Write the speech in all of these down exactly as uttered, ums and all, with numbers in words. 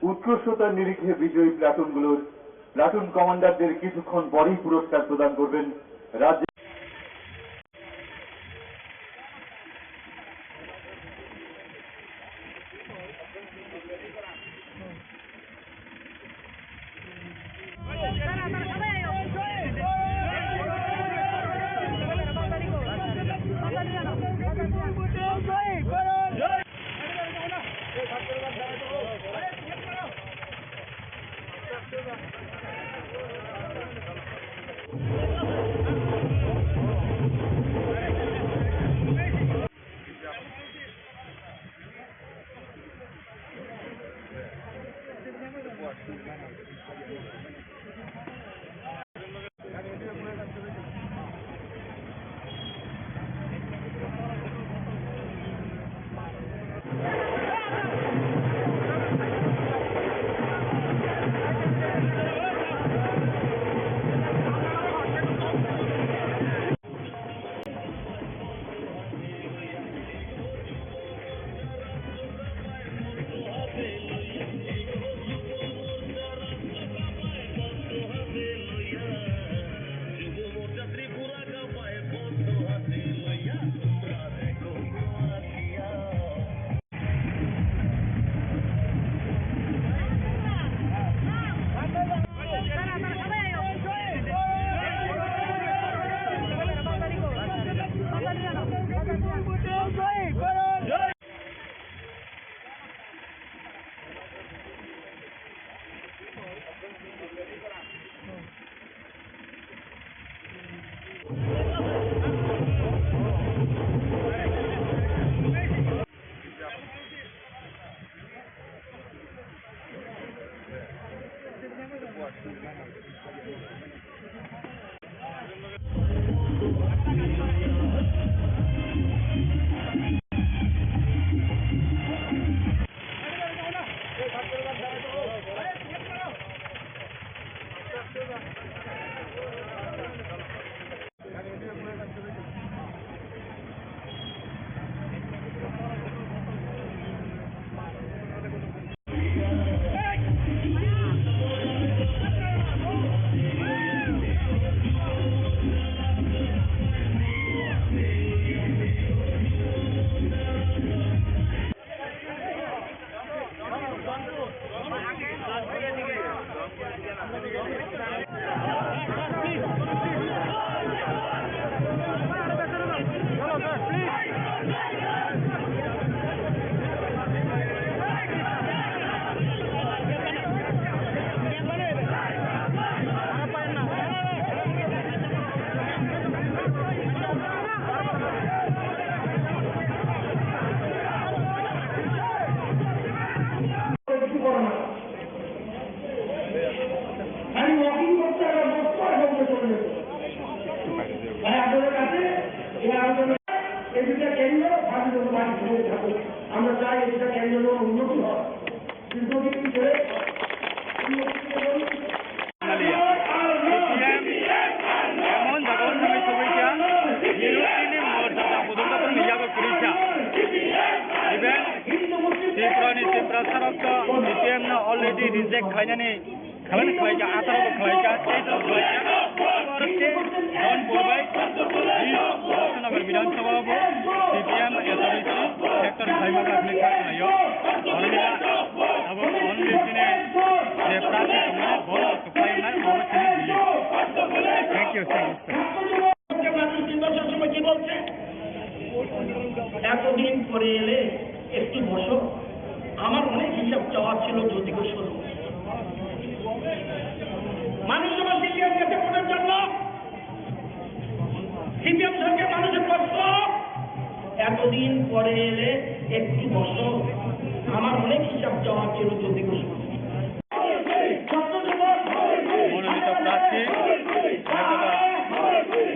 উৎকর্ষতার নিরিখে বিজয়ী প্লাটুনগুলোর প্লাটুন কমান্ডারদের কিছুক্ষণ পরেই পুরস্কার প্রদান করবেন রাজ্যের কিছু করে না। আমি ওয়াকিং করতে আমার দশ বার বন্ধ চলে যেত। তাই আপনাদের কাছে এই আবেদন, এই দুটা কেন্দ্র ভাবি বাড়ি ফিরে যাবো। আমরা চাই এই দুটা কেন্দ্র যেন উন্নতি হয়। দীর্ঘদিন ধরে উন্নতি এবং এমন জায়গা উন্নয়ন সবাইকে বিরোধী মর্যাদা পর্যন্ত কোনো ইয়াগো করেছে। Even Tripura ni Tiprasa rok to C P M no already reject khlainani khlaina khlaikha, atharo bo khlaikha, tei to khlaikha. Aro tei Jaunpur bai Bidhan Sabha bo C P M S R C sector khlaima bai khlaikha khlaio. Oro abo only chini je prarthi tongmani bo to khlainai abo chini belief. Thank you, thank you, sir. মানুষ তিন বছর সময় কি বলছে? এতদিন পরে এলে একটু বসো, আমার অনেক হিসাব চাওয়ার ছিল জ্যোতি ঘোষ। মানুষ যখন সিপিএম গেছে ভোটের জন্য, সিপিএম সরকার মানুষের প্রশ্ন, এতদিন পরে এলে একটু বসো, আমার অনেক হিসাব চাওয়ার ছিল জ্যোতি ঘোষ। মনোনীত প্রার্থী,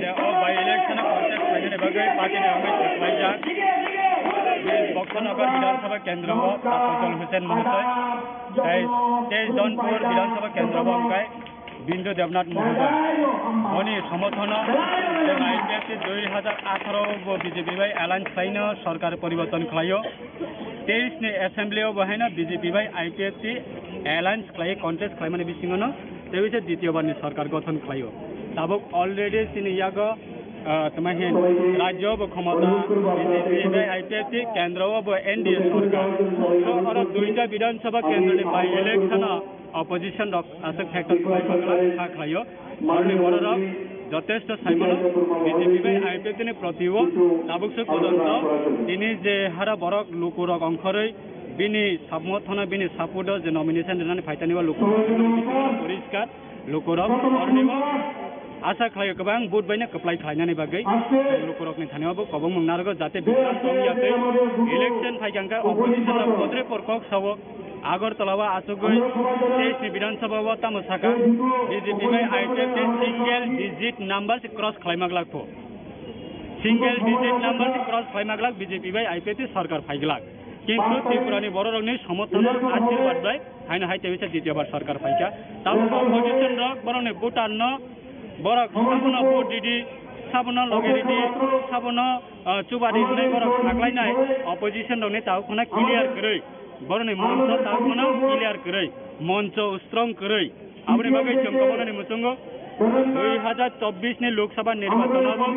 যে ও by election-o contest khlainani bagwi party-ni wngwi saklaijak. Bini Boksonagar Bidhan Sabha Kendro-o Tafazzal Hussain Mohoday, tei, tei Jaunpur Bidhan Sabha Kendro-o wngkha Bindu Debnath Mohoday. Boni somorthono chwng I P F T dui hajar atharo bo B J P bai alliance khlaino sorkar poriborton khlaio. Teis ni assembly-o bo haino B J P bai I P F T alliance khlai contest khlaimani bisingo no tei waisa dityo bar ni sarkar gothon khlaio. Tabuk already chini yago, ah, tama hin rajyo bo khomota B J P bai I P F T, kendro o bo N D A sarkar. So oro duita Bidhan Sabha kendro ni by election o opposition rok aswk factor khlai kha khlaio. Aroni bororok jotesto saimano B J P bai I P F T ni proti o tabuk se pojonto tini je hara borok lukurok ongkhorwi bini samorthon o, bini support o je nomination rwnani phaitani o lukurok poriskar, lukurok aroni o asa khlaio kwbang vote bai no kwplai khlainani bagwi lukurokni thani o bo kobongmung narwgo jate bikram tong ya tei election phaikha hwnkhe opposition rok potre por kok sao. Agartala o achugwi teis ni Bidhan Sabha o tamo saka, B J P bai I P F T single digit number se cross khlai maglak pho. Single digit number se cross khlai maglak B J P bai I P F T sarkar phaiglak. Kintu Tripura ni bororokni somorthon o ashirbad bai haino hai tebisa dityo bar sarkar phaikha. Tabuk opposition rok borokni voter no borok sabono vote ridi, sabono loge ridi, sabono, ah, chubadi hinwi borok saklainai opposition rokni tabuk phano clear kwrwi. Boroni moncho tabuk phano clear kwrwi, moncho strong kwrwi. Aboni bagwi chwng kabonani muchungo dui hajar chobbish ni Lok Sabha nirbachon o bo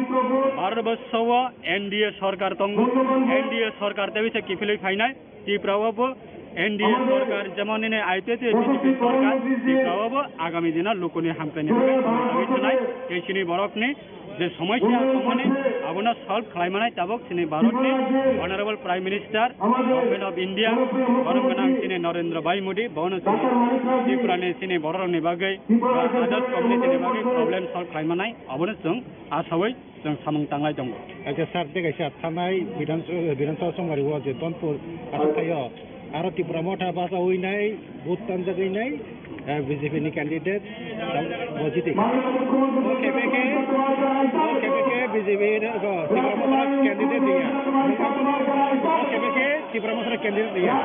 Bharat borso o N D A sarkar tongo. N D A sarkar tei bisa kiphilwi phainai Tripura o bo N D A sarkar, jemon nini I P F T B J P sarkar, Tripura o bo agami dino lukuni hamkraini bagwi tongwi thanai tei chini borokni je somosya tongmani abono solve khlai manai tabuk chini Bharatni Honorable Prime Minister, Government of India, borom gwnang chini Narendra Bhai Modi, bono chini Tripura ni chini bororokni bagwi ba others community ni bagwi problem solve khlai manai abono chwng asawi chwng samung tanglai tongo. Acha sir, tei kaisa thanai Bidhan, Bidhan Sabha Songari o je Donpur aswk thaio. Aro Tipra Motha bachawi nai vote tanjagwi nai, eh, B J P ni candidate, eh, bo jiti. O kebeke, o kebeke B J P ni, bo Tipra Motha candidate ya. O kebeke Tipra Motha candidate ya.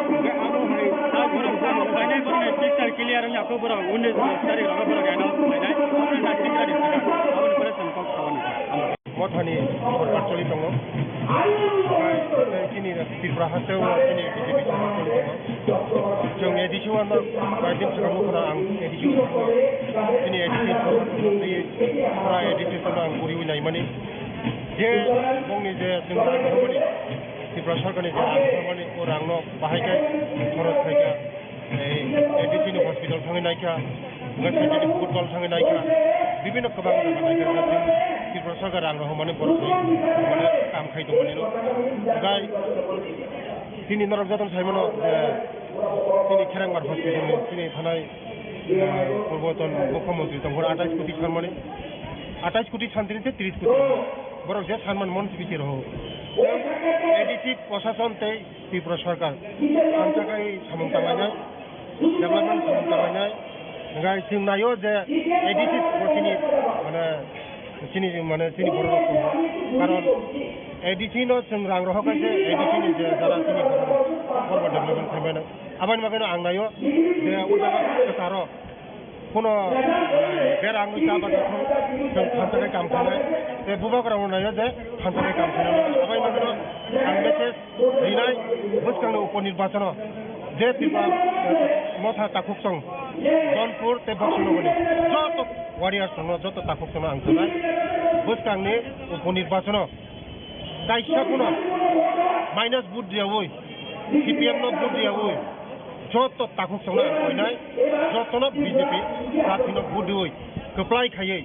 Hwnkhe abo hai, ah, borok jani phainai borokni picture clear wngya kho borok unis tarik rogo borok announce khlainai. Abo na Tipra ni picture. Aboni pore chwng kok sabani. Mothani sorkar choli tongo. Tei chini Tripura haste o chini B J P sorkar choli tongo. Chwng A D C o ano koi din swkang nukho na ang A D C o thango. Chini A D C sorkar choli pura A D C salo ang puriwi naimani. Je bongni je chwng rangmani, Tripura sorkarni je rangmani, o rangno bahai khe khorok khaikha. Ei, A D C ni hospital thangwi naikha, hwnkhe Centenary football thangwi naikha, bibhinno kwbang jaga naikha, Tripura sarkar rang rohormani borok hai, mane, kam khai tongmani no. Hwnkhe chini norok jotono saimano je chini Kherangbar hospital ni chini thanai, eh, purboton mukhyamantri tongphuru atais koti sanmani, atais koti santini se tris koti borok je sanmani mon sibisi rohor. A D C prosason tei Tripura sarkar thansa khai samung tanglainai, development samung tanglainai. Hwnkhe chwng naio je A D C bo chini, mane, chini, mane, chini borok rok tongo. Karon A D C no chwng rang rohor khe se A D C ni je jara chini borok rok, borok development khaimano. Aboni bagwi no ang naio je o jaga kwcharo Kuno, eh, bera wngwi cha bajak kho, chwng thansa khe kam khainai. Tei bubagra rok naio je thansa khe kam khainai. Abai manwino ang message rinai bwskangni upo nirbachono je Tripura, eh, motha takhuk song, Donpur tei Boksonogorni joto warriors rokno, joto takhuk songno ang sanai bwskangni upo nirbachono. Kaisa phano minus vote riyaui, C P M no vote riyaui, joto takhuk songno ang koinai, jotono B J P party no vote riui, kwplai khaiui,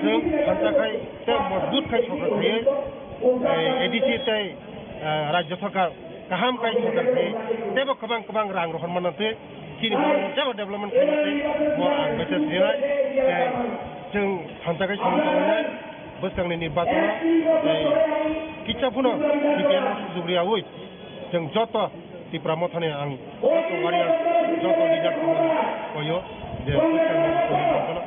chwng thansa khai tei mojbut khai sorkar khaiui, eh, A D C tei, eh, rajya sorkar kaham khai sorkar khaiui, teibo kwbang kwbang rang rohor manna twi, chini borok jeba development khaina tei bo ang message rinai, tei chwng thansa khai samung tangnai, bwskangni ni bathang, tei kisa phano C P M no sujug riyaui, chwng joto Tipra mothani ang joto warrior, joto leader koyo je bwskangni ni bathang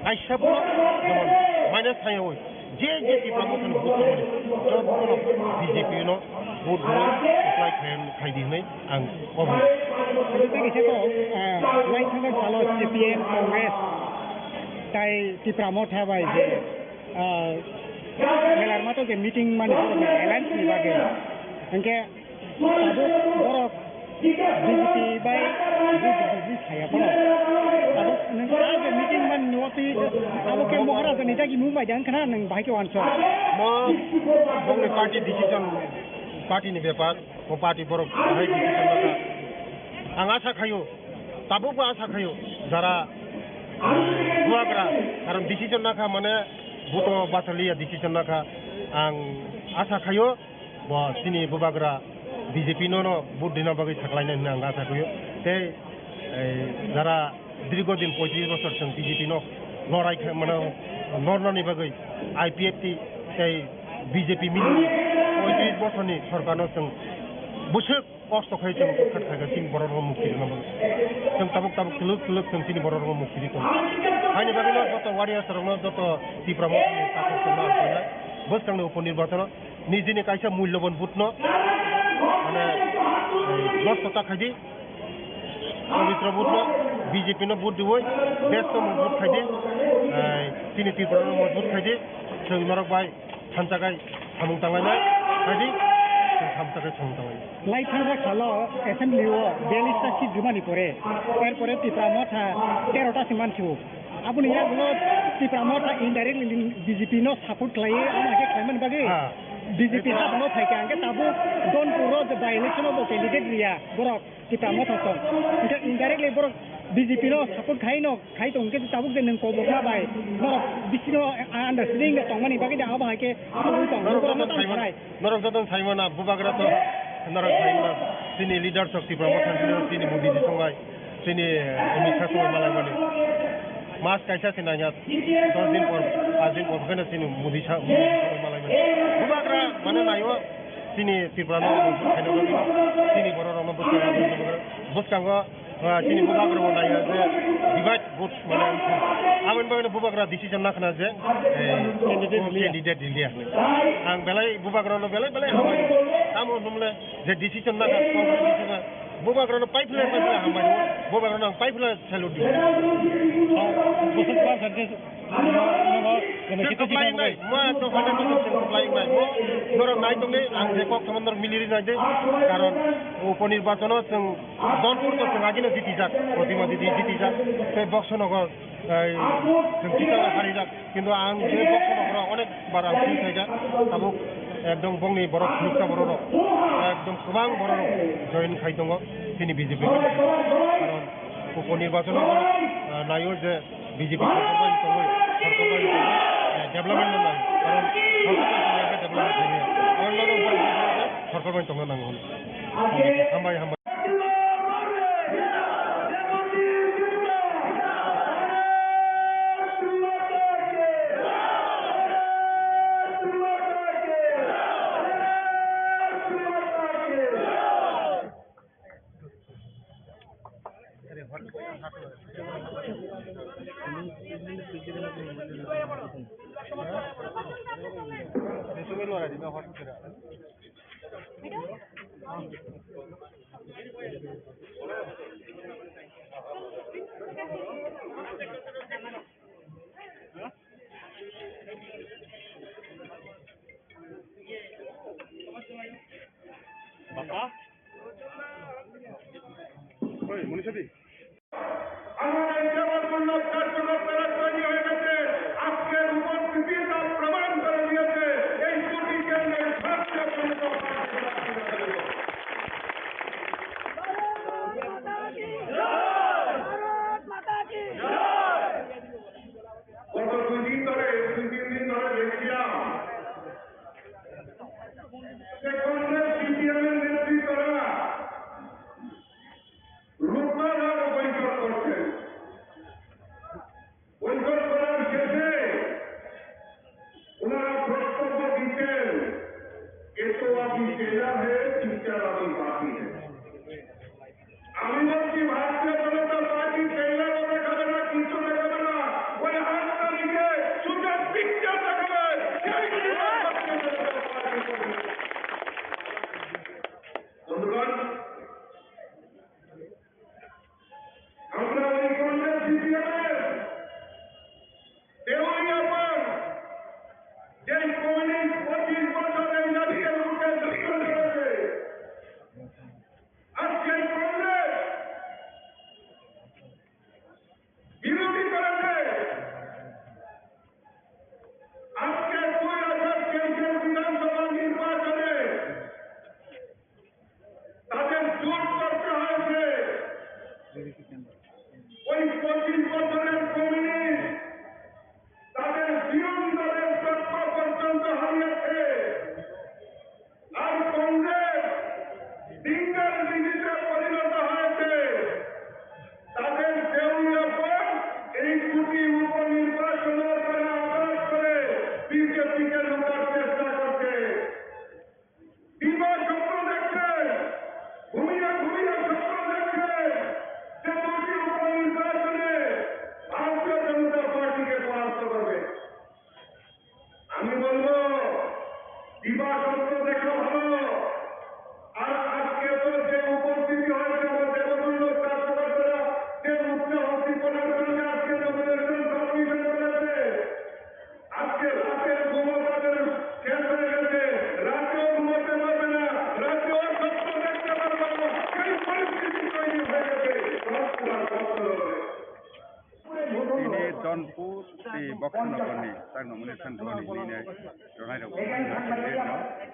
kaisa phano jemon minus thangyaui, je je Tipra mothani vote tongmani jotono B J P no vote rwui apply khai, khai di hwnwi ang kok rw. Tei kisa kok, ah, uaisukmani salo C P M, Congress tai Tipra Motha bai je, ah, Melarmato je meeting mani borok ni alliance ni bagwi. Hwnkhe tabuk borok B J P bai B J P saya bono. Abo nwng a je meeting man nuwa twi abo ke Maharaja ni dagi mung bai dang khna nwng bahai ke wanso. Mo bongni party decision, party ni bepar, mo party borok bahai decision naka. Ang asa khayo, tabuk bo asa khayo, jara buagra, karon decision naka mane buto bataliya decision naka. Ang asa khayo, bo chini bubagra B J P no, no vote rina bagwi saklainai hwnwi ang asa khayo. Tei, ei, jara dirgo din poitris bosor chwng B J P no lorai kha-, mano, lornani bagwi I P F T tei B J P mili poitris bosorni sorkarno chwng bwswk kosto khai chwng utkhat khaikha chini borok rok mukti rwna bagwi. Chwng tabuk tabuk twlwk twlwk chwng chini borok rok mukti rwi tongo. Haini bagwino joto warriors rokno, joto Tipra Mothani takhuk chwngno ang khainai. Bwskangni upor nirbachano nijini kaisa mulyoban vote no, mane, ei, nosto ta khaidi. Pabitra vote no, B J P no vote diwi, desh no mojbut khaidi. Ei, chini Tripura no mojbut khaidi. Chwng norok bai thansa kai samung tanglainai, khaidi. Chwng thansa kai samung tanglainai. Lai thansa khalo assembly o biyallis ta seat jumani pore, er pore Tipra Motha tero ta se manthio. Aboni yagulo Tipra Motha indirectly B J P no support khlaiwi, amo khe khlaimani bagwi Ha. B J P ha bono phaikha, hwnkhe tabuk Donpur o je by election o bo candidate riya borok Tipra Motha song. Hwnkhe indirectly borok B J P no support khai no khai tong, hwnkhe tabuk je nwng kobokma bai norok bisino understanding de tongmani bagwi de abo hai khe tongwi tong. Norok Borok joto no tamo saimano, sanai. Norok joto saimano, bubagra to norok saimano, chini leaders of Tipra Motha chini Modi ji songai. Chini, eh, Amit Shah songwi malaimani. Mas kaisa se nangya, dos din por, pas din por, pheno chini Modi Shah, Modi songwi malaimani. Bubagra mane naio, chini Tripura no khaina bagwi, chini borok rokno bwskango, bwskango, ah, chini bubagra bo naio je divide vote mane wngkha. Aboni bagwino bubagra decision nakhna je, eh, Candidate o liya. Candidate liya hinwi. Ang belai bubagra no belai belai hambai. Tamo hwnmle, je decision na kha, Congress decision na, bubagrano paiphle paiphle hambai, bubagrano ang paiphle salute di. Bwswk percentage nono, nono Chwng khete kwplai wngnai, mo to hundred percent chwng kwplai wngnai. Mo norok nai tongdi, ang je kok tongma norok miliri nai di. Karon uponirbachano chwng Donpur to chwng agino jitijak, Protima Didi jitijak, tei Boxonogo, ei, chwng Chitala harijak. Kintu ang je box no oro onek bar ang feel khaijak, tabuk ekdom bongni borok phunuksa borok rok ekdom kwbang borok rok join khai tongo chini B J P. Karon upo nirbachon o, ah, naio je B J P sorkar bai tongwi, sorkar bai tongwi, eh, development no nai. Karon sorkar bai tongwi development khaimaya. Aro no borok sorkar bai tongna nango hwnwi. Hambai, hambai. Bapa? Oi, Munisha di. আমার এই সেবামূলক কার্যক্রম তারা তৈরি হয়ে গেছে। আজকের উপস্থিতি তার প্রমাণ করে দিয়েছে। এই দুটি কেন্দ্রের ভারতীয় জনতা পার্টি। ভারত মাতা কি জয়! ভারত মাতা কি জয়! গত দুই দিন ধরে, দুই তিন দিন ধরে দেখছিলাম যে কংগ্রেস সিপিএম এর নেতৃত্বরা রূপনারায়ণ বৈঠক করছেন। Sonpur tei Boksanagarni chaknamani sanjoni hinwi nai rwlairok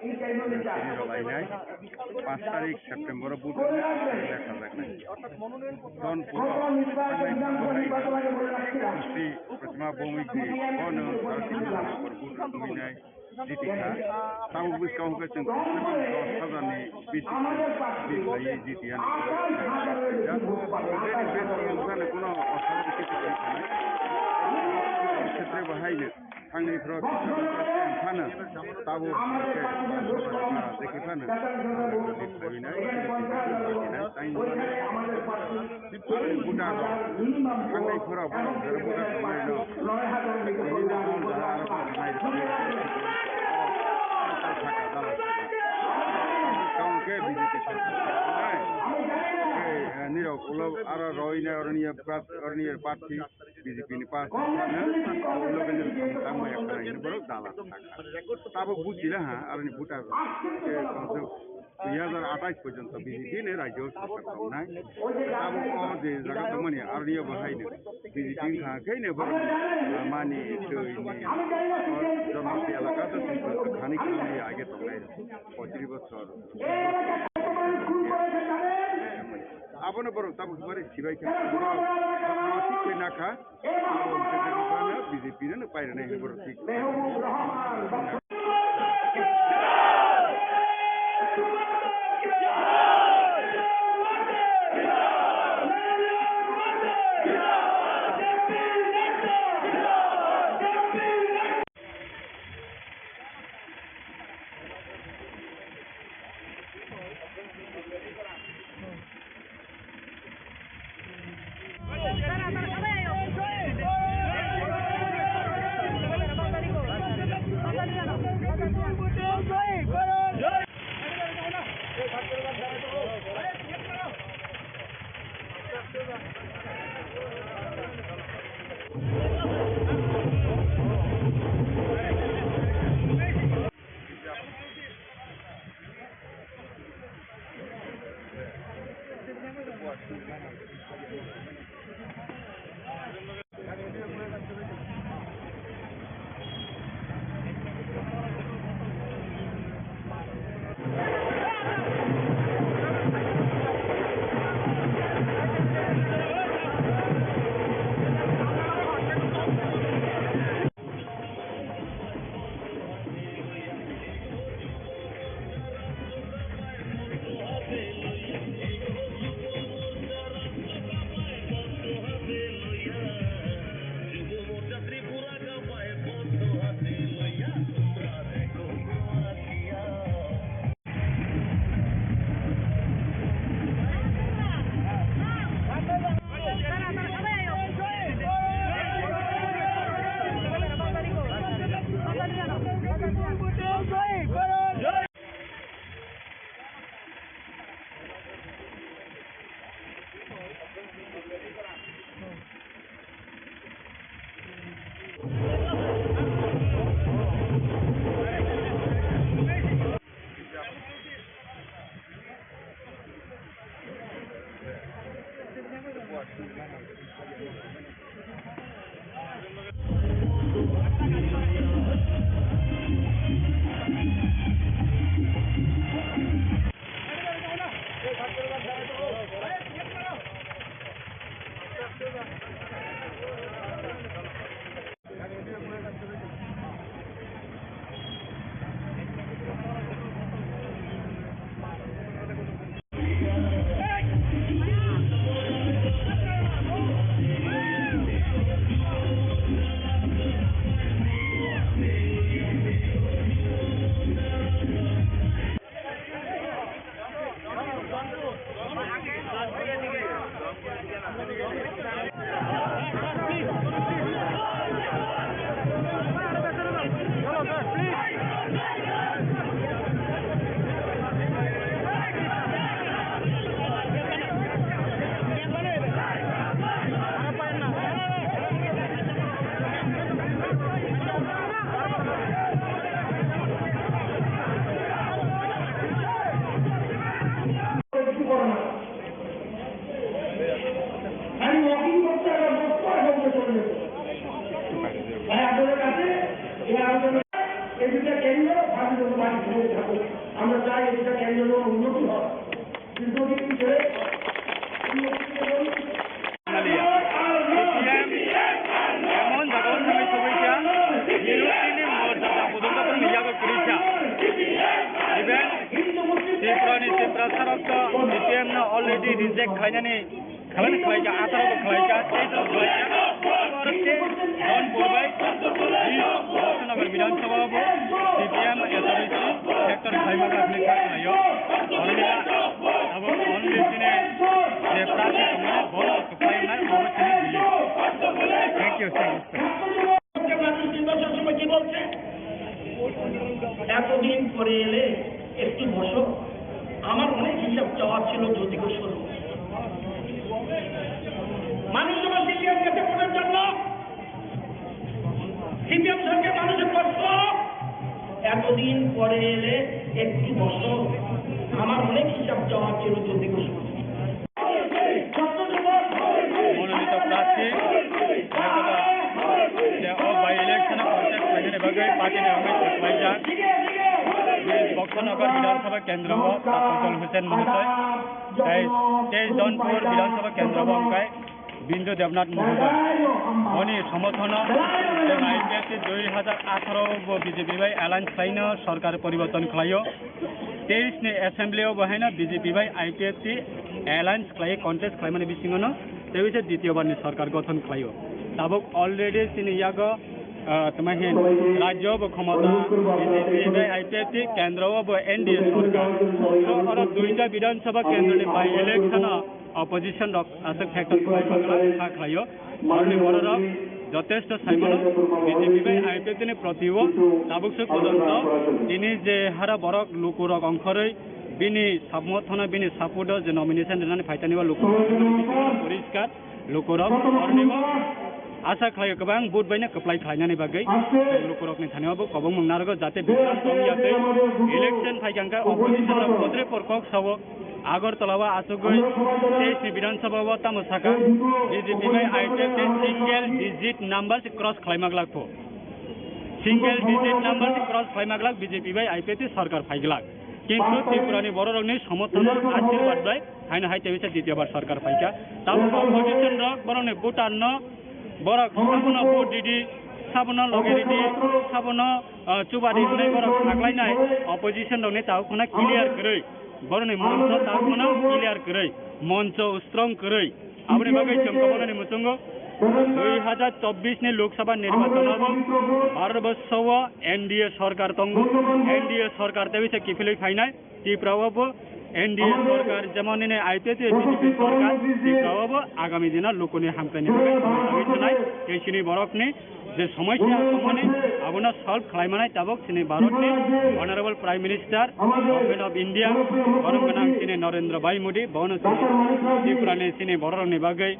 tini rwlainai. Panch tarik September o vote rwlainai. Sonpur o thangnai Sri Pratima Bhowmik ni bono vote rwlainai. Jiti kha. Tabuk bwskango hwnkhe chwng dos hajar ni bisi bisi bai jiti ya. Jani besi wngkha no kuno osoro bisi kwrwi kha. Khetre bahai no thangni phro phano tabuk hwnkhe dekhi phano. Tini buta rok, thangnai phura borok jora buta tongmani no. Tini no tong jora aro buta nai rw. Tong khe B J P sorkar nai. Khe, eh, nirok ulo aro roi nai oroni ye prat-, oroni ye party B J P ni party no ulo khe nirok tongmani borok dala thangkha. Tabuk buchila ha aroni buta rok. Khe tongthok. Dui hajar atais porjonto B J P ni rajyo sorkar tongnai. Tabuk o je jaga tongmani aroni bo haino B J P wngkha khe no borok lamani, twi ni, o Janauti elaka to khani khani age tongnai poitris bochor. Abono borok tabuk bari sibai khe borok thik khe nakha. B J P no pairwnai hinwi borok thik. Khlainani, khlaina khlaijak, atharo bo khlaijak, tei bo khlaijak. Aro tei Don Purbai, Bidhan Sabha bo C P M S R C sector khlaima kha hwnwi kha khlaio. Oro ni abo only chini je prarthi tongmani, bo kwplai wngnai, abo chini belief. Thank you, sir. মানুষ নির্বাচন সময় কি বলছে? এতদিন পরে এলে একটু বসো, আমার অনেক হিসাব চাওয়ার ছিল জ্যোতিকোষ। মানুষ যখন সিপিএম গেছে ভোটের জন্য, সিপিএম সরকার মানুষের প্রশ্ন, এতদিন পরে এলে একটু বসো, আমার অনেক হিসাব চাওয়ার ছিল জ্যোতিকোষ। Mononito prarthi, je o by election o contest khlainani bagwi party ni wngwi kwplaijak. Bini Boksonagar Bidhan Sabha Kendro o Tafazzal Hussain Mohoday, tei tei Donpur Bidhan Sabha Kendro o wngkha Bindu Debnath Mohoday. Boni somorthono chwng I P F T dui hajar atharo bo B J P bai alliance khlaino sorkar poriborton khlaio. Teis ni assembly o bo haino B J P bai I P F T alliance khlai contest khlaimani bisingo no tei waisa ditiyo bar ni sorkar gothon khlaio. Tabuk already chini yago, ah, tama hin rajyo bo khomota B J P bai I P F T, kendro o bo N D A sorkar. So oro duita Bidhan Sabha kendro ni by election o opposition rok aswk factor khlai kha khlaio. Oro ni borok rok jotesto saimano B J P bai I P F T ni proti o tabuk se pojonto tini je hara borok lukurok ongkhorwi bini samorthono bini support o je nomination rwnani phaitani o lukurok poriskar lukurok oroni o asa khlaio kwbang vote baino kwplai khlainani bagwi lukurokni thani o bo kobongmung narwgo jate biswas tongya tei election phaikha hwnkhe opposition rok potre por kok sao. Agartala o achugwi teis ni Bidhan Sabha o tamo sakha, B J P bai I P F T single digit number se cross khlaima glak pho. Single digit number se cross khlaima glak B J P bai I P F T sorkar phai glak. Kintu Tripura ni borok rokni somorthon ashirwad bai haino hai teisa ditiyo bar sorkar phaikha. Tamo opposition rok borok ni voter no borok sabono vote ridi, sabono loge ridi, sabono, ah, chuba ridi hinwi borok saklainai opposition rokni tao khuna clear kwrwi. Boroni moncho tabukno clear kwrwi, moncho strong kwrwi. Aboni bagwi chwng kwbangmani muchungo dui hajar chobbish ni Lok Sabha nirbachon o bo Bharat borso o N D A sorkar tongo, N D A sorkar tei bisa kiphilwi phainai Tripura o bo N D A sorkar, jemon nini I P F T B J P sorkar, Tripura o bo agami dino lukuni hamkraini bagwi tongwi thanai tei chini borokni je somosya tongmani abono solve khlai manai tabuk chini Bharatni Honorable Prime Minister, Government of India, borom gwnang chini Narendra Bhai Modi, bono chini Tripurani chini bororokni bagwi,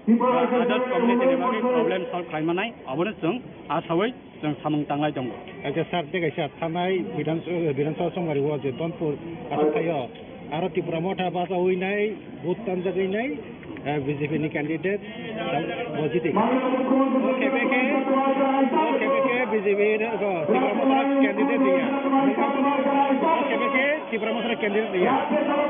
others community ni bagwi problem solve khlai manai, abono chwng asawi chwng samung tanglai tongo. Acha sir, tei kaisa thanai Bidhan, Bidhan Sabha Somari o je Donpur aswk thaio, aro Tipra Motha bachawi nai, vote tanjagwi nai, eh, B J P ni candidate, bo jiti. O khe beke, o khe beke B J P ni, o, Tipra Motha candidate ya. O khe beke Tipra Motha candidate ya.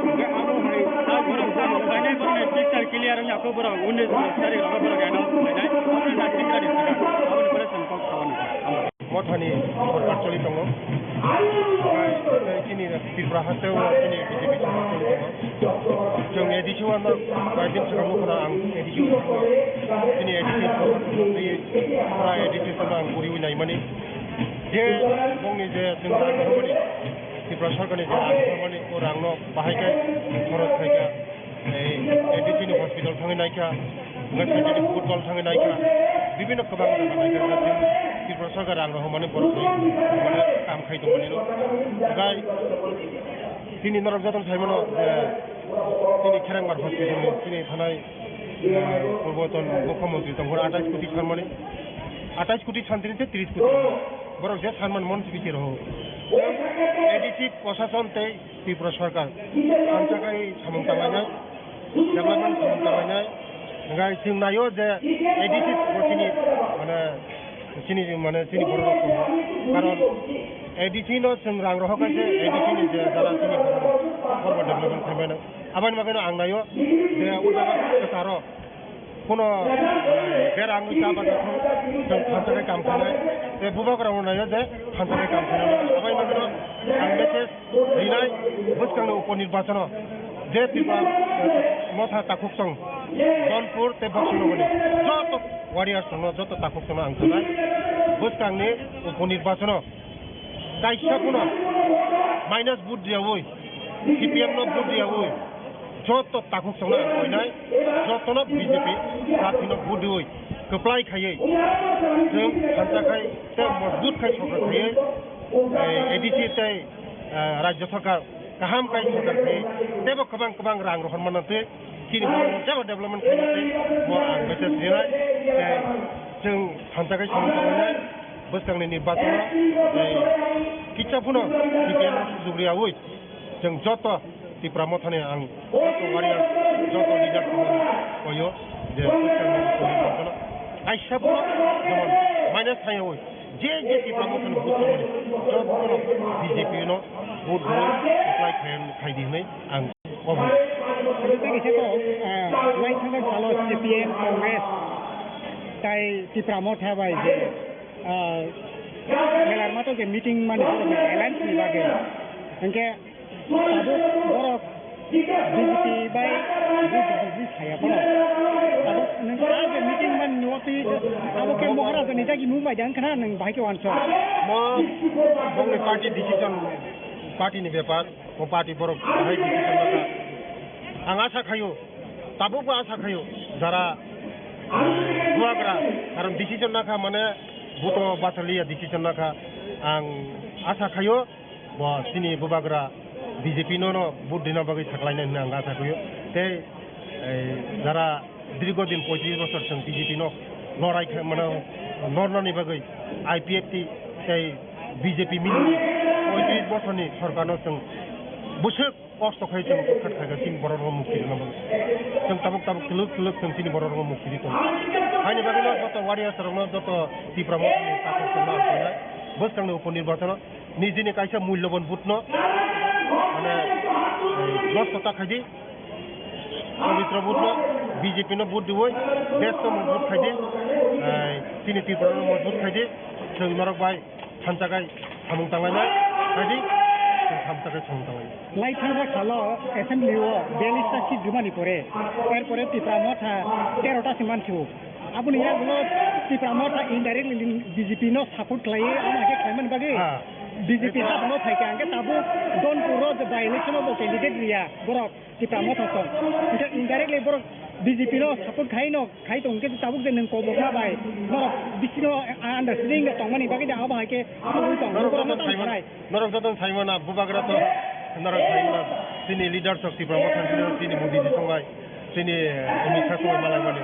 Hwnkhe abo hai, borok, borok, borok, borok picture clear wngya kho borok, undi sari rok borok ano, nai, abo na picture ni saka, abo ni pore song kok sawan. Mothani sorkar choli tongo. Omo chini Tripura haste o chini B J P sorkar choli tongo. Chwng A D C o ano koi din swkang nukho na ang A D C o thangwi chini A D C o thangwi pura A D C o thangwi ang puriwi naimani. Je bongni je chwng rang rwmani, Tripura sorkarni je rang rwmani, o rangno bahai khe khorok khaikha. Ei, A D C ni hospital thangwi naikha, hwnkhe Centenary football thangwi naikha, bibinno kwbang jaga naikha, hwnkhe chini Tripura sorkar rang rohormani borok bai, mane, kam khai tongmani rw. Hwnkhe chini norok jotono saimano je chini Kherengbar hospital ni chini thanai, eh, purboton mukhyamantri tongphuru atais koti sanmani, atais koti santini tei tris koti borok je sanmani mon sibiti roho. A D C prosason tei Tripura sorkar thansa khai samung tanglainai, development samung tanglainai. Hwnkhe chwng naio je A D C bo chini, mane, chini, mane, chini borok rok tongo. Karon A D C no chwng rang rohor khe se A D C ni je jara chini borok rok kormo development khaimano. Aboni bagwino ang naio je o jaga kwcharo Kuno, eh, berang wngkha ba joto chwng thansa khe kam khainai. Tei bubagrang rok naio je thansa khe kam khainai. Abai manwino ang message rinai bwskangni upo nirbachano. Je Tipra Motha takhuk song Donpur tei Boksonogorni joto warriors rokno, joto takhuk songno ang sanai, bwskangni uponirbachano kaisa phano minus vote riyaui, C P M no vote riyaui, joto takhuk songno ang koinai, jotono B J P party no vote riui kwplai khaiwi, chwng thansa khai tei mojbut khai sorkar khaiwi, eh, A D C tei, eh, Rajya Sarkar kaham khai sorkar khai, teibo kwbang kwbang rang rohor manna twi, chini borok teibo development khai twi, bo ang message rinai, tei chwng thansa khai samung tangnai, bwskangni nirbachano, tei kitsa phano C P M no sujuk riyaui, chwng joto Tipra Mothani ang joto warrior, joto leader koyo je kaisa phano jemon minus thaiyaui, je je Tipra Mothani vote tongmani jotono B J P no vote rwui apply khai, khai di hinwi ang obo. Tei kisa kok, ah, lai thangkha salo C P M, Congress tai Tipra Motha bai je, ah, melarmato je meeting mani alliance ni bagwi. Hwnkhe tabuk borok B J P bai B J P saya borok. Tabuk nwng a je meeting man nuwatwi abo khe Maharaja ni dagi mung bai dang khna nwng bahai khe wansok. Mo bongni party decision, party ni bepar, mo party borok bahai decision naka. Ang asa khayo, tabuk bo asa khayo, jara bubagra, karon decision naka mane buto bachaliya decision naka. Ang asa khayo, bo chini bubagra B J P no, no vote dina bagwi saklainai hwnwi ang asa khaio. Tei, eh, jara dirgo din poitris bosor chwng B J P no lorai khe, mane, lornani bagwi I P F T tei B J P mili poitris bosorni sorkarno chwng bwswk kosto khai chwng khat khaikha chini borok rok mukti rwna bagwi. Chwng tabuk tabuk twlwk twlwk chwng chini borok rok mukti rwi tongo. Haini bagwi no joto warriors rokno, joto Tipra Mothani takhuk chwngno ang tongnai. Bwskangni uponirbachano nijini kaisa mulyoban vote no, mane, eh, nosto ta khaidi, pabitro vote no, B J P no vote diwi, desh no vote khaidi, eh, chini Tripura no vote khaidi, chwng norok bai thansa khai samung tanglainai, khaidi, chwng thansa khai samung tanglainai. Lai thangsa salo assembly o biyallis ta seat rwmani pore, er pore Tipra Motha tero ta se mansio. Aboni yagulo Tipra Motha indirectly B J P no support khlaiwi, amo khe khlaimani bagwi ha. B J P ha no phaikha, hwnkhe tabuk Donpur o je by election o bo candidate riya borok Tipra Motha song. Hwnkhe indirectly borok B J P no support khai no khai tong, hwnkhe tabuk je nwng kobokma bai norok bisingo understanding tongmani bagwi de abo hai khe tong. Norok joto saimano, norok joto saimano, bubagra to norok saimano, chini leaders of Tipra Motha chini Modi ji song bai. Chini, eh, Amit Shah songwi malaimani.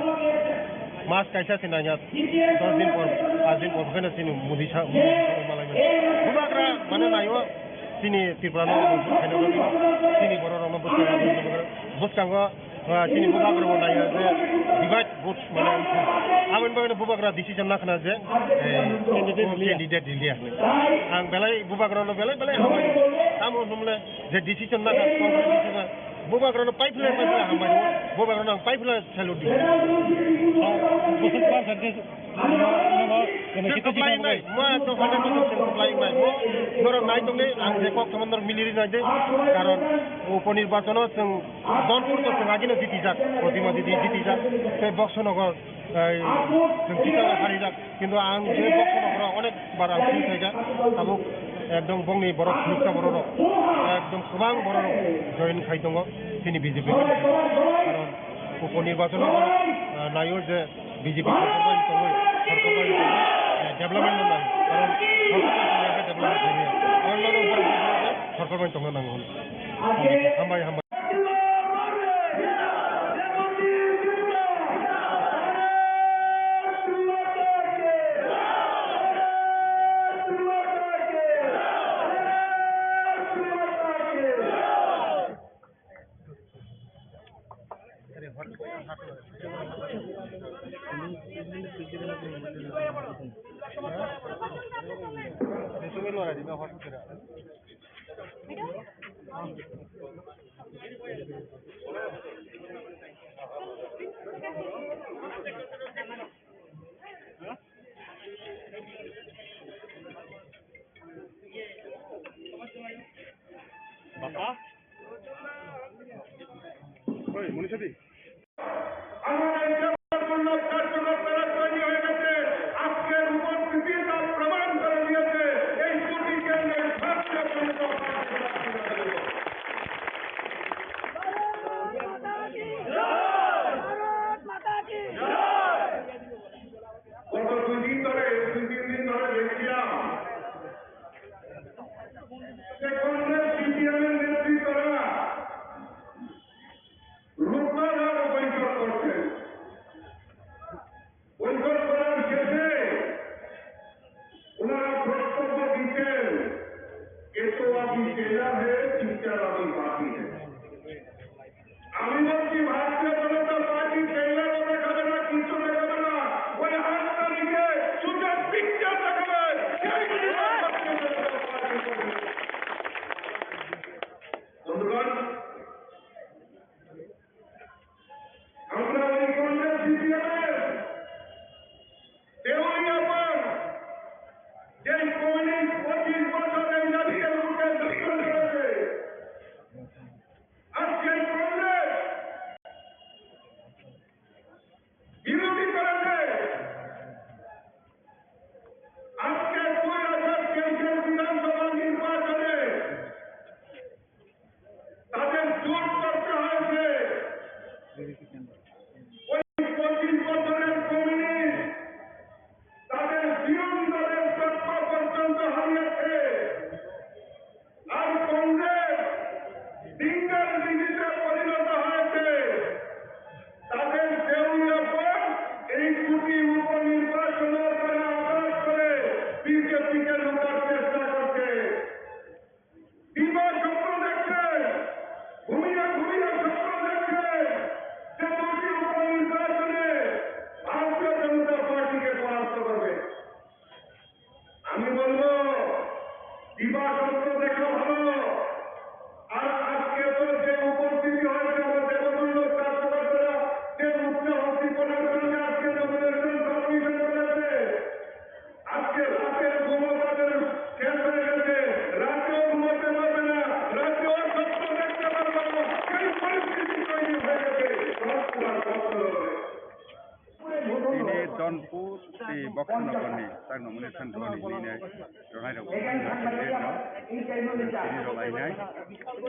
Mas kaisa se nangya, dos din por, pas din por, khaina chini Modi Shah, Modi Shah songwi malaimani. Bubagra mane naio, chini Tripura no, chini borok rokno bwskango, bwskango, ah, chini bubagra bo naio je divide vote mane, aboni bagwi bubagra decision nakhna je, eh, candidate riliya. Candidate riliya. Ang belai bubagra no belai belai hambai. Tamo hwnmle je decision nakha, bubagrano paiphle, paiphle hambai rwo, bubagrano ang paiphle salute di. Bwswk percentage, nono, nono, Chwng kwplai wngnai, mo ekdom hundred percent chwng kwplai wngnai. Mo norok nai tongdi, ang je kok tongma norok mili ri nai di. Karon uponirbachano chwng Donpur to chwng agino jitijak, Protima Didi jitijak, tei Boksonogor, eh, chwng Tiprasa harijak. Kintu ang je Boksonogoro onek bar ang phil khaijak, tabuk ekdom bongni borok phunuksa bororok, ekdom kwbang bororok join khai tongo chini B J P. Karon uponirbachano, ah, naio je B J P sorkar bai tongwi, sorkar bai tongwi, eh, development no nai. Karon sorkar bai tongwi development khaimaya. Karon nono borok sorkar bai tongna nango. Hambai, hambai. Baka? Sonpur tei Boksanagarni chakno mani san doni hinwi nai rwnai rok tini rok lainai.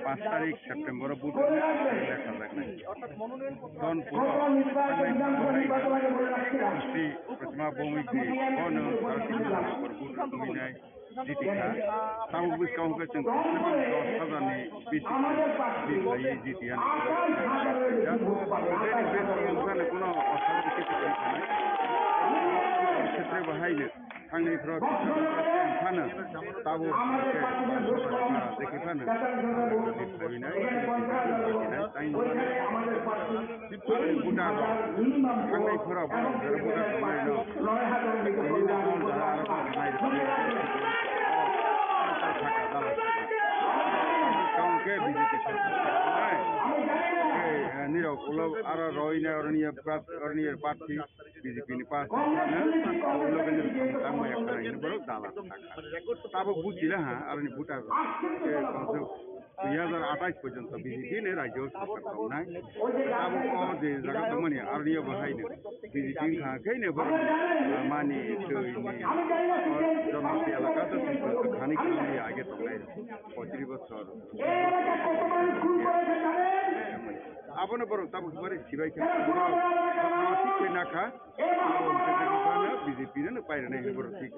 Panch tarik September o vote rwnai lekha jaknai. Sonpur o thangnai Sri Pratima Bhowmic ni bono vote rwnai. Jiti kha. Tabuk bwskango hwnkhe chwng kwrwngma dos hajar ni bisi bisi khlaiwi jiti ya. Bini besi wngkha kuno osaboni khe kwrwi khanai. Khetre bo haino thangnai phoro phano tabuk hwnkhe jekhe phano khlaiwi nai. Tei Buda rok, thangnai phora borok jora Buda tongnai no. Tini no tong jora aro kok nai rok. Tong khe B J P sorkar nai. Tei, eh, nirok ulo aro roi nai oroni ye prat-, oroni ye party B J P ni party no. Ulo khe nirok tong tangma ya khanai borok dala thaka. Tabuk buchila ha, aroni Buda rok. Eh, konsep Dui hajar atais porjonto B J P ni rajyo sorkar tongnai. Abo o je jaga tongmani aroni bo haino B J P wngkha khe ne borok mani twi ni jonoti elaka to khani khani age tongnai poitris bosor. Abono borok tabuk bari sibai khe borok thik khe nakha. Abo hwnkhe B J P no pairwnai hinwi borok thik.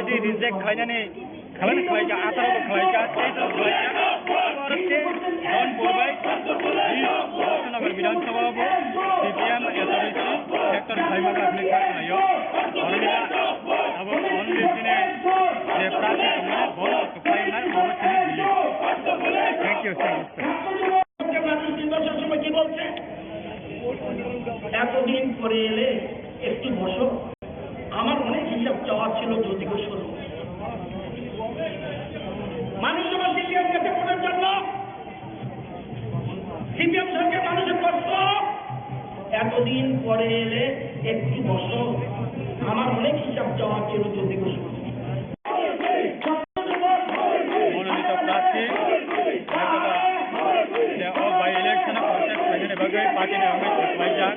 Reject khlainani khlai khlaika, atharo bo khlaika, teis bo khlaika. Aro teis Don Purbai, Bishnu Nagar Bidhan Sabha bo C P M S R B C sector khlaima kha hwnwi kha khlaio. Oro ni abo only chini je prarthi tongmani bo kwplai wngnai, abo chini belief. Thank you, thank you, sir. মানুষ নির্বাচন সময় কি বলছে? এতদিন পরে এলে একটু বসো, আমার অনেক হিসাব চাওয়ার ছিল জ্যোতি ঘোষ। মানুষ যখন সিপিএম গেছে ভোটের জন্য, সিপিএম সরকার মানুষের প্রশ্ন, এতদিন পরে এলে একটু বসো, আমার অনেক হিসাব চাওয়ার ছিল জ্যোতি ঘোষ। মনোনীত প্রার্থী যে o by election contest khlainani bagwi party ni wngwi saklaijak.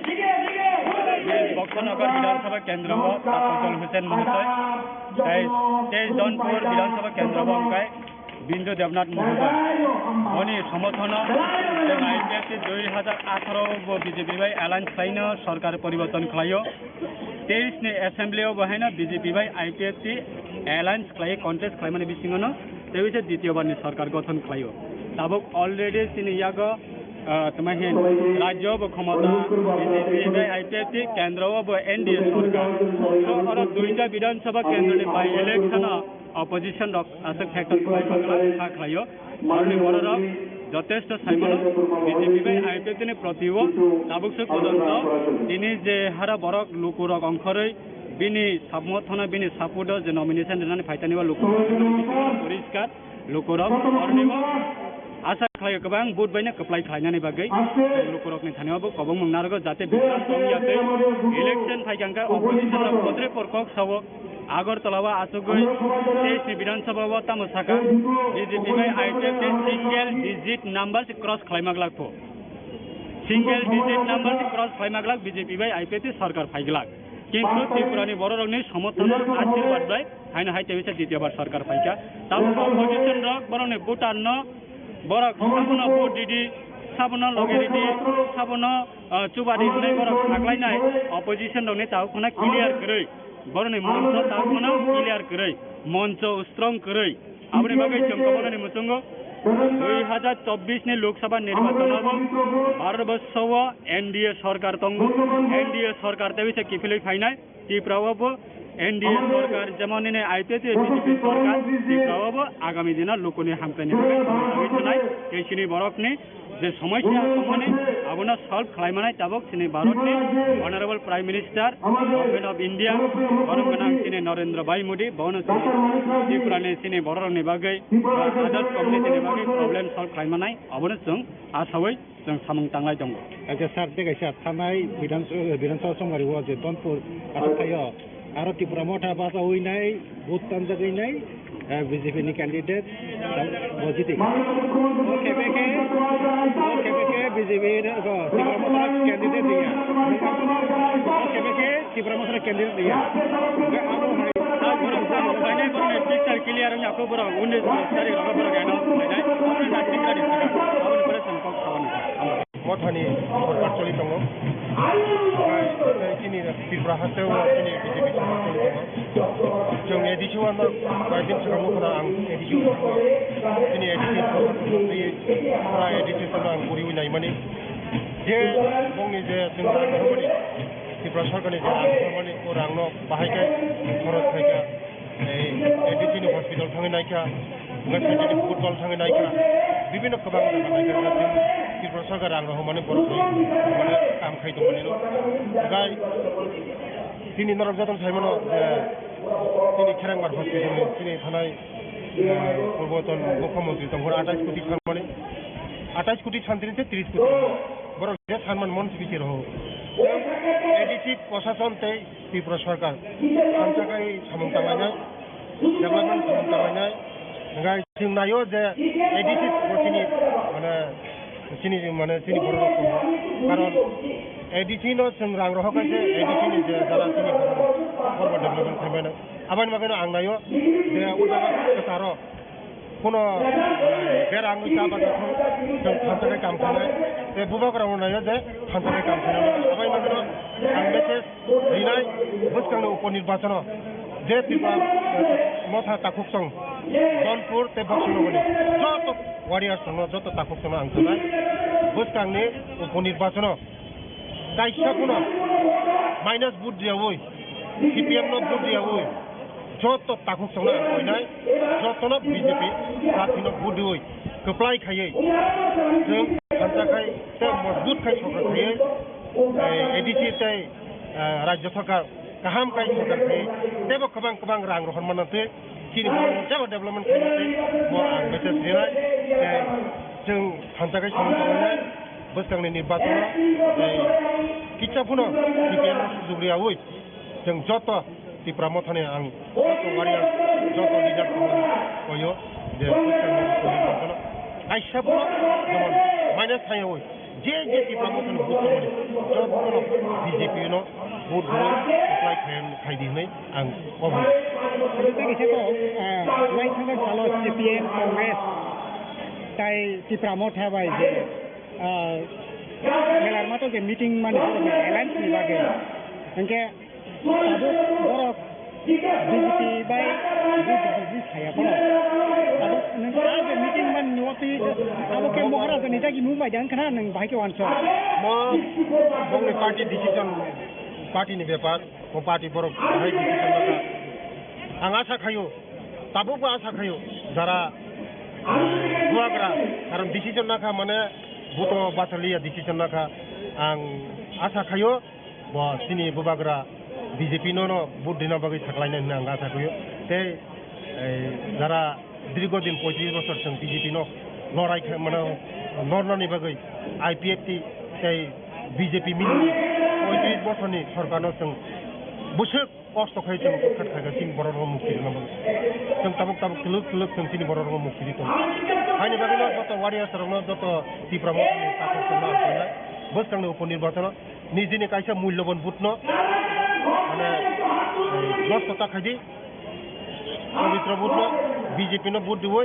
Bini Boksonagar Bidhan Sabha Kendro o Tafazzal Hussain Mohoday tei teis Donpur Bidhan Sabha Kendro o wngkha Bindu Debnath Mohoday. Boni somorthono chwng I P F T dui hajar atharo bo B J P bai alliance khlaino, sorkar poriborton khlaio. Teis ni assembly o bo haino B J P bai I P F T alliance khlai contest khlaimani bisingo no tei waisa ditiyo bar ni sorkar gothon khlaio. Tabuk already chini yago, ah, tama hin rajyo bo khomota B J P bai I P F T, kendro o bo N D A sorkar. So oro duita Bidhan Sabha kendro ni by election o opposition rok aswk factor khlai kha khlaio. Aroni bororok jotesto saimano B J P bai I P F T ni proti o tabuk se pojonto tini je hara borok lukurok ongkhorwi bini samorthono, bini support o je nomination rwnani phaitani o lukurok poriskar, lukurok aroni o asa khlaio kwbang vote baino kwplai khlainani bagwi lukurokni thani o bo kobongmung narwgo jate bikram tongya tei election phaikha hwnkhe opposition rok kotre por kok sao. Agartala o achugwi teis ni Bidhan Sabha o tamo sakha, B J P bai I P F T single digit number se cross khlaima glak pho. Single digit number se cross khlaima glak B J P bai I P F T sorkar phai glak. Kintu Tripura ni bororokni somorthono ashirwad bai haino hai teisa ditiyo bar sorkar phaikha. Tamo opposition rok borokni voter no borok sabono vote ridi, sabono loge ridi, sabono, ah, chuba ridi hwnwi borok saklainai opposition rokni tao khuna clear kwrwi. Boroni mungsa tabukno clear kwrwi, moncho strong kwrwi. Aboni bagwi chwng kwbangmani muchungo dui hajar chobbish ni Lok Sabha nirbachon o bo Bharat borso o N D A sorkar tongo, N D A sorkar tei bisa kiphilwi phainai Tripura o bo N D A sorkar, jemon nini I P F T B J P sorkar, Tripura o bo agami dino lukuni hamkraini bagwi tongwi thanai tei chini borokni je somosya tongmani abono solve khlai manai tabuk chini Bharatni Honorable Prime Minister, Government of India, borom gwnang chini Narendra Bhai Modi, bono chini Tripurani chini bororokni bagwi, others community ni bagwi problem solve khlai manai, abono chwng asawi chwng samung tanglai tongo. Acha sir, tei kaisa thanai Bidhan, Bidhan Sabha Songmari o je Donpur aswk thaio, aro Tipra Motha bachawi nai, vote tanjagwi nai, eh, B J P ni candidate, bo jiti. O khe bekhe, o khe bekhe B J P ni, o, Tipra Motha candidate ya. O khe bekhe Tipra Motha candidate ya. Ga abo hai. Borok samung khlainai borokni picture clear wngya kho borok unis tarik rogo borok announce khlainai. Abo ni naising gari saka. Abo ni pore chwng kok sawan. Mothani sorkar choli tongo. Chini Tripura haste o chini B J P sorkar choli tongo. Chwng A D C o ano koi din swkang o khna ang A D C o thango. Chini A D C sorkar choli pura A D C sorkar ang puriwi naimani. Je bongni je chwng rang rwmani, Tripura sorkarni je rang rwmani, o rangno bahai khe khorok khaikha. Ei, A D C ni hospital thangwi naikha, wngkha side ni football thangwi naikha, bibinno kwbang jaga naikha, Tripura sorkar rang rok mani borok bai mane kam khai tongmani no. Gai chini norok jotono sai mano je chini Kherangbar hospital ni chini thanai, eh, purboton mukhyamantri tongphuru atais koti thangmani, atais koti santini tei tris koti borok je sanman mon sibisi roho. A D C prosason tei Tripura sorkar thansa khai samung tanglainai, development samung tanglainai. Hingkhe chwng naio je A D C bo chini, mane, chini, mane, chini borok rok tongo. Karon A D C no chwng rang rohor khe A D C ni je jara chini borok rok, borok development khaimano. Aboni bagwi no ang naio je o jaga kwcharo Kuno, eh, berang wngkha ba joto chwng thansa khe kam khainai. Tei bubagrang rok naio je thansa khe kam khainai. Abai mangno ang message rinai bwskangni upor nirbachono. Je Tipra Motha Takhuk Song, Donpur tei Boksonogorni joto warriors rokno, joto takhuk songno ang sanai, bwskangni uponirbachano kaisa phano minus vote riyaui, C P M no vote riyaui, joto takhuk songno ang koinai, jotono B J P party no vote riui kwplai khaiwi, chwng thansa khai tei mojbut khai sorkar khaiwi, eh, A D C tei, eh, Rajya Sarkar kaham khai sorkar khai, teibo kwbang kwbang rang rohor manna twi, chini borok teibo development khai twi, bo ang message rinai, tei chwng thansa khai samung tangnai, bwskangni nirbachano, tei kitsa phano C P M no sujuk riyaui, chwng joto Tipra Mothani ang joto warrior, joto leader koyo je kaisa phano jemon minus thaiwi je je Tipra Mothani vote tongmani jotono B J P no vote rwi apply khai, khai di hinwi ang kobor. Tei kaisa kok, ah, lai thangkha salo C P M, Congress tai Tipra Motha bai je, ah, melarma to je meeting mani alliance ni bagwi. Hingke tabuk borok B J P bai B J P saya phano. Tabuk nwng a je meeting man ni office, abo khe Maharaja ni dagi mung bai dang khna nwng bahai khe wansok. Mo bongni party decision, party ni bepar, mo party borok bahai decision naka. Ang asa khayo, tabuk bo asa khayo, jara bubagra, karon decision naka mane buto bachaliya decision naka. Ang asa khayo, bo chini bubagra B J P no, no vote rina bagwi saklainai hwnwi ang asa khaio. Tei, eh, jara dirgo din poitris bosor chwng B J P no lorai kha-, mano, lornani bagwi I P F T tei B J P mili poitris bosorni sorkarno chwng bwswk kosto khai chwng khat khaikha chini borok rok mukti rwna bagwi. Chwng tabuk tabuk twlwk twlwk chwng chini borok rok mukti ri tongo. Haini bagwi no joto warriors rokno, joto Tipra Mothani takhuk chwngno ang khainai. Bwskangni uponirbachano nijini kaisa mulyoban vote no, mane, eh, nosto ta khaidi, pabitro vote no, B J P no vote diwi,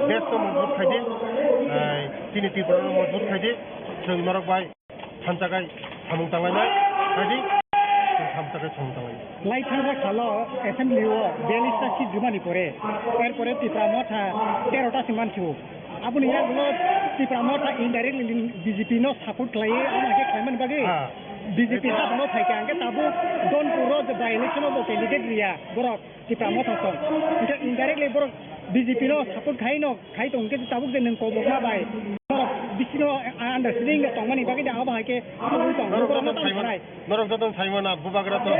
desh no mojbut khaidi, eh, chini Tripura no mojbut khaidi, chwng norok bai thansa khai samung tanglainai, khaidi, chwng thansa khai samung tanglainai. Lai thangsa salo assembly o biyallis ta seat rwmani pore, er pore Tipra Motha tero ta se mansio. Aboni yagulo Tipra Motha indirectly B J P no support khlaiwi, amo hai khe khlaimani bagwi ha. B J P ha bono phaikha, hwnkhe tabuk Donpur o je by election o bo candidate riya borok Tipra Motha song. Hwnkhe indirectly borok B J P no support khai no khai tong, hwnkhe tabuk je nwng kobokma bai borok bisino understanding tongmani bagwi de abo hai khe tong. Norok joto no tamo saiman, khlai. Norok joto saiman na bubagra to,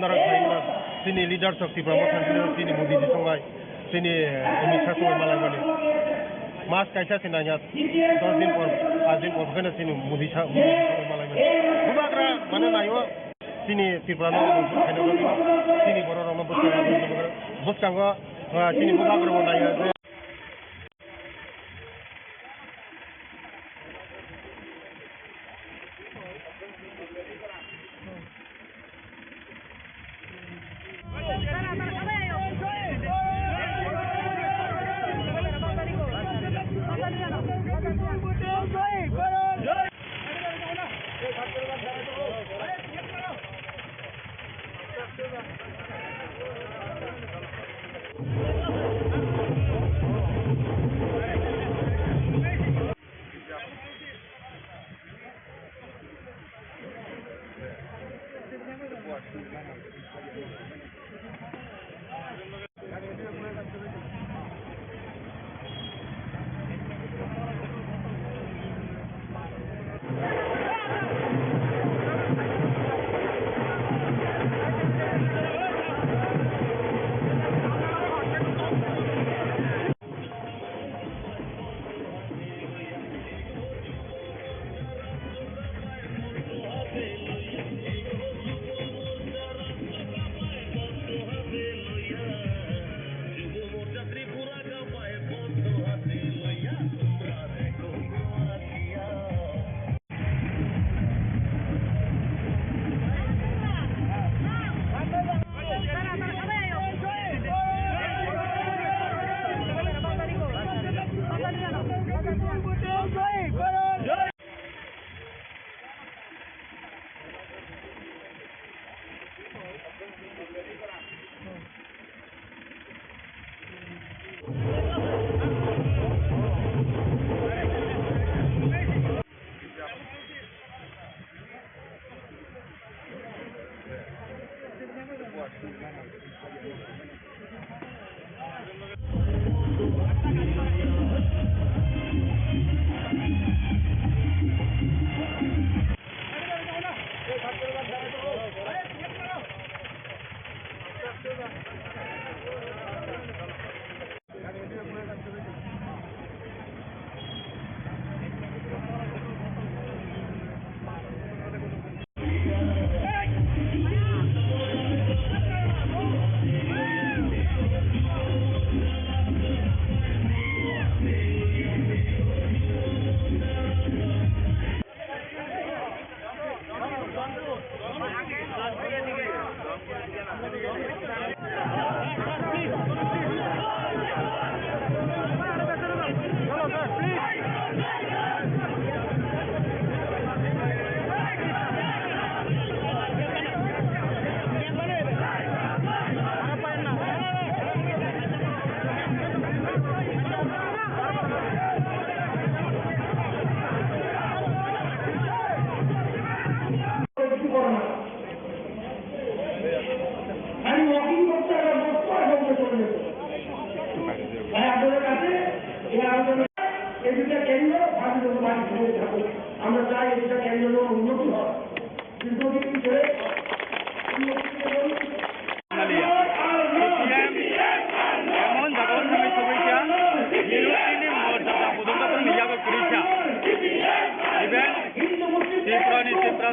norok saiman na chini leader sok Tipra Motha chini Modi ji songnai. Chini, eh, Amit Shah songwi malaimani. Mas kaisa se nangya, dos din por, pas din por, pheno chini Modi Shah, Modi Shah songwi malaimani. Bubagra mane naio, chini Tripura no mojbut khaina bagwi, chini borok rok no bwskango, bwskango, ah, chini bubagra bo naiya je,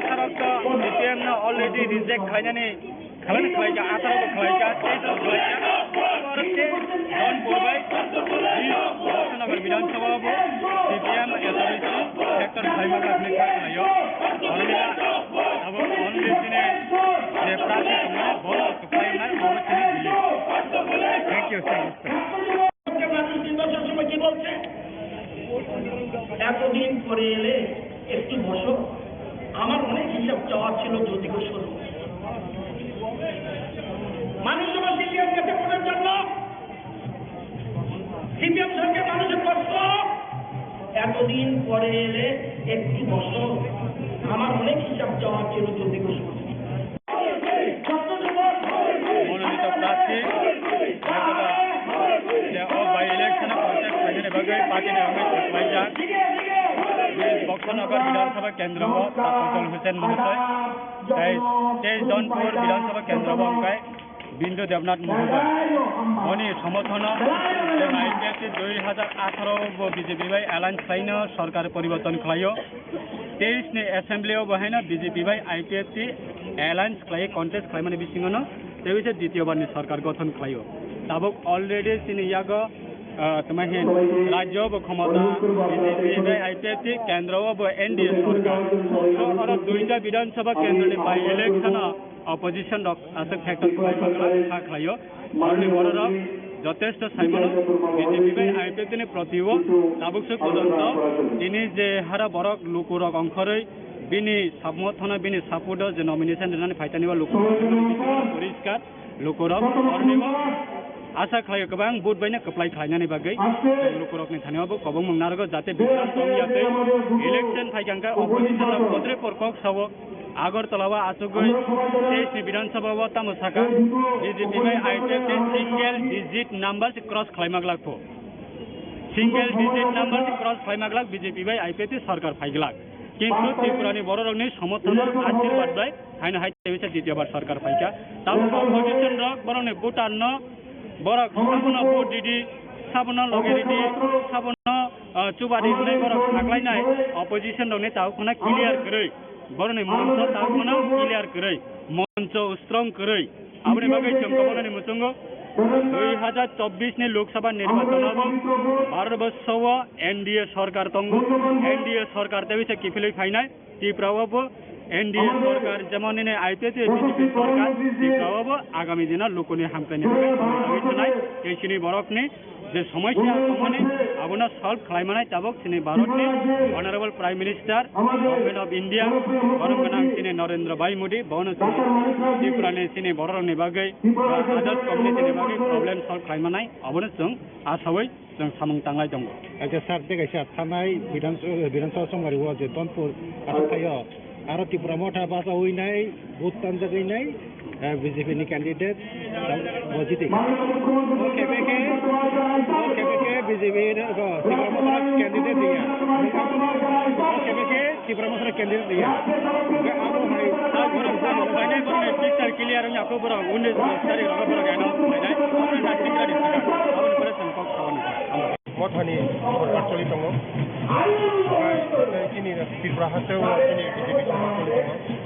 Sarok to C P M no already reject khlainani, khlaina khlaika, atharo bo khlaika, teis bo khlaika. Aro teis Jaunpur bai Bhoksanagar Bidhan Sabha bo C P M S R C sector khlaima kha hwnwi kha khlaio. Oro abo only chini je prarthi tongmani bono kwplai wngnai, abo chini belief. Thank you, sir. রাজনৈতিক দল সবসময় কি বলছে? এতদিন পরে এলে একটু বসো, আমার অনেক হিসাব চাওয়ার ছিল জ্যোতিকোষর। মানুষ যখন সিপিএম গেছে ভোটের জন্য, সিপিএম সরকার মানুষের প্রশ্ন, এতদিন পরে এলে একটু বসো, আমার অনেক হিসাব চাওয়ার ছিল জ্যোতিকোষর। Mononito prarthi, je o by election o contest khlainani bagwi party ni wngwi saklaijak. Bini Bhoksanagar Bidhan Sabha kendro o Tafazzal Hussain Mohoday, tei teis Jaunpur Bidhan Sabha kendro o wngkha Bindu Debnath Mohoday. Boni somorthono chwng I P F T dui hajar atharo bo B J P bai alliance khlaino sorkar poriborton khlaio. Teis ni assembly o bo haino B J P bai I P F T alliance khlai contest khlaimani bisingo no tei bisa ditiyo bar ni sorkar gothon khlaio. Tabuk already chini yago, ah, tama hin rajyo bo khomota B J P bai I P F T, kendro o bo N D A sorkar. So oro duita Bidhan Sabha kendro ni by election o opposition rok aswk factor khlai kha khlaio. Oroni bororok jotesto saimano B J P bai I P F T ni proti o tabuk se porjonto tini je hara borok lukurok ongkhorwi bini samorthono bini support o je nomination rinani phaitani o lukurok poriskar lukurok oroni o asa khlaio kwbang vote baino kwplai khlainani bagwi lukurokni thani o bo kobongmung narwgo jate bikram tongya tei election phaikha hwnkhe opposition rok kotre por kok sao. Agartala o achugwi teis ni Bidhan Sabha o tamo saka, B J P bai I P F T single digit number se cross khlaima glak pho. Single digit number se cross khlaima glak B J P bai I P F T sorkar phai glak. Kintu Tripura ni bororokni somorthon o ashirbad bai haino hai teisa ditiyo bar sorkar phaikha. Tabuk opposition rok borokni voter no borok sabono vote ridi, sabono loge ridi, sabono, ah, chuba ridi hinwi borok saklainai opposition rokni tabuk phano clear kwrwi. Borokni moncho tabuk phano clear kwrwi, moncho strong kwrwi. Aboni bagwi chwng kwbangmani muchungo dui hajar chobbish ni Lok Sabha nirbachon o bo Bharat borso o N D A sorkar tongo, N D A sorkar tei bisa kiphilwi phainai Tripura o bo N D A sorkar, jemon nini I P F T B J P sorkar, Tripura o bo agami dino lukuni hamkraini bagwi thanai tei chini borokni je somosya tongmani abono solve khlai manai tabuk chini Bharatni Honorable Prime Minister, Government of India, borok gwnang chini Narendra Bhai Modi, bono chini Tripura ni chini bororokni bagwi, others community ni bagwi problem solve khlai manai abono chwng asawi chwng samung tanglai tongo. Acha sir, tei kaisa thanai Bidhan, Bidhan Sabha Somari o je Jaunpur achuk thaio, aro Tipra Motha bachawi nai, vote tanjagwi nai, eh, B J P ni candidate, bo jiti. O khe B K, o khe B K B J P ni, o, Tipra Motha candidate ya. O khe B K Tipra Motha candidate ya. Hwnkhe abo hai, borok, borok, borok, picture clear wngya kho borok, undi sari rok borok announce khlainai, abo na secret secret, abo ni pore chwng kok sabani. Mothani sorkar choli tongo. Tei chini Tripura hasteo chini B J P sorkar choli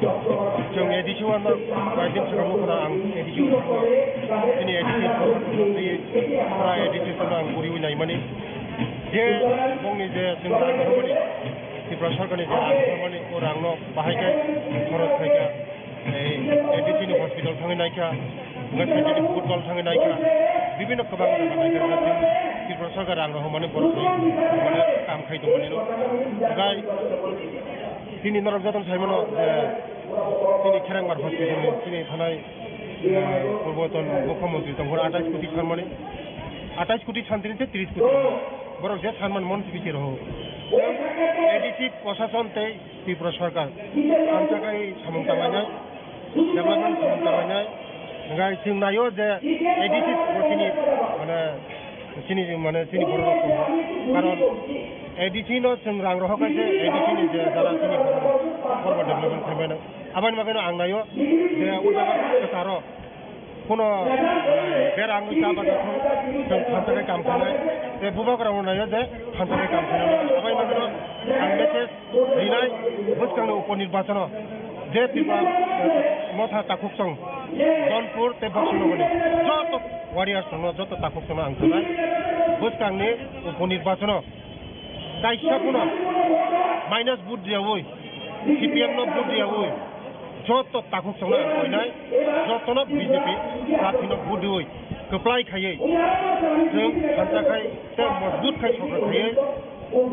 tongo. Chwng A D C o ano koyekdin swkang nukho na ang A D C o chini A D C sorkar choli, Tripura A D C sorkar ang guriwi naimani. Je bongni je chwng ang nukmani, Tripura sorkarni je ang nukmani, o rangno bahai khe khorok khai kha. Ei, A D C ni hospital thangwi naikha, hwnkhe side ni football thangwi naikha, bibhinno kwbang jaga naikha, hwnkhe chini Tripura sarkar rang rok hwnmani borok rok hwnmani kam khai tongmani no. Hwnkhe chini norok jotono sai mano je chini Kherangbar hospital ni chini thanai, eh, purboton mukhyamantri tongphuru atais koti sanmani, atais koti santri tei tris koti borok je sanmani mon sibisi rok. A D C prosason tei Tripura sarkar thansa khai samung tanglainai, development samung tanglainai. Hwnkhe chwng naio je A D C bo chini, mane, chini, mane, chini borok rok tongo. Karon A D C no chwng rang rohor khe se A D C ni je jara chini borok rok, borok rok development khlai mano. Aboni bagwi no ang naio je o jaga kwcharo Kuno, eh, berang wngwi ta bada thung, chwng thansa khe kam khainai. Bubagra rok naio je phansa bai kam khainai. Abai nangno ang message rinai bwskangni upo nirbachono je Tripura, eh, motha takhuksong Donpur tei Boksonogorni joto warriors rokno, joto takhuksongno ang sanai bwskangni upo nirbachono kaisa phano minus vote riyaui, C P M no vote riyaui, joto takhuk chongna ang koinai, jotono B J P party no vote riui kwplai khaiwi chwng thansa khai tei mojbut khai sorkar khaiwi,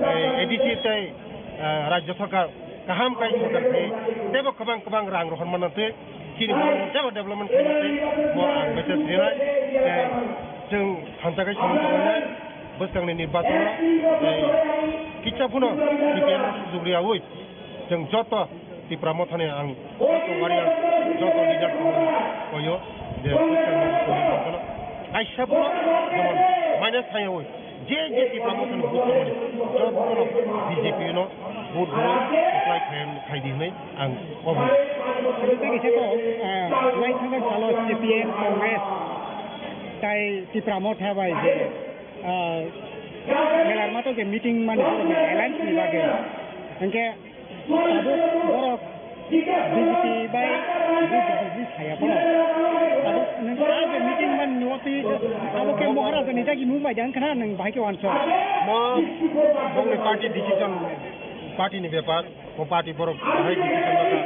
eh, A D C tei, eh, rajya sorkar kaham khai sorkar khaiwi teibo kwbang kwbang rang rohor manna twi chini borok teibo development khaina twi bo ang message rinai tei chwng thansa khai samung tangnai bwskangni nirbachono, eh, kisa phano C P M no sujug riyaui chwng joto Tipra mothani ang joto warrior, joto leader koyo je kaisa bo jemon minus thaio je je Tipra mothani vote tongmani joto B J P no vote rwi apply khai, khai di hinwi ang obo. Tei kaisa kok, ah, lai thangna salo C P M, Congress tai Tipra motha bai je, ah, melarma to je meeting mani alliance ni bagwi. Hingke tabuk borok B J P bai B J P saya borok. Tabuk nwng a je meeting man nuwatwi abo khe Moharaja ni jagi mung bai dang khna nwng bahai khe wansok. Mo bongni party decision, party ni bepar, mo party borok bahai decision naka.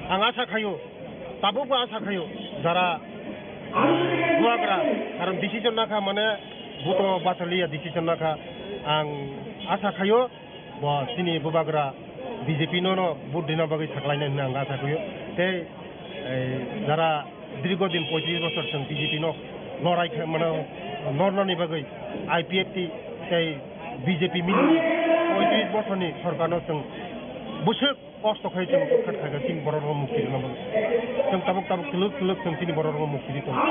Ang asa khayo, tabuk bo asa khayo, jara bubagra, karon decision naka mane buto bachaliya decision naka. Ang asa khayo, bo chini bubagra B J P no, no vote rina bagwi saklainai hwnwi ang asa khaio. Tei, eh, jara dirgo din poitris bosor chwng B J P no lorai kha-, mano, lornani bagwi I P F T tei B J P mili poitris bosorni sorkarno chwng bwswk kosto khai chwng khat khaikha chini borok rok mukti rwna bagwi. Chwng tabuk tabuk twlwk twlwk chwng chini borok rok mukti rwi tongo.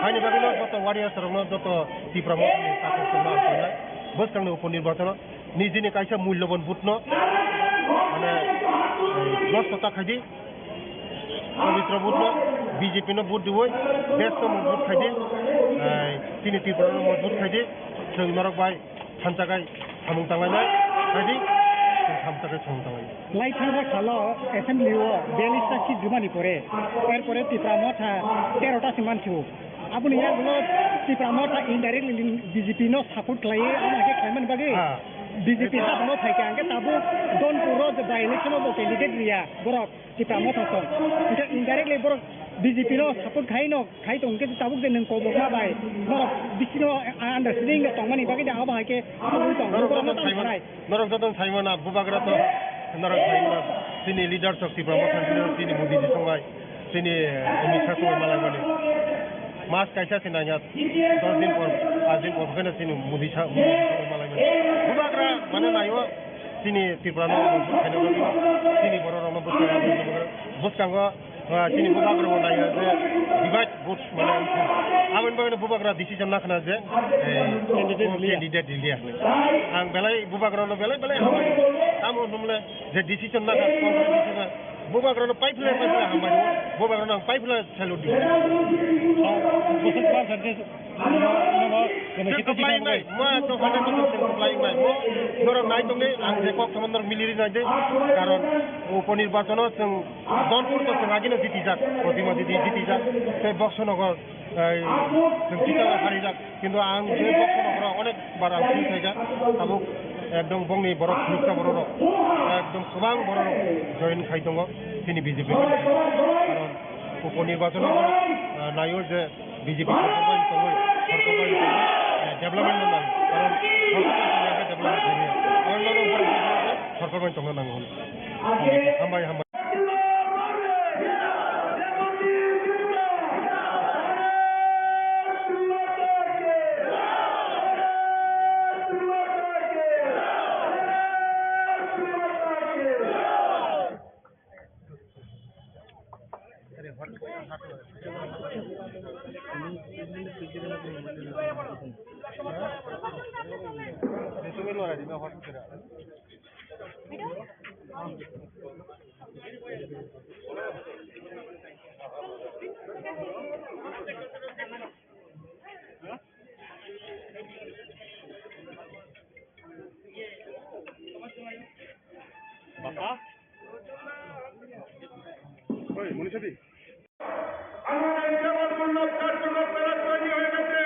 Haini bagwino joto warriors rokno, joto Tipra mothani takhuk chwngno ang tongnai. Bwskangni upo nirbachono nijini kaisa muilloban vote no, mane, eh, nosto ta khaidi, pabitro vote no, B J P no vote diwi, desh no mojbut khaidi, eh, chini Tripura no mojbut khaidi, chwng norok bai thansa khai samung tanglainai, khaidi, chwng thansa khai samung tanglainai. Lai thangjak salo assembly o biyallis ta seat rwmani pore, er pore Tipra motha tero ta se manthio. Aboni yagulo Tipra motha indirectly B J P no support khlaiwi, amo khe khlaimani bagwi Ah. B J P ha no phaikha, hwnkhe tabuk Donpur o je by election o bo candidate riya borok Tipra motha song. Hwnkhe indirectly borok B J P no support khai no khai tong, hwnkhe tabuk je nwng kobokma bai borok bisino understanding no tongmani bagwi de abo hai khe tong, Norok borok no joto tong sai mano, sanai. Norok joto sai mano, bubagra to norok sai mano, chini leader sok Tipra motha chini Modi ji songnai. Chini, eh, Amit Shah songwi malaimani. Mas kaisa se nangya, dos din por, pas din por pheno chini Modi Shah, Modi Shah songwi malaimani. Bubagra mane naio, chini Tripura no mojbut khaina bagwi, chini borok rokno bwskango, bwskango, ah, chini bubagra bo naio je divide vote mane wngkha. Aboni bagwi bubagra decision nakhna je, eh, Candidate rwliya. Candidate rwliya hinwi. Ang belai bubagra no belai belai hambai. Tamo hwnmle je decision nakhna, Congress decision. Bubagrano paiphlai, paiphlai hambai rwo. Bubagrano ang paiphlai salute di. Bwswk bwswk je nono, nono, Chwng kwplai wngnai, mo chwng hundred percent chwng kwplai wngnai. Mo norok nai tongdi, ang je kok samo norok miliri nai di. Karon upo nirbachono chwng Donpur to chwng agino jitijak, Protima Didi jitijak, tei Boksonogor, eh, chwng Chitala harijak. Kintu ang je Boksonogoro onek bar ang phil khaikha, tabuk ekdom bongni borok phunuksa borok rok, ekdom kwbang borok rok join khai tongo chini B J P. Karon upo nirbachono, ah, naio je B J P sorkar bai tongwi, sorkar bai tongwi, eh, development no nango. Karon sorkar bai tongwi development khaimaya. Karon nono borok sorkar bai tongna nango hwnwi. Hambai, hambai. আমার এই সেবামূলক কার্যকলাপ করা তৈরি হয়ে গেছে।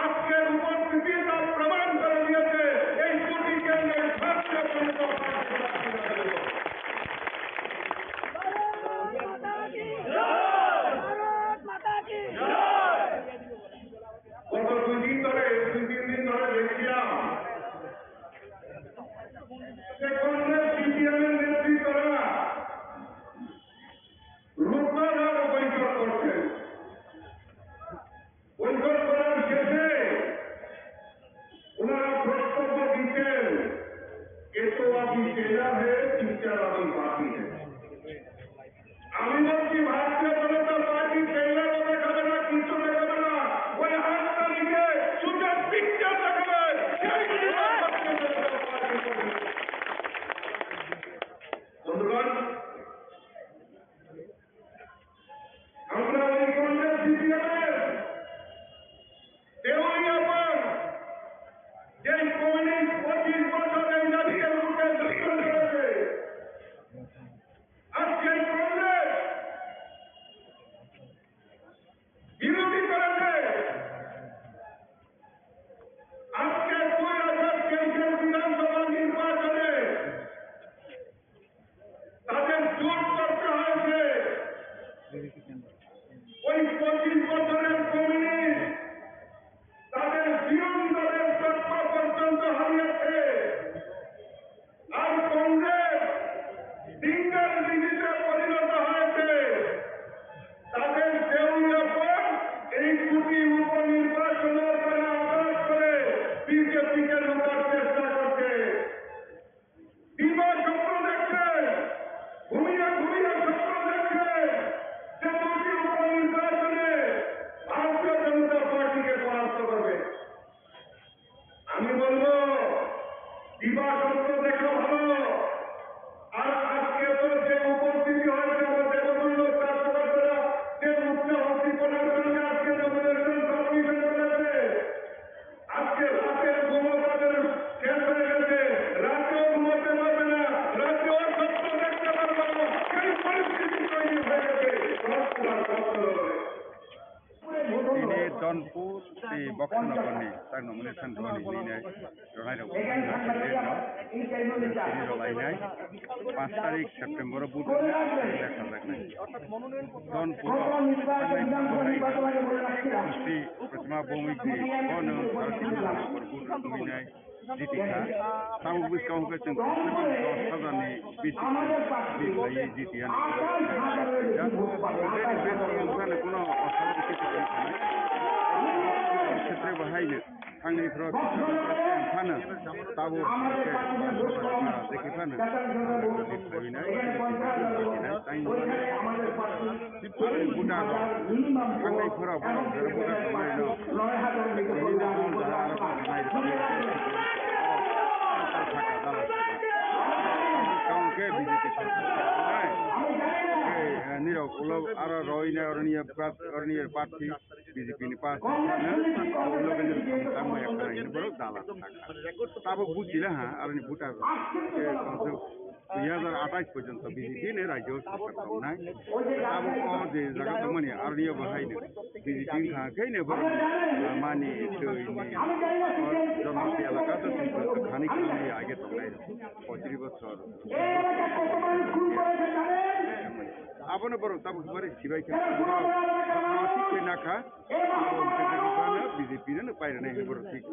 আজকের উপস্থিতি তা প্রমাণ করে দিয়েছে এই দুটি কেন্দ্রের ভারতীয় জনতা পার্টি। গত দুই দিন ধরে, দুই তিন দিন ধরে দেখছিলাম যে কংগ্রেস সিপিএম এর নেতৃত্বরা রোববার রাত বৈঠক করছেন। বৈঠক করার শেষে ওনারা বক্তব্য দিচ্ছেন, "এ তো আভি টেইলার হে, পিকচার আভি বাকি হে।" আমি বলছি, ভারতীয় জনতা পার্টি টেইলারও দেখাবে না, কিছু দেখাবে না, ওই আট তারিখে শুধু পিকচার দেখাবে, সেই দিনই ভারতীয় জনতা পার্টি করবে। বন্ধুগণ, আমরা ওই কংগ্রেস সিপিএম এর দেউলিয়াপাড় যে কমিউনিস্ট পঁচিশ বছর এই জাতির বুকে যুদ্ধ করেছে, আজকে কংগ্রেস বিরোধী করেছে। আজকে দুই হাজার তেইশের বিধানসভা নির্বাচনে তাদের জোট করতে হয়েছে। ওই পঁচিশ বছরের কমিউনিস্ট তাদের বিরোধী দলের সত্তা পর্যন্ত হারিয়েছে। আর কংগ্রেস সিঙ্গেল ডিজিটে পরিণত হয়েছে। তাদের দেউলিয়াপাড় এই দুটি উপনির্বাচনও তারা আঘাত করে বিজেপিকে লুকার চেষ্টা করছে। দিবা স্বপ্ন দেখছে, ঘুমিয়ে ঘুমিয়ে স্বপ্ন দেখছে যে দুটি উপনির্বাচনে ভারতীয় জনতা পার্টিকে পরাস্ত করবে। আমি বলবো, দিবা স্বপ্ন দেখা ভালো। আর আজকে তো যে উপস্থিতি হয়েছে, আমার দেবতুল্য কার্যকর্তারা যে উচ্চ উদ্দীপনার সঙ্গে আজকে নমিনেশন সাবমিশন করেছে, আজকে রাতের ঘুমও তাদের শেষ হয়ে গেছে, রাতেও ঘুমাতে পারবে না, রাতেও স্বপ্ন দেখতে পারবে না, সেই পরিস্থিতি তৈরি হয়ে গেছে। Tini Donpur tei Boksanagarni tak nomination rwni hinwi nai rwnairok tini rwlainai. Panch tarik September o vote rwna lekha jaknai. Donpur o thangnai Mungkoi Sri Pratima Bhowmiak ni bono Bharatiya Janata Party vote rwnainai. Jiti kha. Tabuk bwskang hwnkhe chwng dos hajar ni bisi ni khlaiwi jiti ya. Jeni besi wngkha no kuno osoro khe tongwi thanai. Khetre bo hai no thangni phoro phano tabuk hwnkhe jekhe phano. Buddha rok thangnai phora borok jora Buddha rok nai no. Tini no ang jora aro kok nai rw. Tang khe B J P nai. Nirok ulo aro roi nai oroni ya prat oroni ya party B J P ni party no. Ulo khe nirok tang mai khanai borok dala thaka. Tabuk buchila ha aroni Buddha rok. Dui hajar atais porjonto B J P ni rajyo sarkar tongnai. Abo o je jaga tongmani aroni o bahai no B J P wngkha khe no borok mani twi ni o Janati elaka to thani khe age tongnai poitrish bochor. Abono borok tabuk bari sibai khe borok thik khe nakha. B J P no pairwnai hinwi borok thik.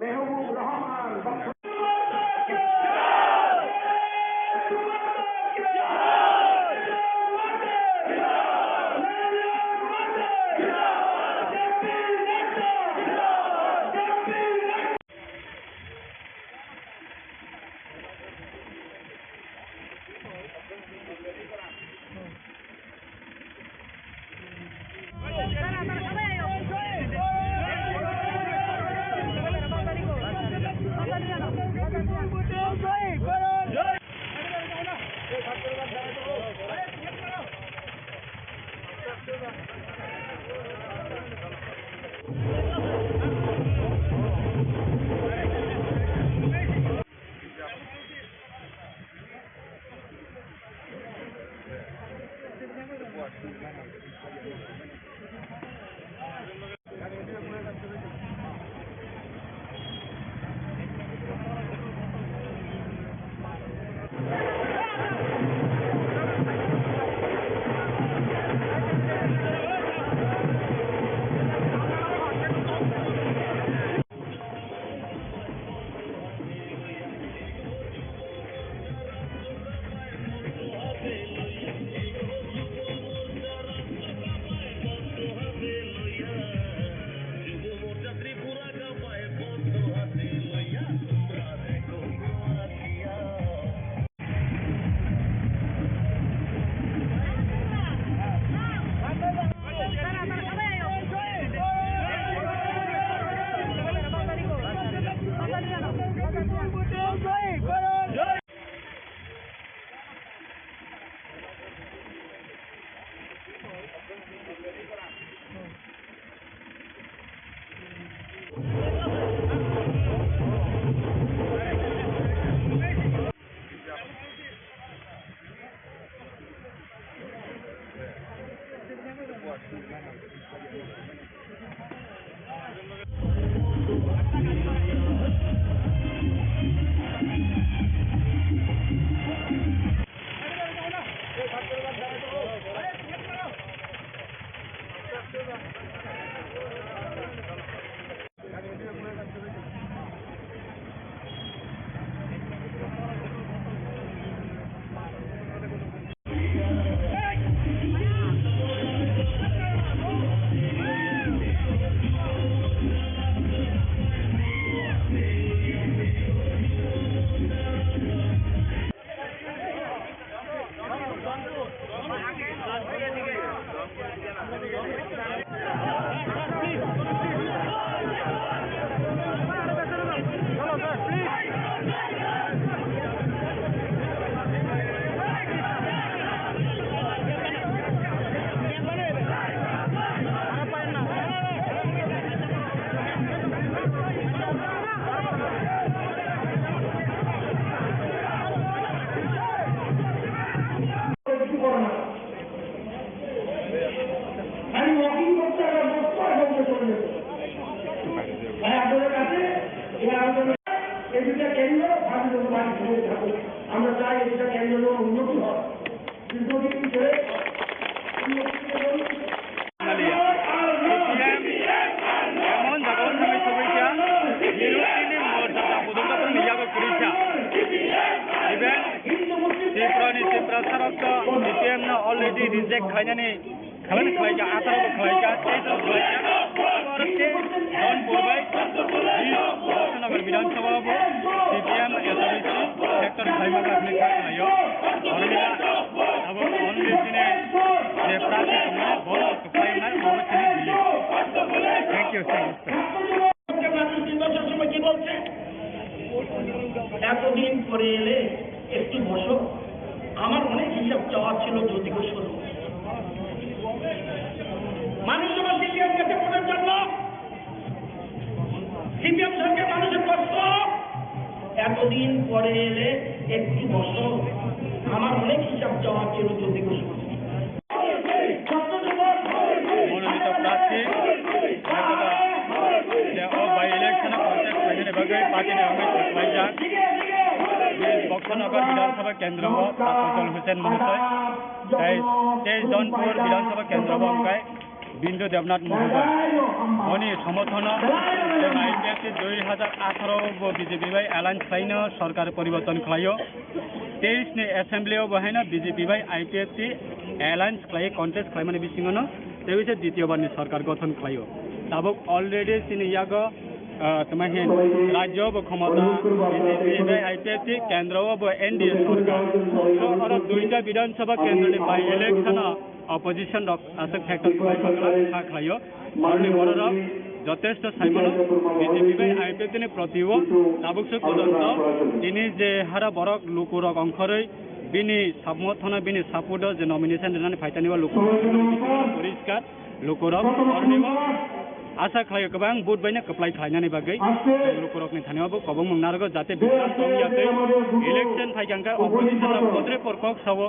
আমি ওয়াকিং করতে আমরা বক্তব্য বলতে চলে যেত। তাই আপনাদের কাছে এই আলোচনা এই দুটা কেন্দ্র ভারতীয় জনতা পার্টি ধরে থাকুক। আমরা চাই এই দুটা কেন্দ্র যেন উন্নতি হয়। দীর্ঘদিন ধরে উন্নতি এবং এমন জায়গায় থাকি সবাইকে বিরোধী মোর্চা পর্যন্ত নিয়ে যাবে পুলিশা। Even Tripura ni Tripura sarok to C P M no already reject khlainani khalani khlaika, atharo bo khlaika, teis bo khlaika. Abo aro khe Jaunpur bai Bidhansabar Bidhan Sabha bo C P M S O B C sector khlaima kha khlaio. Oro nila abo only chini je prarthi tongmani bo kwplai wngnai, abo chini belief. Thank you, thank you, sir. রাজনীতির বছর সময় কি বলছে? এতদিন পরে এলে একটু বসো, আমার অনেক হিসাব চাওয়ার ছিল জ্যোতি ঘোষ। মানুষ যখন সিপিএম গেছে ভোটের জন্য, সিপিএম সরকার মানুষের প্রশ্ন, এতদিন পরে এলে একটু বসো, আমার অনেক হিসাব চাওয়ার ছিল জ্যোতি ঘোষ। মনোনীত প্রার্থী je o by election o contest khlainani bagwi party ni wngwi thwk laijak. Boksonagar Bidhan Sabha Kendro o Tafajol Hussain Mohosoy tei tei Jaunpur Bidhan Sabha Kendro o wngkha Bindu Debnath Mohosoy. Boni somorthono I P F T dui hajar atharo bo B J P bai alliance khlaino sorkar poriborton khlaio. Teis ni assembly o bo haino B J P bai I P F T alliance khlai contest khlaimani bisingo no tei waisa ditiyo bar ni sorkar gothon khlaio. Tabuk already chini yago, ah, tama hin rajyo bo khomota B J P bai I P F T, kendro o bo N D A sorkar. So oro duita Bidhan Sabha kendro ni by election o opposition rok aswk factor khlai kha khlaio. Aroni bororok jotesto saimano B J P bai I P F T ni proti o tabuk se pojonto tini je hara borok lukurok ongkhorwi bini samorthono bini support o je nomination rinani phaitani o lukurok poriskar lukurok aroni o asa khlaio kwbang vote baino kwplai khlainani bagwi lukurokni thani o bo kobongmung narwgo jate bikram tong ya tei election phaikha hwnkhe opposition rok kotre por kok sao.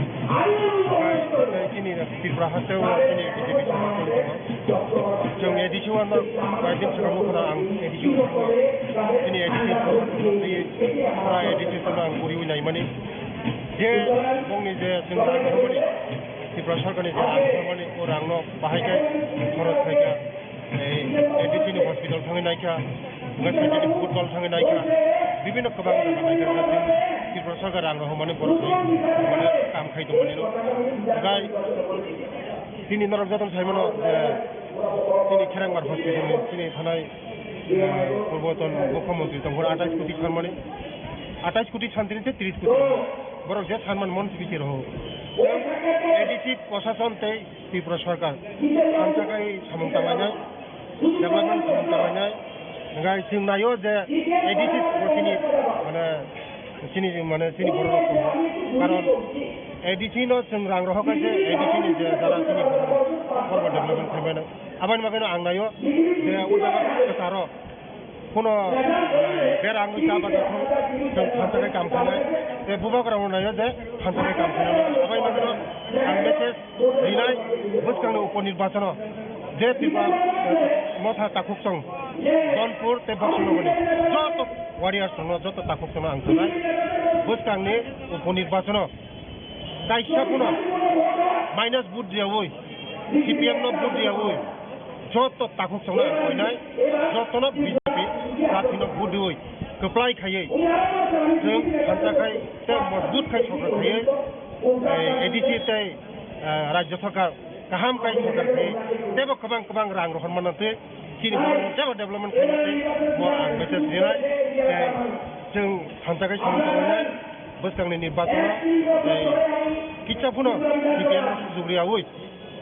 Chini Tripura haste o chini B J P sorkar tongwi tongo. Chwng A D C o ano koi din swkang nukho na ang A D C o chini A D C sorkar tongwi pura A D C sorkar ang puriwi naimani. Je bongni je chwng rang rwmani, Tripura sorkarni je rang rwmani, o rangno bahai khe khorok khai kha. Ei, A D C ni hospital thangwi naikha, wngkha side ni football thangwi naikha, bibinno kwbang jaga naikha, Tripura sarkar rang rok hwnmani borok bai mane kam khai tongmani no. Hwnkhe chini norok jotono sai mano je chini Kherengbar hospital ni chini thanai, eh, purboton mukhyamantri tongphuru atais koti sanmani, atais koti santini tei tris koti borok je sanmani mon sibisi rw. A D C prosason tei Tripura sarkar thansa khai samung tanglainai, development samung tanglainai. Hwnkhe chwng naio je A D C bo chini, mane, chini, mane, chini borok rok tongo. Karon A D C no chwng rang rohor khe se A D C ni je jara chini borok rok development khaimano. Aboni bagwino ang naio je o jaga kwcharo Kuno berang wngwi ta bada thung, chwng thansa khe kam khainai. Tei bubagra rok naio je thansa khe kam khainai. Abai mano ang message rinai bwskangni upo nirbachono je Tripura, eh, motha takhuk song Donpur tei Boksonogorni joto warriors rokno, joto takhuk songno ang sanai bwskangni upo nirbachono kaisa phano minus vote riyaui, C P M no vote riyaui, joto takhuk chongno ang koinai, jotono B J P party no vote riui kwplai khaiui, chwng thansa khai tei mojbut khai sorkar khaiui, eh, A D C tei, eh, Rajya Sarkar kaham khai sorkar khaiui, teibo kwbang kwbang rang rohor manna tei chini borok teibo development khaina tei bo ang message rinai, tei chwng thansa khai samung tangnai, bwskangni nirbachono tei kisa phano C P M no sujuk riyaui,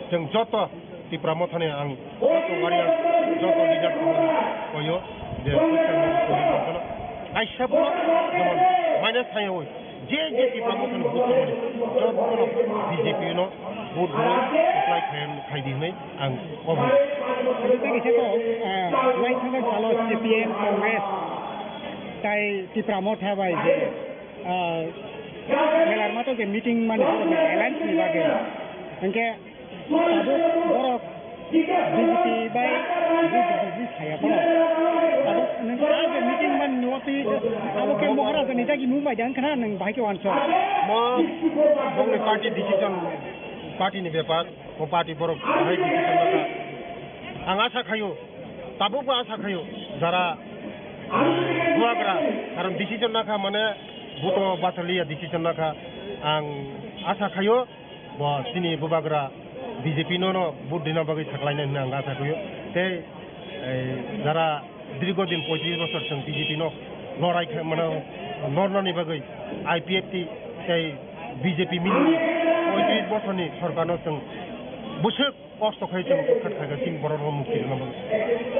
chwng joto Tipra Mothani ang joto warrior, joto leader koyo je bwskangni nirbachono kaisa phano jemon minus thangyaui, je je Tipra Mothani vote tongmani jotono B J P no vote rwi apply khai, khai di hwnwi ang obo. Tei kisa kok, ah, lai thangkhe salo C P M, Congress tei Tipra Motha bai je, ah, Melarmato je meeting mani borok ni alliance ni bagwi. Hwnkhe tabuk borok B J P bai B J P ni saya borok. Tabuk nwng a je meeting mani nugo twi abo khe Moharaja ni dagi mung bai da wngkha na nwng bahai khe uansuk. Mo bongni party decision, party ni bepar, o party borok bahai decision nokha. Ang asa khaio, tabukbo asa khaio, jara bubagra karon decision nakha mane buto bachaliya decision nakha. Ang asa khaio, bo chini bubagra B J P no, no vote dina bagwi saklaina hwnwi ang asa khaio. Tei, eh, jara dirgo din poitris bosor chwng B J P no lorai khe, mane, lornani bagwi I P F T tei B J P mili poitris bosorni sorkarno chwng Bwswk kosto khai chwng kha kha chini borok rok mukti rwna bagwi.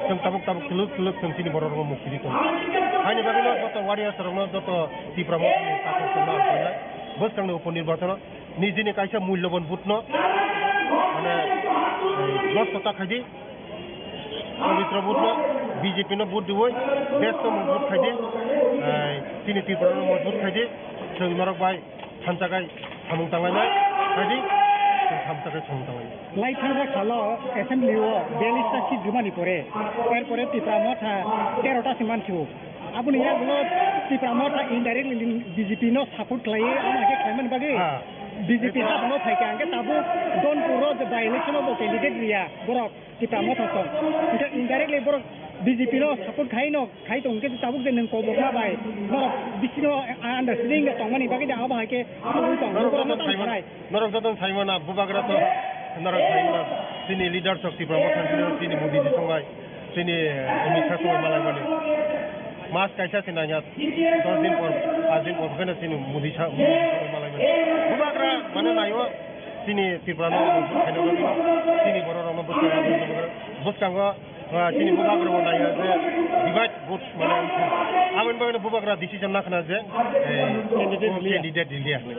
Chwng tabuk tabuk thwlwk thwlwk chwng chini borok rok mukti rwi tongo. Haini bagwi no joto warriors rok no joto Tipra Motha ni takhuk chwng no ang tongnai. Bwskang ni upor nirbachono nijini kaisa mulyoban vote no mane, eh, nosto ta khai di. Pabitra vote no, B J P no vote diwi, best no vote khai di. Eh, chini Tripura no vote khai di. Chwng norok bai thansa khai samung tanglainai, khai di. Chwng thansa khai samung tanglainai. Lai thansa salo assembly o biyallis ta seat jumani pore, er pore Tipra Motha tero ta se manthio. Aboni yagulo Tipra Motha indirectly B J P no support khlaiwi, amo khe khlaimani bagwi. Ha. B J P ha bono phaikha, hwnkhe tabuk Donpur o je by election o bo candidate riya borok. Tipra Motha song. Hingke indirectly borok B J P no support khai no, khai tong khe tabuk je nwng kobokma bai. Norok bisingo understanding tongmani bagwi de abo hai khe tongwi tong. Norok joto Saiman, norok joto Saiman na bubagra to, norok Saiman na chini leaders of Tipra Motha, chini Modi ji song bai, chini, eh, Amit Shah song bai malai mani. Mas kaisa se nangya, dos din por, pas din por kheno chini Modi Shah, Modi ji song bai malai mani. Bubagra mane nayo, chini Tripura no, chini borok rok no bwskango, bwskango, ah, chini bubagra bo naiya je divide vote mane wngkha. Aboni bagwi no bubagra decision nakhna je, eh, candidate riliya. Candidate riliya hinwi.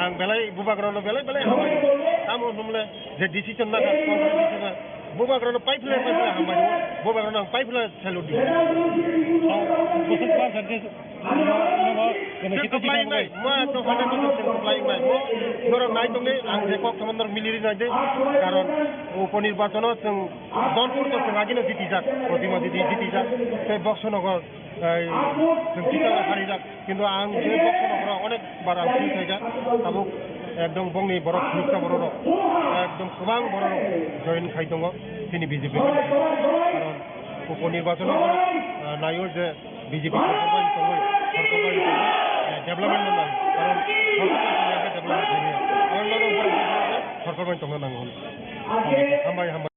Ang belai bubagra no belai belai hambai. Tamo hwnmle je decision nakha, bubagra no paiphle paiphle hambai. Bubagra no ang paiphle salute di. Bwswk percentage Chwng kwplai wngnai, mo ang tong hwnai, mo chwng kwplai wngnai, mo norok nai tongdi, ang je kok thangma norok mili ri nai di, karon uponirbachon o chwng Donpur to chwng agino jitijak, Protima Didi jitijak, tei Boxonogo, ei, chwng Chitala harijak, kintu ang je Boxonogo onek bar ang thwi khaijak, tabuk ekdom bongni borok phunuksa borok rok, ekdom kwbang borok rok join khai tongo chini B J P, karon uponirbachon o, ah, naio je B J P sorkar bai tongwi, sorkar bai tongwi, eh, development no nango. Karon sorkar bai tongwi development khaimaya. Karon nono borok sorkar bai tongna nango hwnwi. Hambai, hambai.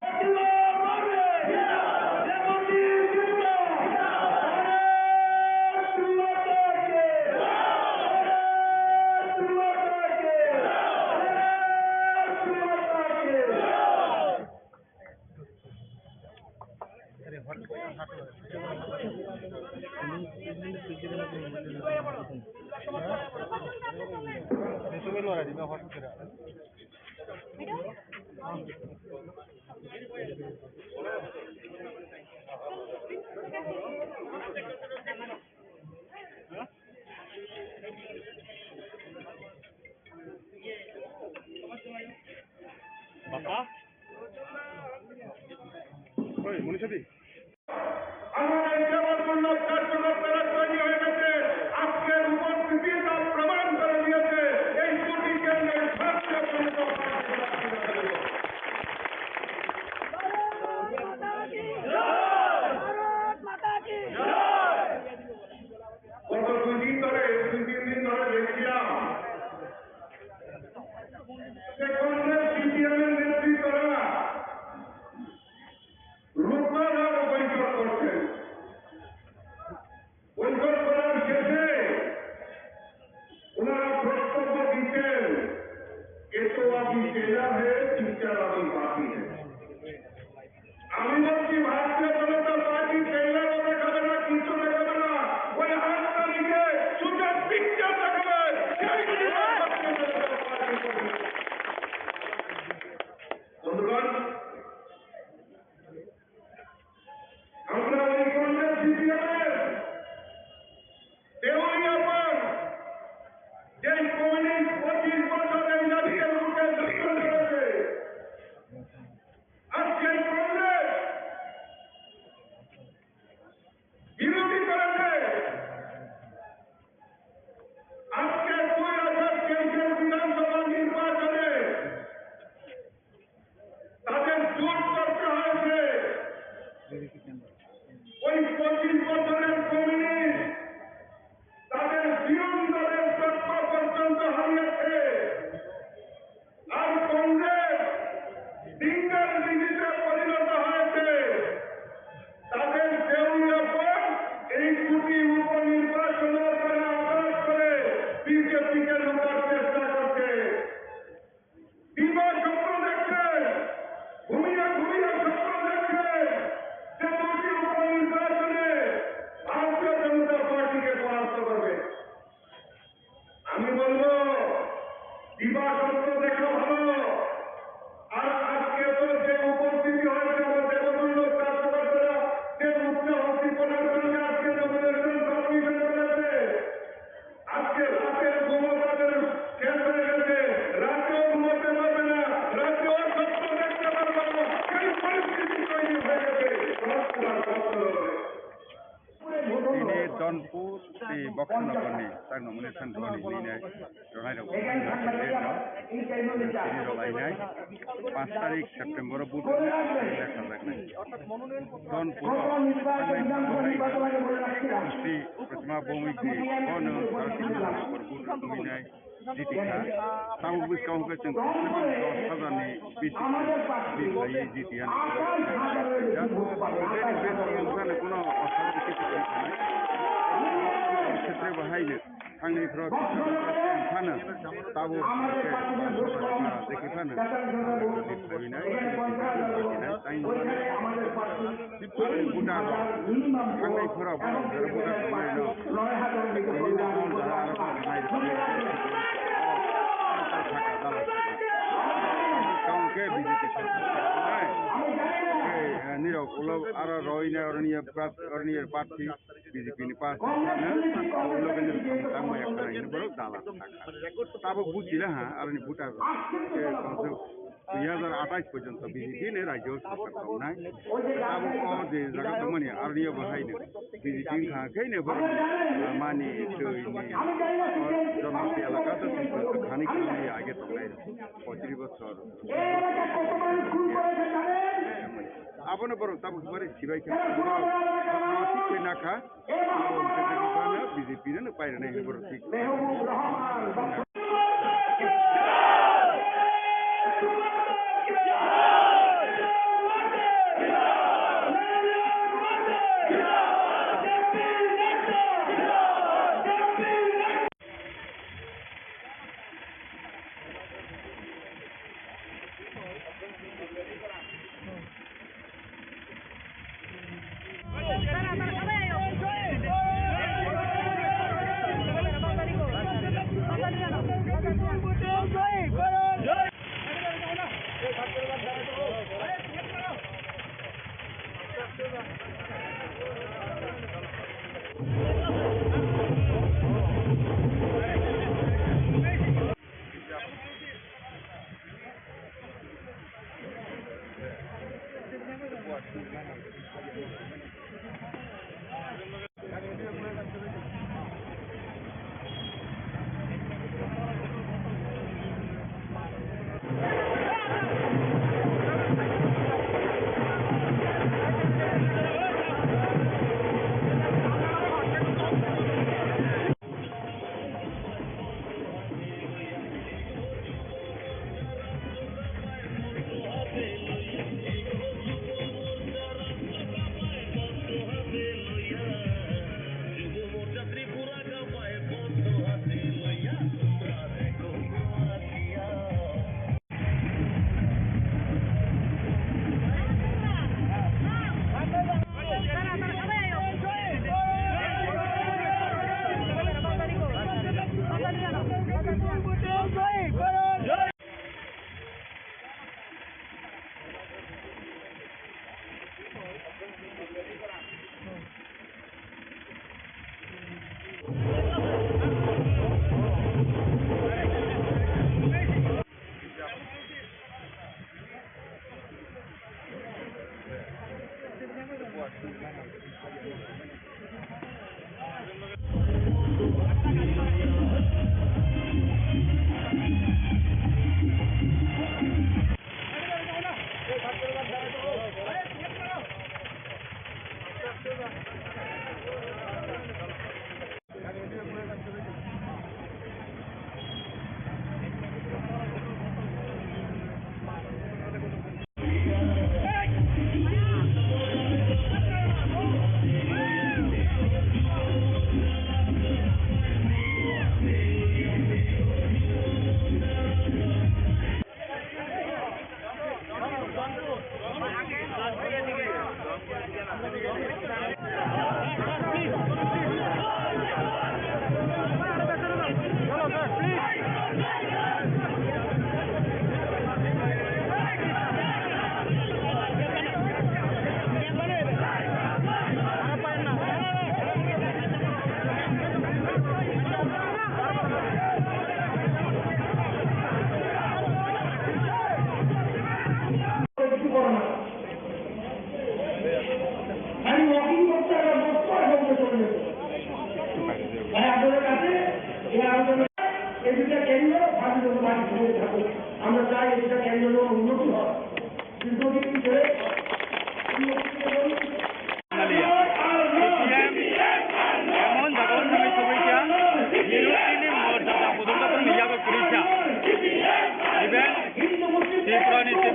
Baka? Oi, Munisha di. আমার এই সেবামূলক কার্যকলাপ করার তৈরি হয়ে গেছে। আজকের উপস্থিতি তা প্রমাণ করে দিয়েছে এই দুটি কেন্দ্রের ভারতীয় জনতা পার্টি। ভারত মাতা কি জয়। গত দুই দিন ধরে, দুই তিন দিন ধরে দেখছিলাম যে কংগ্রেস সিপিএম এর নেতৃত্বরা রূপনারায়ণ বৈঠক করছেন। Sonpur tei Boksanagarni chakno mani san rwani hinwi nai rwnai rok tini rok lainai. Panch tarik September o vote rwna lekha jaknai. Sonpur o thangnai Sri Pratima Bhowmic ni bono vote rwinai. Jiti kha. Tabuk bwskango hwnkhe chwng kwrwngma dos hajar ni bisi bini bai jiti ya. Tei bini besi wngkha no kuno osabari khe tongwi thanai. Khetre bo hai no thangnai phro kisa phano tabuk hwnkhe dos hajar ni ma jeki phano tabuk jiti phaiwi nai. Tei Buda rok, thangnai phora borok jora Buda tongnai no. Nini no tong jora aro kok nai rok. Tong khe B J P sorkar nai. Khe, eh, nirok ulo aro roi nai oroni ye prat-, oroni ye party B J P ni party no. Ulo khe nirok tong tangma ya khanai ni borok dala thaka. Tabuk buchila ha, aroni Buda rok. Khe tong khe Dui hajar atais porjonto B J P ni rajyo sorkar tongnai. Abo o je jaga tongmani aroni bo hai no B J P wngkha khe no borok mani twi ni jonati elaka to khani khani age tongnai poitris bosor. Abono borok tabuk bari sibai khe borok thik khe nakha. Abo hwnkhe jagwi phano B J P no pairwnai hinwi borok thik.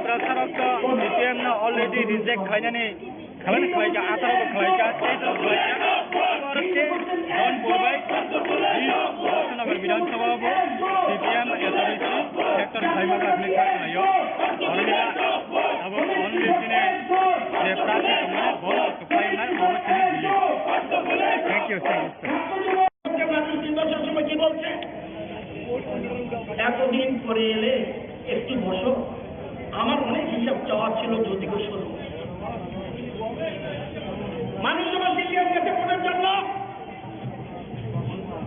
Prasarok to C P M no already reject khlainani, khlaina khlaika, atharo bo khlaika, tei to khlaika. Aro tei Don Purbai, Bhaktanagar Bidhan Sabha bo C P M authority sector khlaima kha hwnwi kha khlaio. Aro abo only sini je prarthi tongmani bo khlaimani bo sini bili. Thank you, thank you, sir. রাজনৈতিক দল সবসময় কি বলছে? এতদিন পরে এলে একটু বসো। আমার অনেক হিসাব চাওয়ার ছিল জ্যোতি ঘোষ। মানুষ যখন সিপিএম গেছে ভোটের জন্য,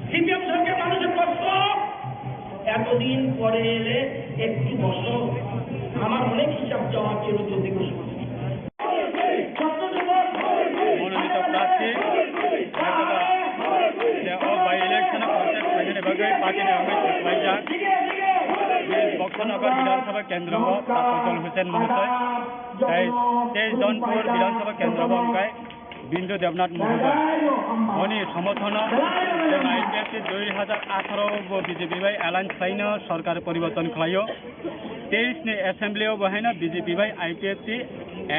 সিপিএম সরকার মানুষের প্রশ্ন, এতদিন পরে এলে একটু বসো। আমার অনেক হিসাব চাওয়ার ছিল জ্যোতি Ghosh. Mononito prarthi, je o by election o contest khlainani bagwi party ni wngwi saklaijak. Bini Bhaktanagar Bidhan Sabha kendro o Pradyot Hussain Mohoday, tei tei Donpur Bidhan Sabha kendro o wngkha Bindu Debnath Mohoday. Boni somorthono chwng I P F T dui hajar atharo bo B J P bai alliance khlaino sorkar poriborton khlaio. Teis ni assembly o bo haino B J P bai I P F T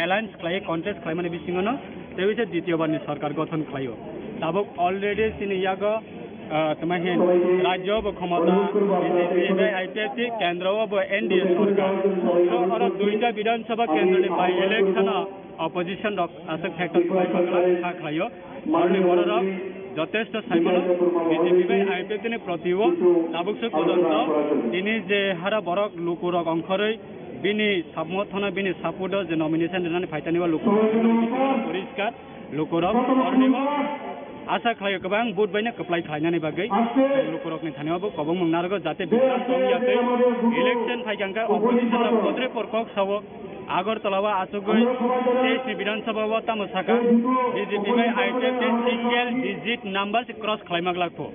alliance khlai contest khlaimani bisingo no tei bisa ditiyo bar ni sorkar gothon khlaio. Tabuk already chini yago, ah, tama hin rajyo bo khomota B J P bai I P F T, kendro o bo N D A sorkar. So oro duita Bidhan Sabha kendro ni by election o opposition rok aswk factor khlai kha khlaio. Aroni bororok jotesto saimano B J P bai I P F T ni proti o tabuk se pojonto tini je hara borok lukurok ongkhorwi bini samorthono bini support o je nomination rinani phaitani o lukurok poriskar lukurok oroni o asa khlaio kwbang vote baino kwplai khlainani bagwi lukurokni thani o bo kobongmung narwgo jate bikram tongya tei election phaikha hwnkhe opposition rok potre por kok sao. Agartala o achugwi teis ni Bidhan Sabha o tamo saka, B J P bai I P F T single digit number se cross khlaima glak pho.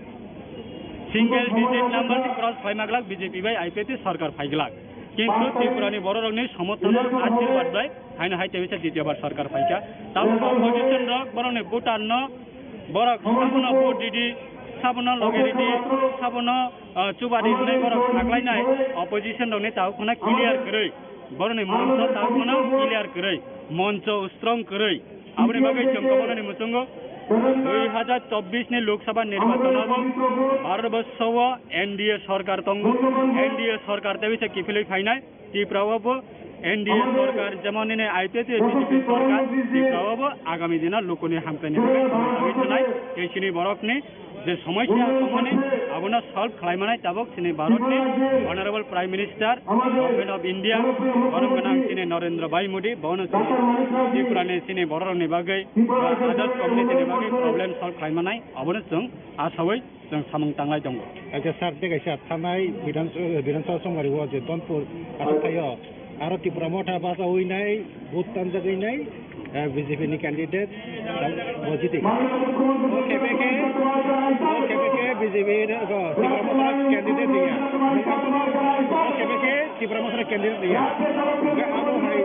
Single digit number se cross khlaima glak B J P bai I P F T sorkar phai glak. Kintu Tripura ni bororokni somorthon o ashirbad bai haino hai teisa ditiyo bar sorkar phaikha. Tamo opposition rok borokni voter no borok sabono vote ridi, sabono loge ridi, sabono, ah, chuba ridi hinwi borok saklainai opposition rokni tao khuna clear kwrwi. Boroni moncho tabukno clear kwrwi, moncho strong kwrwi. Aboni bagwi chwng kobornani muchungo dui hajar chobbish ni Lok Sabha nirbachon abo Bharat borso o N D A sorkar tongo, N D A sorkar tei bisa kiphilwi phainai. Tripura o bo N D A sorkar, jemon nini I P F T B J P sorkar, Tripura o bo agami dino lukuni hamkraini bagwi thanai tei chini borokni je somosya tongmani abono solve khlaimanai tabuk chini Bharatni Honorable Prime Minister, Government of India, borok gwnang chini Narendra Bhai Modi, bono chini Tripurani chini bororokni bagwi ba others community ni bagwi problem solve khlaimanai abono chwng asawi chwng samung tanglai tongo. Acha sir, tei kaisa thanai Bidhan, Bidhan Sabha songmari o je Donpur aswk thaio. Aro Tipra Motha bachawi nai, vote tanjagwi nai, eh, B J P ni candidate, bo jiti. O kebeke, o kebeke B J P ni, o Tipra Motha candidate ya. O kebeke Tipra Motha candidate ya. Abo hai,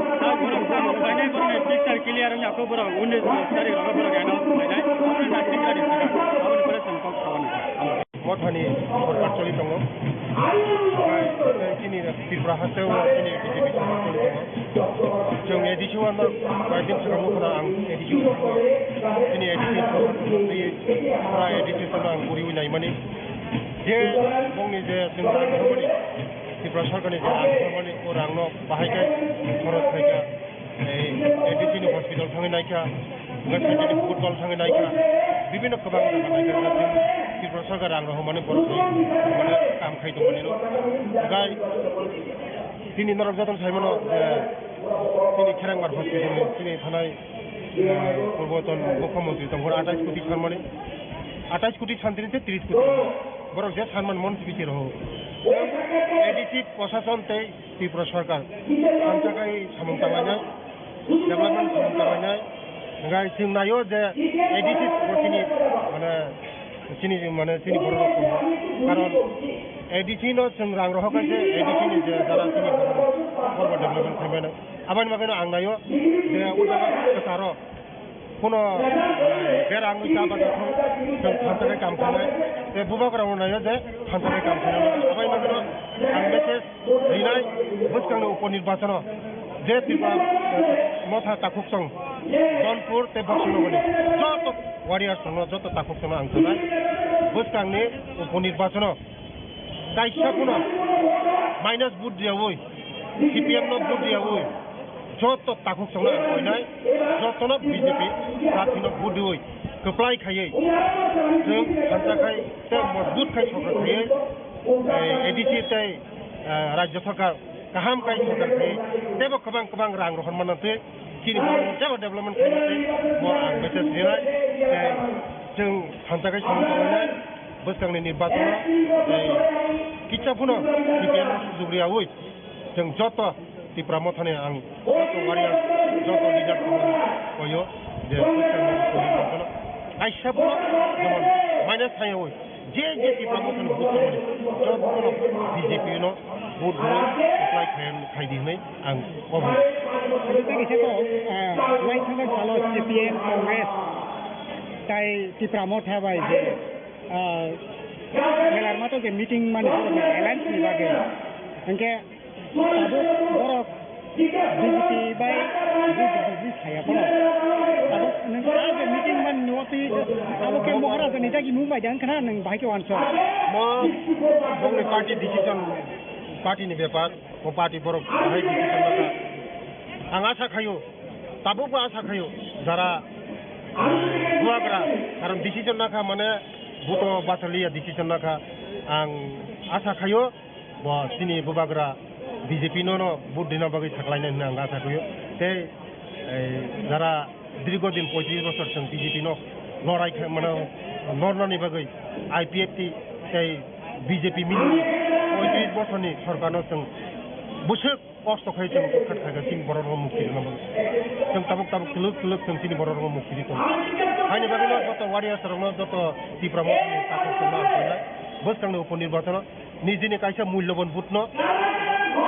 abo hai, picture clear wngya, abo borok undi sari rogo borok ano, hai nai, abo na clear di saka, abo ni pore song kok sawan. Mothani sorkar choli tongo. Chini Tripura haste o chini B J P sorkar choli tongo. Chwng A D C o ano koi din thangma khuna ang A D C o thangma. Chini A D C sorkar choli, pura A D C sorkar ang guriwi naimani. Je bongni je chwng rang rwmani, Tripura sorkarni je rang rwmani, o rangno bahai khe khorok khaikha. Ei, A D C ni hospital thangwi naikha, hwnkhe Saitani football thangwi naikha, bibhinno kwbang jaga naikha, Tripura sarkar rang rok hwnmani borok mane kam khai tongmani no. Hwnkhe chini norok jotono saimano je chini Kherangbar hospital ni chini thanai, eh, purboton mukhyamantri tongphuru atais koti sanmani, atais koti santini tei tris koti borok je sanmani mon tibiti rohor. A D C prosason tei Tripura sarkar thansa khai samung tanglainai, development samung tanglainai. Hwnkhe chwng naio je A D C bo chini, mane, chini, mane, chini borok rok tongo. Karon A D C no chwng rang rohor khe se A D C ni je jara chini borok rok kormo development khlai mano. Aboni bagwi no ang naio je o jaga kwcharo Kuno berang wngwi ta bata thung, chwng thansa khe kam khainai. Tei bubagra rok naio je thansa khe kam khainai. Abai manwino ang message rinai, bwskangni upor nirbachono Je Tipra Motha takhuk song Donpur tei Boksonogorni joto warriors rokno, joto takhuk songno ang tongnai bwskangni uponirbachano. Kaisa phano minus vote riyaui, C P M no vote riyaui, joto takhuk songno ang koinai, jotono B J P party no vote riui kwplai khaiwi, chwng hamsa khai tei mojbut khai sorkar khaiwi, eh, A D C tei, eh, Rajya Sarkar kaham khai sorkar khaiwi, teibo kwbang kwbang rang rohor manna twi, chini borok teibo development khaina twi, bo ang message rinai, tei chwng hamsa khai samung tangnai. Bwskangni nirbachano, eh, kisa phano C P M no sujuk riyaui, chwng joto Tipra Mothani ang joto warrior, joto leader koyo je bwskangni nirbachano kaisa phano jemon minus thangyaui, je je Tipra Mothani vote tongmani jotono B J P no vote rwi apply khai, khai di hwnwi ang obo. Tei kisa kok, ah, lai thangkhe salo C P M, Congress tei Tipra Motha bai je ah, Melarmato je meeting mani borok ni alliance ni bagwi. Hwnkhe tabuk borok B J P bai B J P ni saya borok. Tabuk nwng a je meeting mani nugo twi abo khe Moharaja ni dagi mung bai de wngkha na nwng bahai khe uansuk. Mo bongni party decision, party ni bepar, mo party borok bahai decision naka. Ang asa khaio, tabukbo asa khaio, jara bubagra, karon decision nakha mane, buto bachaliya decision nakha. Ang asa khaio, bo chini bubagra B J P no, no vote dina bagwi saklaina hwnwi ang asa khaio. Tei, eh, jara dirgo din poitris bosor chwng B J P no lorai khe, mane, lornani bagwi I P F T tei B J P mili poitris bosorni sorkarno chwng bwswk kosto khai chwng khat khaikha chini borok rok mukti rwna bagwi. Chwng tabuk tabuk kwlwk kwlwk chwng chini borok rok mukti rwi tongo. Haini bagwi no joto warriors rok no, joto Tipra Mothani takhuk chwng no ang tongnai. Bwskang ni uponirbachano nijini kaisa mulyoban vote no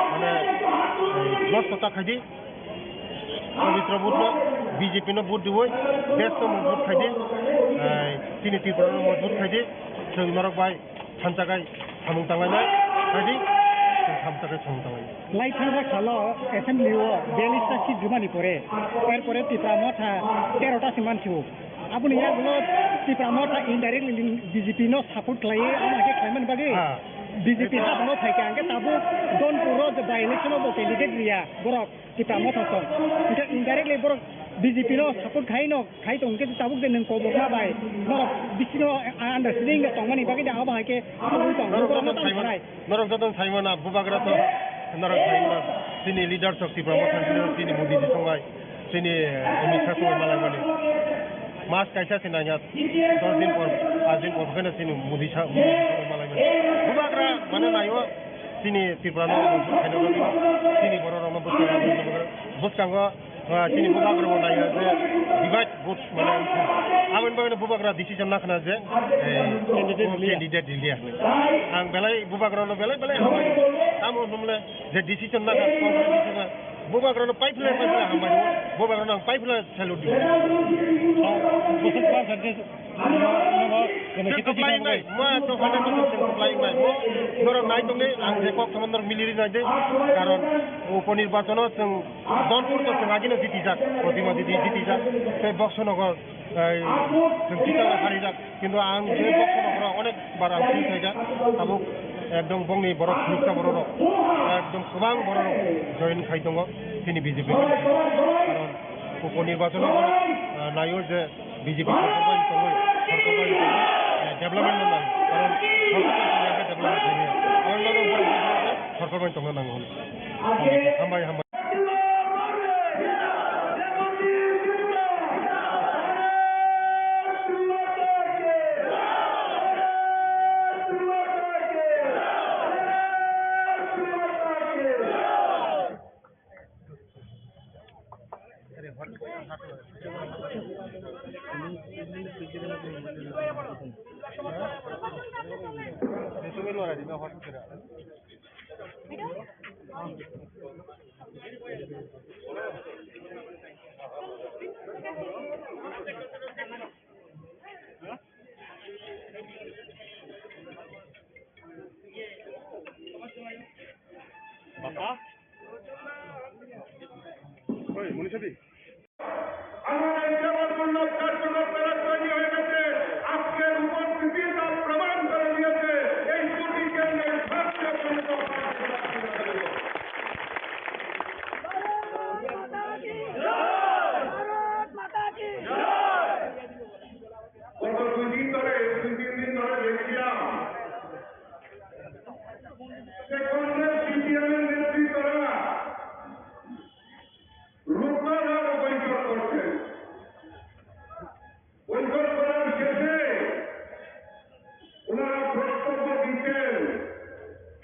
mane, eh, nosto ta khaidi. Pabitra vote no, B J P no vote diwi, desh no vote khaidi. Eh, chini Tripura no vote khaidi. Chwng norok bai Thansa khai samung tanglainai, khaidi, tei thansa khai samung tanglainai. Lai thansa salo assembly o biyallis ta seat rwmani pore, er pore Tipra Motha tero ta se manthio. Aboni yagulo Tipra Motha indirectly B J P no support khlaiwi, amo khe khlaimani bagwi Ha. B J P ha bono phaikha, hwnkhe tabuk Donpur o je by election o bo candidate riya borok. Tipra Motha song. Hwnkhe indirectly borok B J P no support khai no, khai tong hwnkhe tabuk de nwng kobokma bai norok bisingo understanding de tongmani bagwi de abo hai khe tongwi tong. Norok Borok joto no tamo saimano, sanai. Norok joto saimano, bubagra to norok saimano, chini leaders of Tipra Motha, chini Modi ji songbai, chini Amit Shah songbai malaimani. Mas kaisa se nangya, dos din por, pas din por kheno chini Modi sa, Modi sa malai mani. Bubagra mane naio, chini Tripura no khaina bagwi, chini borok rok no bwskango, bwskango, ah, chini bubagra bo naio je divide vote mane wngkha. Aboni bagwi no bubagra decision nakhna je, eh, Candidate o liya. Candidate liya hinwi. Ang belai bubagra no belai belai hambai. Tamo hwnmle je decision nakha, bubagra no paiphle paiphle hambai. Bubagra no ang paiphle Salute di. Bwswk percentage nogo gwnwi khe Chwng kwplai wngnai, mo ang tong hwnwi bwswk chwng kwplai wngnai. Mo norok nai tongdi, ang je kok thangma norok mili ri nai di. Karon uponirbachano chwng Donpur to chwng agino jitijak, Protima Didi jitijak, tei Boksonogor, eh, chwng Sitara harijak. Kintu ang je Boksonogoro onek bar ang twi khaijak, tabuk ekdom bongni borok phunuksa borok rok, ekdom kwbang borok rok join khai tongo chini B J P. Karon Upo nirbachon o, ah, naio je B J P sorkar bai tongwi, sorkar bai tongwi, eh, development no nai. Karon sorkar bai tongwi development khaimaya. Karon nono borok sorkar bai tongna nango hwnwi. Hambai, hambai. Baka? আমাদের যে অমূল্য কার্যকর্তারা তৈরি হয়ে গেছে, আজকের উপস্থিতি তা প্রমাণ করে দিয়েছে এই দুটি কেন্দ্রের ভারতীয় জনতা পার্টির প্রার্থী। গত দুই দিন ধরে, দুই তিন দিন ধরে দেখছিলাম যে কংগ্রেস সিপিএম এর নেতৃত্বরা রূপনারায়ণ বৈঠক করছেন। বৈঠক করার শেষে ওনারা বক্তব্য দিচ্ছেন,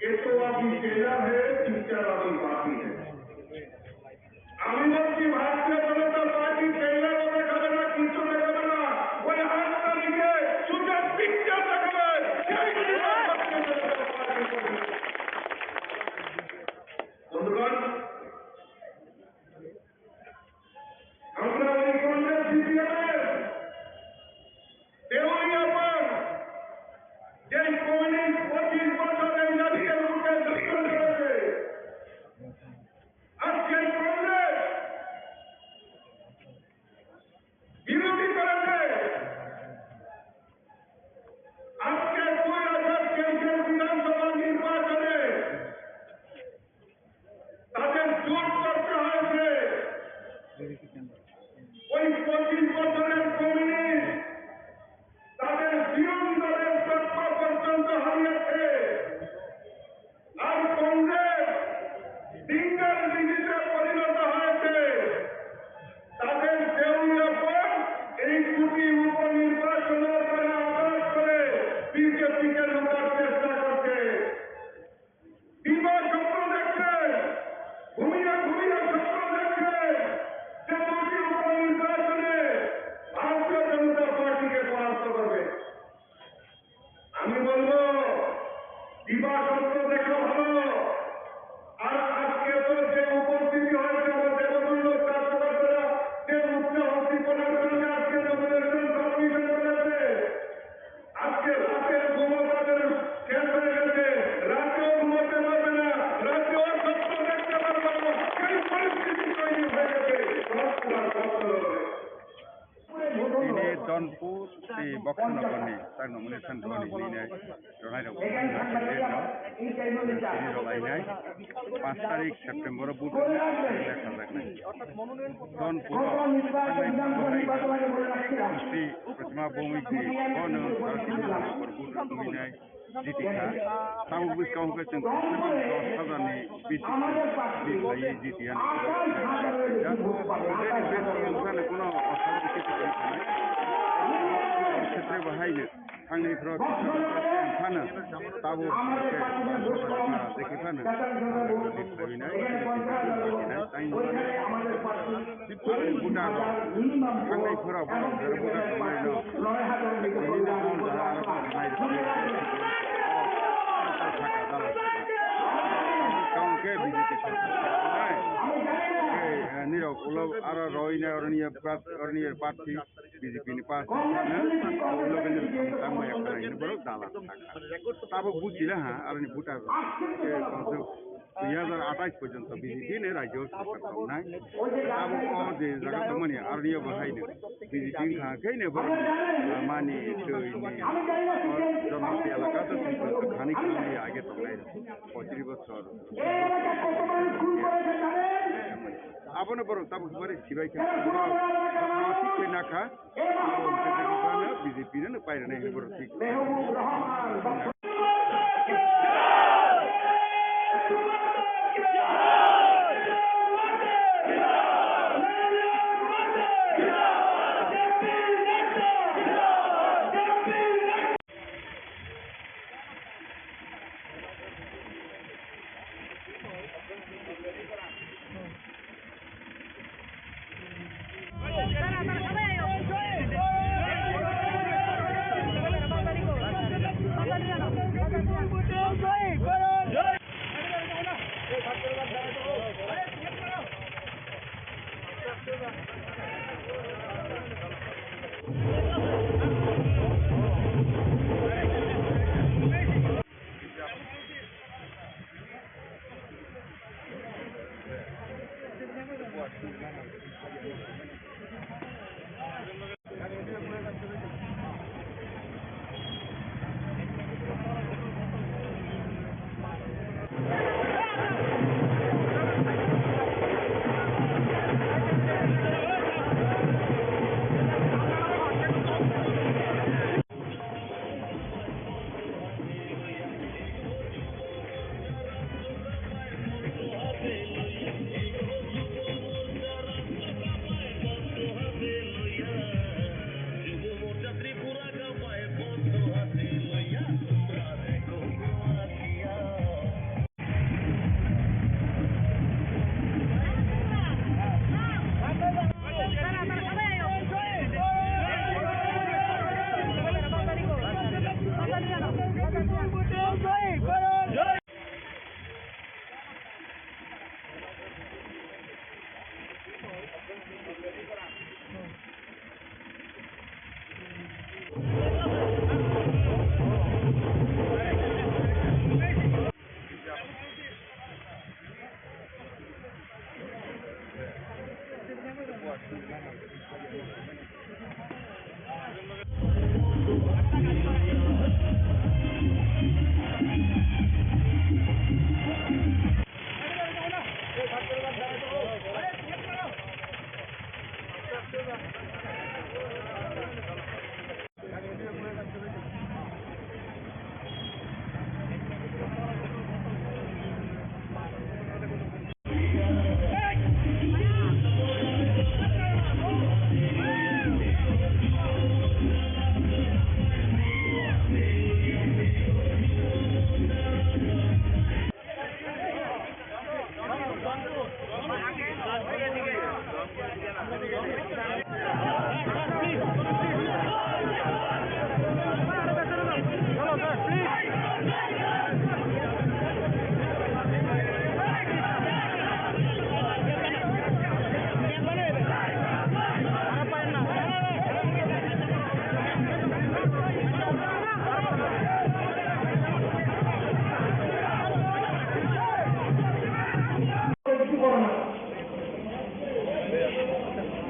"এ তো আভি চেনা হে, পিকচার আভি বাকি হে।" আমি বলছি, ভারতীয় জনতা পার্টি ট্রেলারও দেখাবে না, কিচ্ছু দেখাবে না। ওই আট তারিখে শুধু পিকচার দেখাবে, সেই দিনই ভারতীয় জনতা পার্টি করবে। বন্ধুগণ, আমরা ওই কংগ্রেস সিপিএম এর দেউলিয়াপাড়, যে কমিউনিস্ট পঁচিশ বছর এই জাতির বুকে যুদ্ধ করেছে, আজকে কংগ্রেস বিরোধী করেছে। আজকে দুই হাজার তেইশের বিধানসভা নির্বাচনে তাদের জোট করতে হয়েছে। ওই পঁচিশ বছরের কমিউনিস্ট তাদের বিরোধী দলের তকমা পর্যন্ত হারিয়েছে। আর কংগ্রেস সিঙ্গেল ডিজিটে পরিণত হয়েছে। তাদের দেউলিয়াপাড় এই দুটি উপনির্বাচনের দ্বারা আঘাত করে বিজেপিকে লুটার চেষ্টা করছে। দিবা স্বপ্ন দেখছে, ঘুমিয়ে ঘুমিয়ে স্বপ্ন দেখছে যে দুটি উপনির্বাচনে ভারতীয় জনতা পার্টিকে পরাস্ত করবে। আমি বলবো, দিবা স্বপ্ন দেখা ভালো। আর আজকে তো যে উপস্থিতি হয়েছে, আমার দেবতুল্য কার্যকর্তারা যে উচ্চ উদ্দীপনার সঙ্গে আজকে নমিনেশন সাবমিশন করেছে, আজকে রাতের ঘুমও তাদের শেষ হয়ে গেছে, রাতেও ঘুমাতে পারবে না, রাতেও স্বপ্ন দেখতে পারবে না, সেই পরিস্থিতি তৈরি হয়ে গেছে। Tini Donpur tei Boksanagarni chakno mani san doni hinwi nai rwnai rok tini rok lainai. Panch tarik September o vote rwna lekha jaknai. Donpur o thangnai Sri Pratima Bhowmik ni bono vote rwinai. Jiti kha. Tabuk bwskang hwnkhe chwng kwchwng dos hajar ni bisi bisi bai jiti ya. Besi wngkha no kuno osha bisi kwchwng khanai. Khetre bo hai no thangnai phro phano tabuk hwnkhe jeki phano. Ani buta rok, ani buta rok, borok jera buta rok, borok no. Ani buta rok, borok no. Kaung ke B J P sorkar nai. Ke, eh, nirok ulo aro roi nai oroni ye prat-, oroni ye party B J P ni party no ulo ke nirok tang mai akha nai borok dala. Tabuk buchila ha, aroni buta rok. Ke, konsep dui hajar atais porjonto B J P ni rajyo sorkar tongnai. Abo o je jaga tongmani aroni bo hai no B J P wngkha khe ne borok mani twi ni jonosti elaka to thani khani age tongnai poitris bosor. Abono borok tabuk bari sibai khe borok thik khe nakha. Abo hwnkhe jagao B J P no pairwnai hwnwi borok thik.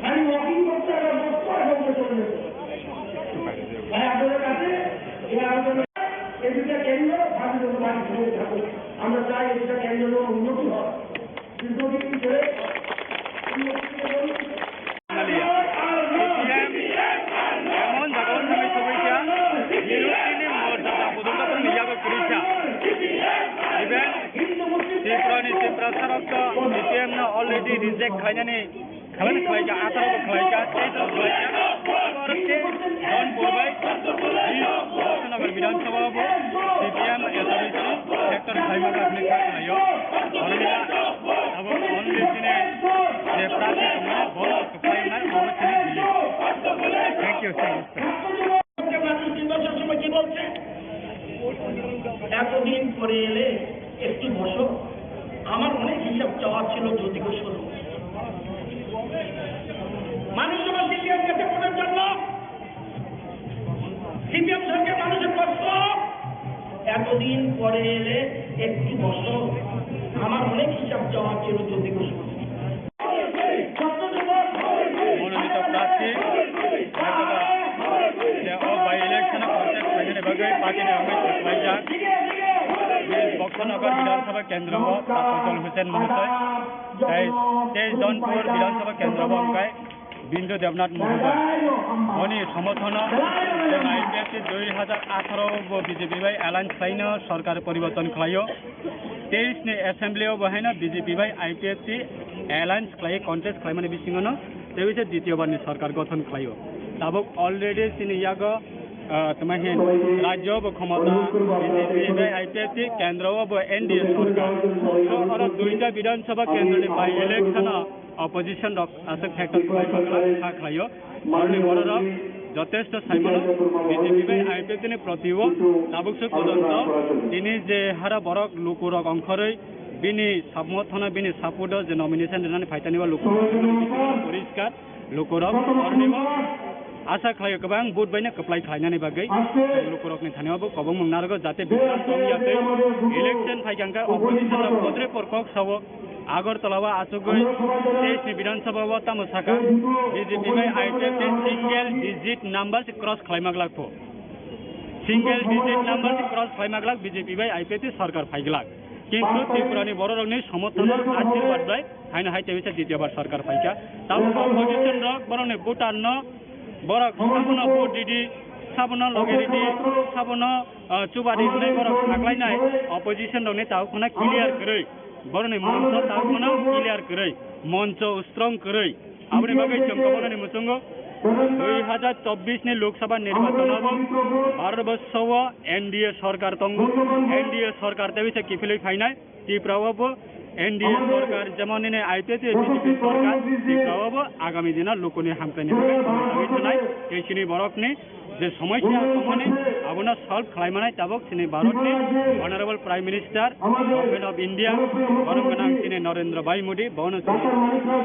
আমি ওয়াকিং করতে আমার দশ পনেরো বছর চলে গেছে। তাই আপনাদের কাছে এই আলোচনা, এই দুইটা কেন্দ্র ভারতীয় জনতা পার্টি ধরে থাকুক। আমরা চাই এই দুইটা কেন্দ্র যেন উন্নতি হয়। দীর্ঘদিন ধরে উন্নতি এবং Emon jaga o thangwi sogwi kha, nirutini morjada bodol dapor ni yago kwrwi kha. Even Tripura ni Tiprasa rok to C P M no already reject khlainani khlai khlai kha, atharo bo khlai kha, tei to khlai kha. Aro tei Jaunpur bai Bhakta Nagar Bidhan Sabha bo C P M S R C sector khlai ma kha hwnwi kha khlai o. Oro ni abo only chini je prarthi tongmani bo Thank you, thank you, sir. তিন বছর সময় কি বলছে? এতদিন পরে এলে একটু বসো, আমার অনেক হিসাব চাওয়ার ছিল জ্যোতি ঘোষ। মানুষ যখন সিপিএম গেছে ভোটের জন্য, সিপিএম সরকার মানুষের প্রশ্ন, এতদিন পরে এলে একটু বসো, আমার অনেক হিসাব চাওয়ার ছিল জ্যোতি ঘোষ। মনোনীত প্রার্থী যে o by election contest khlainani bagwi party ni wngwi saklaijak. Bini Bhakta Nagar Bidhan Sabha kendro o Dr. Ujjwal Hussain Mahoday tei teis Jaunpur Bidhan Sabha kendro o wngkha Bindu Debnath Mahoday. Boni somorthono chwng I P F T dui hajar atharo bo B J P bai alliance khlaino sorkar poriborton khlaio. Teis ni assembly o bo haino B J P bai I P F T alliance khlai contest khlaimani bisingo no tei bisa ditiyo bar ni sorkar gothon khlaio. Tabuk already chini yago, ah, tama hin rajyo bo khomota B J P bai I P F T, kendro o bo N D A sorkar. So oro duita Bidhan Sabha kendro ni by election o opposition rok aswk factor khlai kha khlaio. Aroni bororok jotesto saimano B J P bai I P F T ni proti o tabuk se pojonto tini je hara borok lukurok ongkhorwi bini samothono bini support o je nomination rinani phaitani o lukurok poriskar lukurok aroni bo Asa khlaio kwbang vote baino kwplai khlainani bagwi. Chwng lukurokni thani obo kobongmung narwgo, jate bibranto wngya tei election phaikha hwnkhe opposition rok podre por kok sao. Agartala o achugwi teis ni Bidhan Sabha o tamo sakha, B J P bai I P F T single digit number se cross khlaima glak pho. Single digit number se cross khlaima glak B J P bai I P F T sarkar phai glak. Kintu Tripura ni borok rokni somorthon o ashirbad bai haino hai teisa ditiyo bar sarkar phaikha. Tabuk opposition rok borokni voter no borok sabono vote ridi, sabono loge ridi, sabono, ah, chuba ridi hinwi borok saklainai opposition rokni tabuk phano clear kwrwi. Borokni moncho tabuk phano clear kwrwi, moncho strong kwrwi. Aboni bagwi chwng kwbangmani muchungo dui hajar chobbish ni Lok Sabha nirbachon o bo Bharat borso o N D A sarkar tongo, N D A sarkar tei bisa kiphilwi phainai. Tripura o bo N D A sarkar, jemon nini I P F T B J P sarkar, Tripura o bo agami dino lukuni hamkraini bagwi samung tangwi thwnai, tei chini borokni je somosya tongmani abono solve khlai manai tabuk chini Bharatni Honorable Prime Minister, Government of India, borom gwnang chini Narendra Bhai Modi, bono chini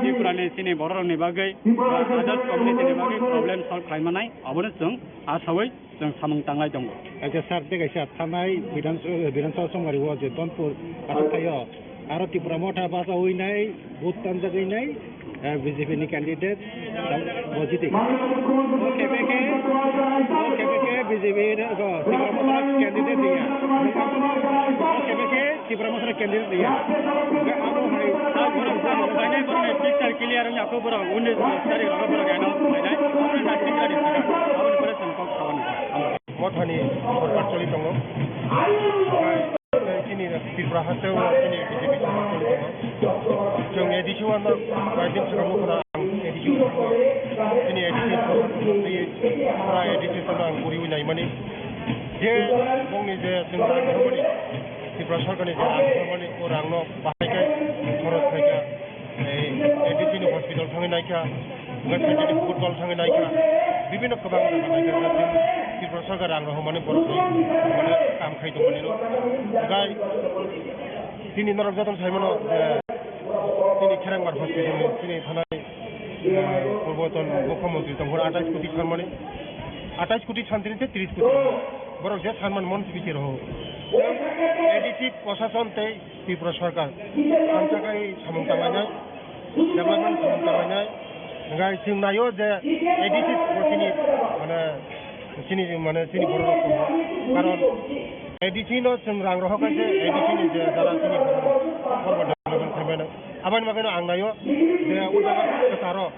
Tripura ni chini borok rokni bagwi ba others community ni bagwi problem solve khlai manai, abono chwng asawi chwng samung tanglai tongo. Acha sir, tei kaisa thanai Bidhan, Bidhan Sabha Songari o je Donpur aswk thaio, aro Tipra Motha bachawi nai, vote tanjagwi nai, eh, B J P ni candidate, bo jiti. O kebeke, o kebeke B J P ni, o Tipra Motha candidate ya. O kebeke Tipra Motha candidate ya. Hwnkhe abo hai, ah, borok, borok, phainai borokni picture clear wngya kho borok, undi sari rogo borok eno phainai, abo na tingkari saka, aboni pore chwng kok sabani. Mothani sorkar choli tongo. Chini Tripura haste o chini B J P sorkar choli tongo. Chwng A D C o ano koi din swkang nukho na ang A D C o thangwi chini A D C sorkar choli pura A D C o ang guriwi naimani. Je bongni je chwng rang rwmani, Tripura sorkarni je rang rwmani, o rangno bahai khe khorok khai kha. Ei, A D C ni hospital thangwi naikha, wngkha side ni football thangwi naikha, bibhinno kwbang jaga naikha, Tripura sarkar rang rok hwnmani borok rok hwnmani kam khai tongmani rok. Hwnkhe chini norok jotono sai mano je chini Kherangbar hospital ni chini thanai, eh, purboton mukhyamantri tongphuru atais koti sanmani, atais koti santini tei tris koti borok je sanmani mon sibisi rok. A D C prosason tei Tripura sarkar thansa khai samung tanglainai, development samung tanglainai. Hwnkhe chwng naio je A D C bo chini, mane, chini, mane, chini borok rok tongo. Karon A D C no chwng rang rohor khe se A D C ni je jara chini borok rok kormo development khaimano. Aboni bagwino ang naio je o jaga kwcharo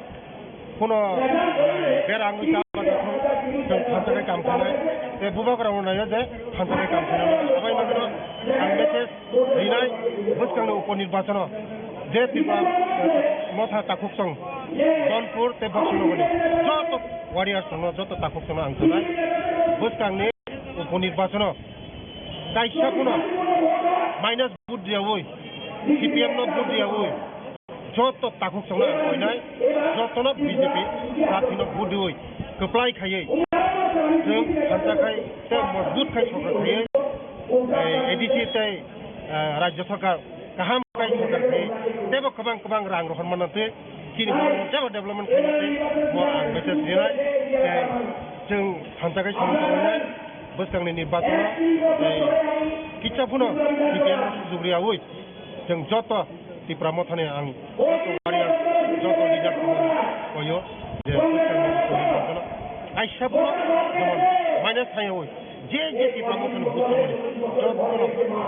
Kuno, eh, berang wngkha, chwng thansa khe kam khainai. Tei bubagra rok naio je thansa khe kam khainai. Abai manwino ang message rinai, bwskangni upo nirbachono je Tripura, eh, motha takhuk song, Donpur tei Boksonogorni joto warriors rokno, joto takhuk songno ang sanai, bwskangni upo nirbachono kaisa phano minus vote riyaui, C P M no vote riyaui, joto takhuk chwngno ang koinai, jotono B J P party no vote riwi kwplai khaiwi, chwng thansa khai tei mojbut khai sorkar khaiwi, eh, A D C tei, eh, rajya sorkar kaham khai sorkar khaiwi, teibo kwbang kwbang rang rohor manna twi chini borok teibo development khaina twi bo ang message rinai, tei chwng thansa khai samung tangnai, bwskangni ni bathang, eh, kisa phano C P M no sujug riyawi, chwng joto Tipra Mothani ang joto warrior, joto leader koyo je kaisa bo jemon minus thangwi je je Tipra Mothani vote tongmani joto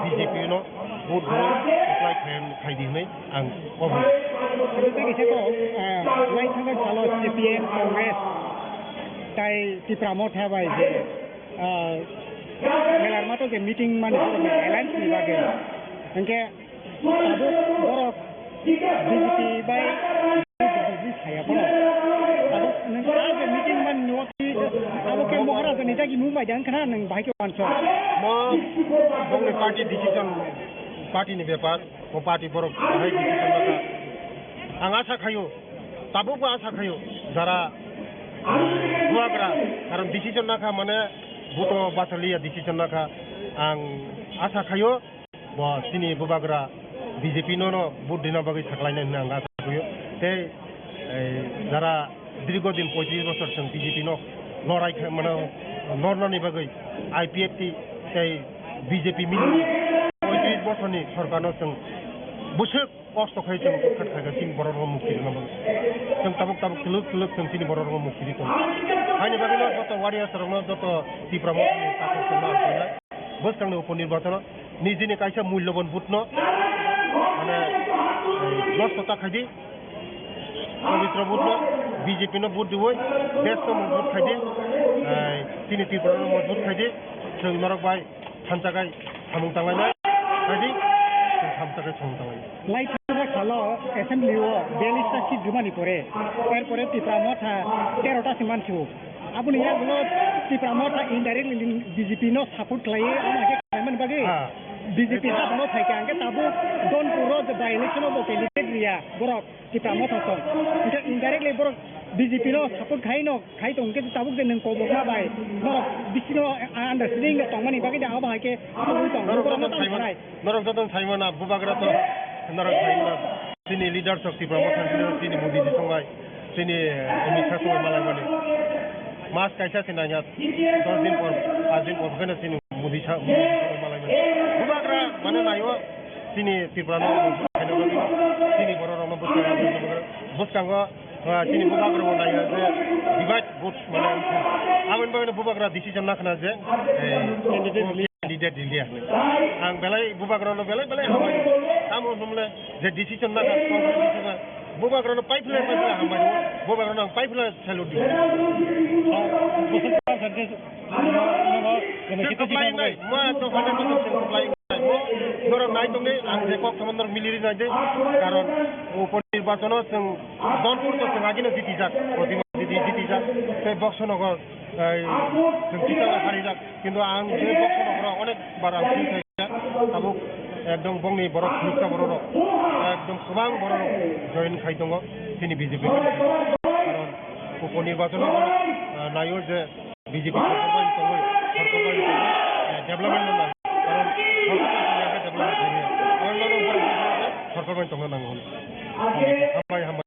B J P no vote rwi apply khai, khai di hinwi ang obo. Tei kisa ko, ah, lai thangwi salo C P M, Congress tai Tipra Motha bai je, ah, melar mato je meeting mani alliance ni bagwi. Hwnkhe Tabuk borok B J P bai B J P saya borok. Tabuk nwng ah je meeting man nuwak si abo khe Moharaja ni dagi mung bai dang khna nwng bahai khe wansok. Mo bongni party decision, party ni bepar, o party borok bahai decision naka. Ang asa khayo, tabuk bo asa khayo, jara bubagra, karon decision naka mane buto bachaliya decision naka, ang asa khayo. Bo chini bubagra B J P no, no vote rina bagwi saklainai hwnwi ang asa khaio. Tei, eh, jara Dirgo din poitris bosor chwng B J P no lorai kha-, mane lornani bagwi I P F T tei B J P mili poitris bosorni sorkarno chwng bwswk kosto khai chwng khat khai chini borok rok mukti rwna bagwi. Chwng tabuk tabuk thwlwk thwlwk chwng chini borok rok mukti rwi tongo. Haini bagwi no joto warriors rokno joto Tipra Mothani takhuk chwngno ang khainai. Bwskangni upo nirbachono nijini kaisa mulyoban vote no mane nosto ta khaidi. Pabitra vote no B J P no vote diwi, best no vote khaidi. Chini Tripura no vote khaidi. Chwng norok bai thansa kai samung tanglainai, khaidi chwng thansa kai samung tanglainai. Lai thangsa khalo assembly o biyallis ta seat jumani pore, er pore Tipra Motha tero ta se mansu. Aboni yagulo Tipra Motha indirectly B J P no support khlaiwi, amo khe khlaimani bagwi Ha. B J P ha bono phaikha, hwnkhe tabuk Donpur o je by election o bo candidate riya borok. Tipra Motha song. Hingke indirectly borok B J P no support khai no, khai tong khe tabuk je nwng kobokma bai. Norok bisingo understanding no tongmani bagwi de abo hai khe sogwi tong. Norok Borok joto no tamo saimano, sanai. Norok joto saimano, bubagra to, norok saimano. Chini leaders of Tipra Motha, chini Modi ji songnai, chini, eh, Amit Shah songnai malai mani. Mas kaisa se nanya, dos din por, pas din por, khe chini Modi Shah, Modi ji songnai malai mani. Bubagra mane naio, Chini Tripura no, chini borok rok no bwskango, bwskango, ah, chini bubagra rok no nai je divide vote mane wngkha. Aboni bagwi no bubagra decision na khna je, eh, candidate rili. Candidate rili hinwi. Ang belai bubagra no belai belai hambai. Tamo hwnmle je decision na kha, bubagra no pai philai pai philai hambai. Bubagra no ang pai philai salute di. Chwng kwplai wngnai, ma to hundred percent chwng kwplai wngnai. Norok nai tongdi, ang je kok samo norok miliri nai de. Karon upo nirbachono chwng Donpur to chwng agino jitijak, Protima jiti jitijak. Tei Boxonogo, ei, chwng kisa harijak. Kintu ang je Boxonogoro onek bar ang sing khaijak. Tabuk ekdom bongni borok, nuksa borok rok, ekdom kwbang borok rok join khai tongo chini B J P. Karon upo nirbachono, ah, naio je B J P sorkar bai tongwi, sorkar bai tongwi, eh, development no nango. Karon sorkar bai tongwi development khaimaya. Karon nono borok sorkar bai tongna nango hwnwi. Hambai, hambai.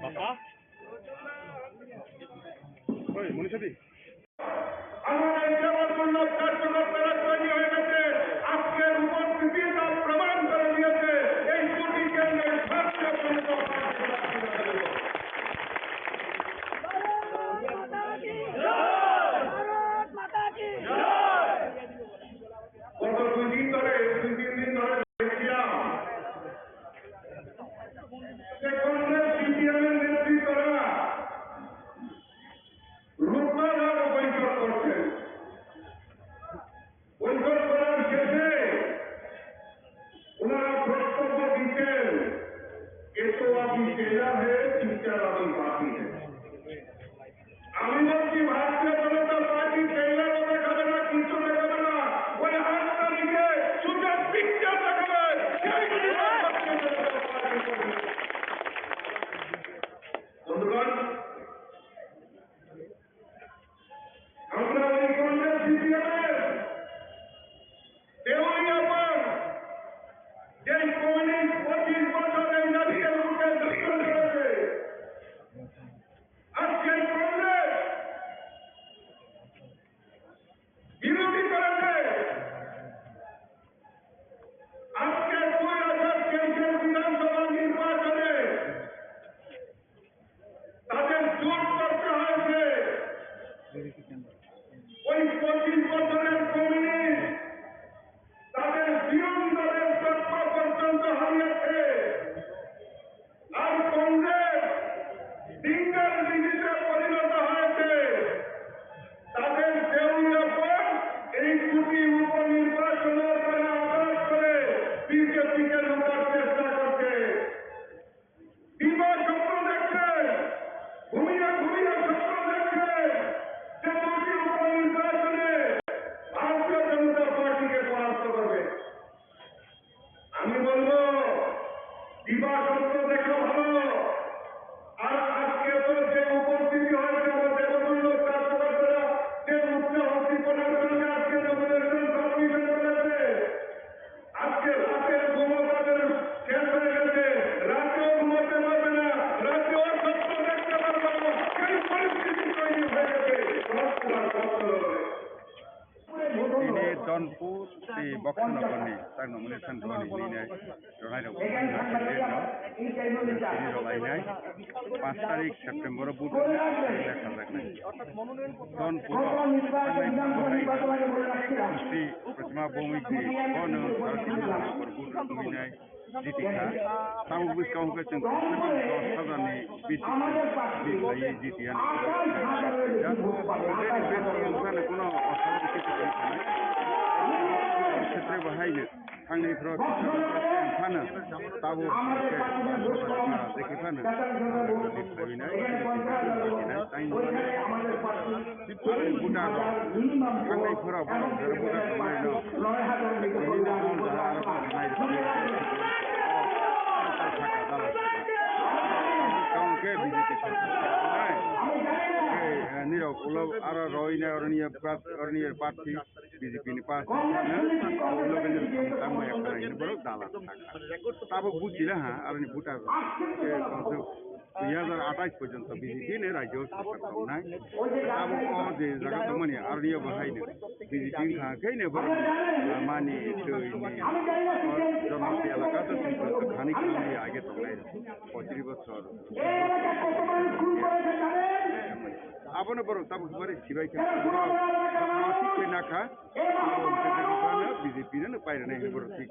বাবা। ওই, মনীষা দি। আমার এই সেবার জন্য কার্যকর করার তৈরি হয়ে গেছে। আজকের উপস্থিতি তা প্রমাণ করে দিয়েছে। এই দুটি কেন্দ্রে ভারতীয় জনতা পার্টি প্রার্থী লড়াই করবে। গত দুই দিন ধরে, দুই তিন দিন ধরে দেখছিলাম যে কংগ্রেস সিপিএম এর নেতৃত্বরা রূপনার বৈঠক করছেন। Pur tei Boxanagarni chakno mani san rwni hinwi nai rwnai rok tini rok lainai. Panch tarik September o vote rwna lekha jaknai. Don puro tangnai bwsai Sri Pratima Bhowmic ni bono vote rwna hinwi nai. Jiti kha. Tabuk bwskang hwnkhe chwng dos hajar ni B J P ni bai jiti ya. Besi wngkha no kuno osabani khe tongwi thanai. Khetre bo hai no thangni phro phano tabuk hwnkhe jeki phano thanai. Buda rok, kangai phura borok, jara buda tongnai no. Nini no jaga aro kok nai. Kaung ke B J P sarkar nai. Ke, eh, nirok ulo aro roi nai oroni prat, oroni party B J P ni party na. Ulo ke nirok tamo ya kanai ni borok dala. Tabo bujila ha, aroni buda rok. Ke konsep Dui hajar atais porjonto B J P ni rajyo sarkar tongnai. Abo o je jaga tongmani aroni bo haino B J P wngkha khe ne borok mani twi ni o jonoti elaka to thani thani age tongnai pochris bochor. Abono borok tabuk bari sibai khe borok thik khe nakha. B J P no pairwnai hinwi borok thik.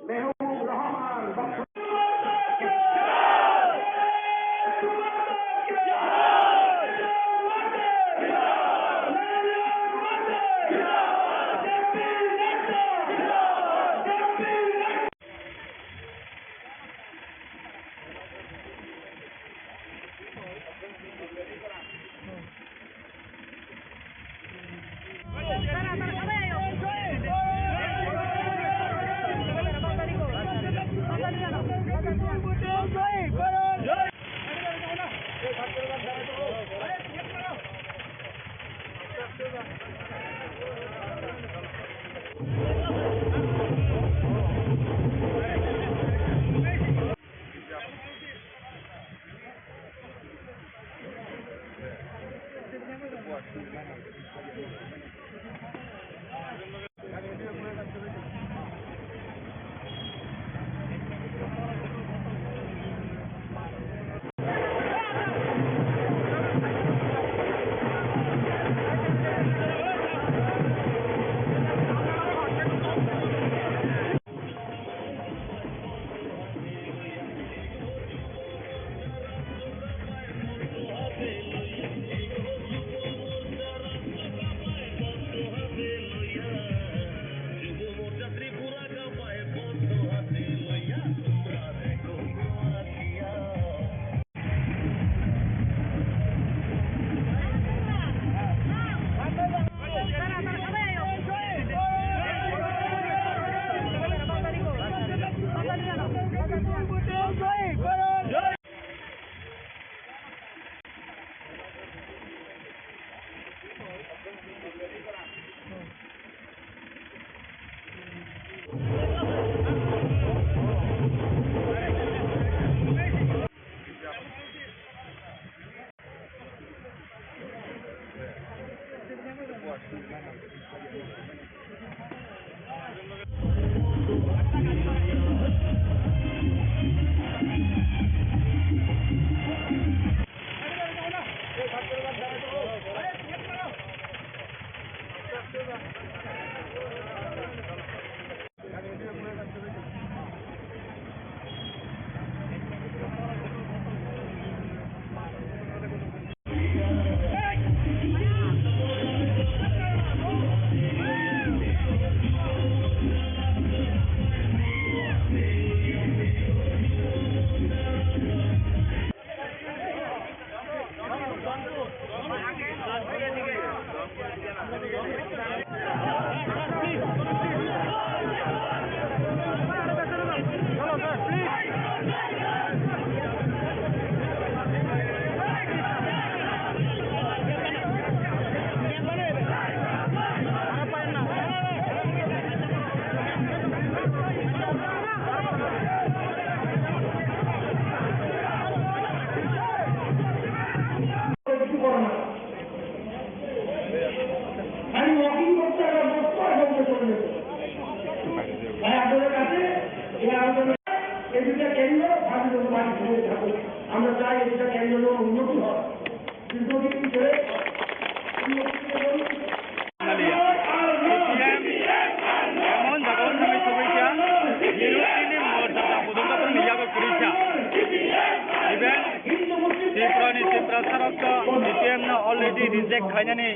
Reject khlainani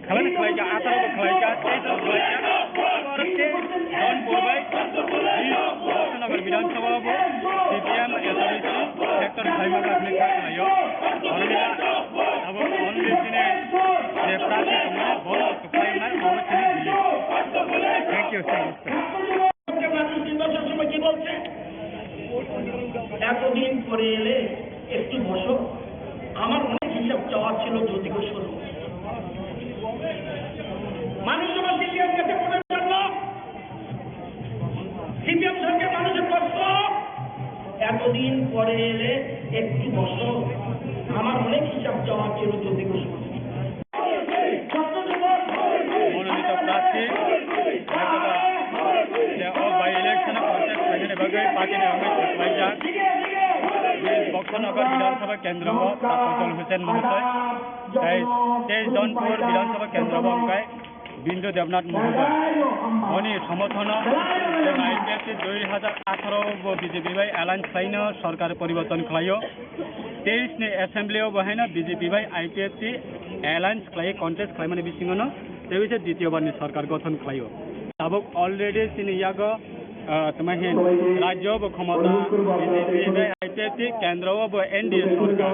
khlai khlaika, atharo bo khlaika, teis bo khlaika. Aro teis Jaunpur bai Bhaktianagar Bidhan Sabha bo C P M S R C sector khlaima kha hwnwi kha khlaio. Oro abo only chini je prarthi tongmani bo kwplai wngnai, obo chini belief. Thank you, sir. মানুষ নির্বাচন সময় কি বলছে? এতদিন পরে এলে একটু বসো, আমার অনেক হিসাব চাওয়ার ছিল জ্যোতি ঘোষের। মানুষ যখন সিপিএম কাছে ভোটের জন্য, সিপিএম সরকার মানুষের প্রশ্ন, এতদিন পরে এলে একটু বসো, আমার অনেক হিসাব চাওয়ার ছিল জ্যোতি ঘোষ। মনোনীত প্রার্থী যে o by election contest khlainani bagwi party ni wngwi saklaijak. Bini Bhaktianagar Bidhan Sabha kendro o Pradyot Hussain Mahoday tei teis Jaunpur Bidhan Sabha kendro o wngkha Bindu Debnath Mahoday. Boni somorthono chwng I P F T dui hajar atharo bo B J P bai alliance khlaino sorkar poriborton khlaio. Teis ni assembly o bo haino B J P bai I P F T alliance khlai contest khlaimani bisingo no tei waisa ditiyo bar ni sorkar gothon khlaio. Tabuk already chini yago, ah, tama hin rajyo bo khomota B J P bai I P F T, kendro o bo N D A sorkar.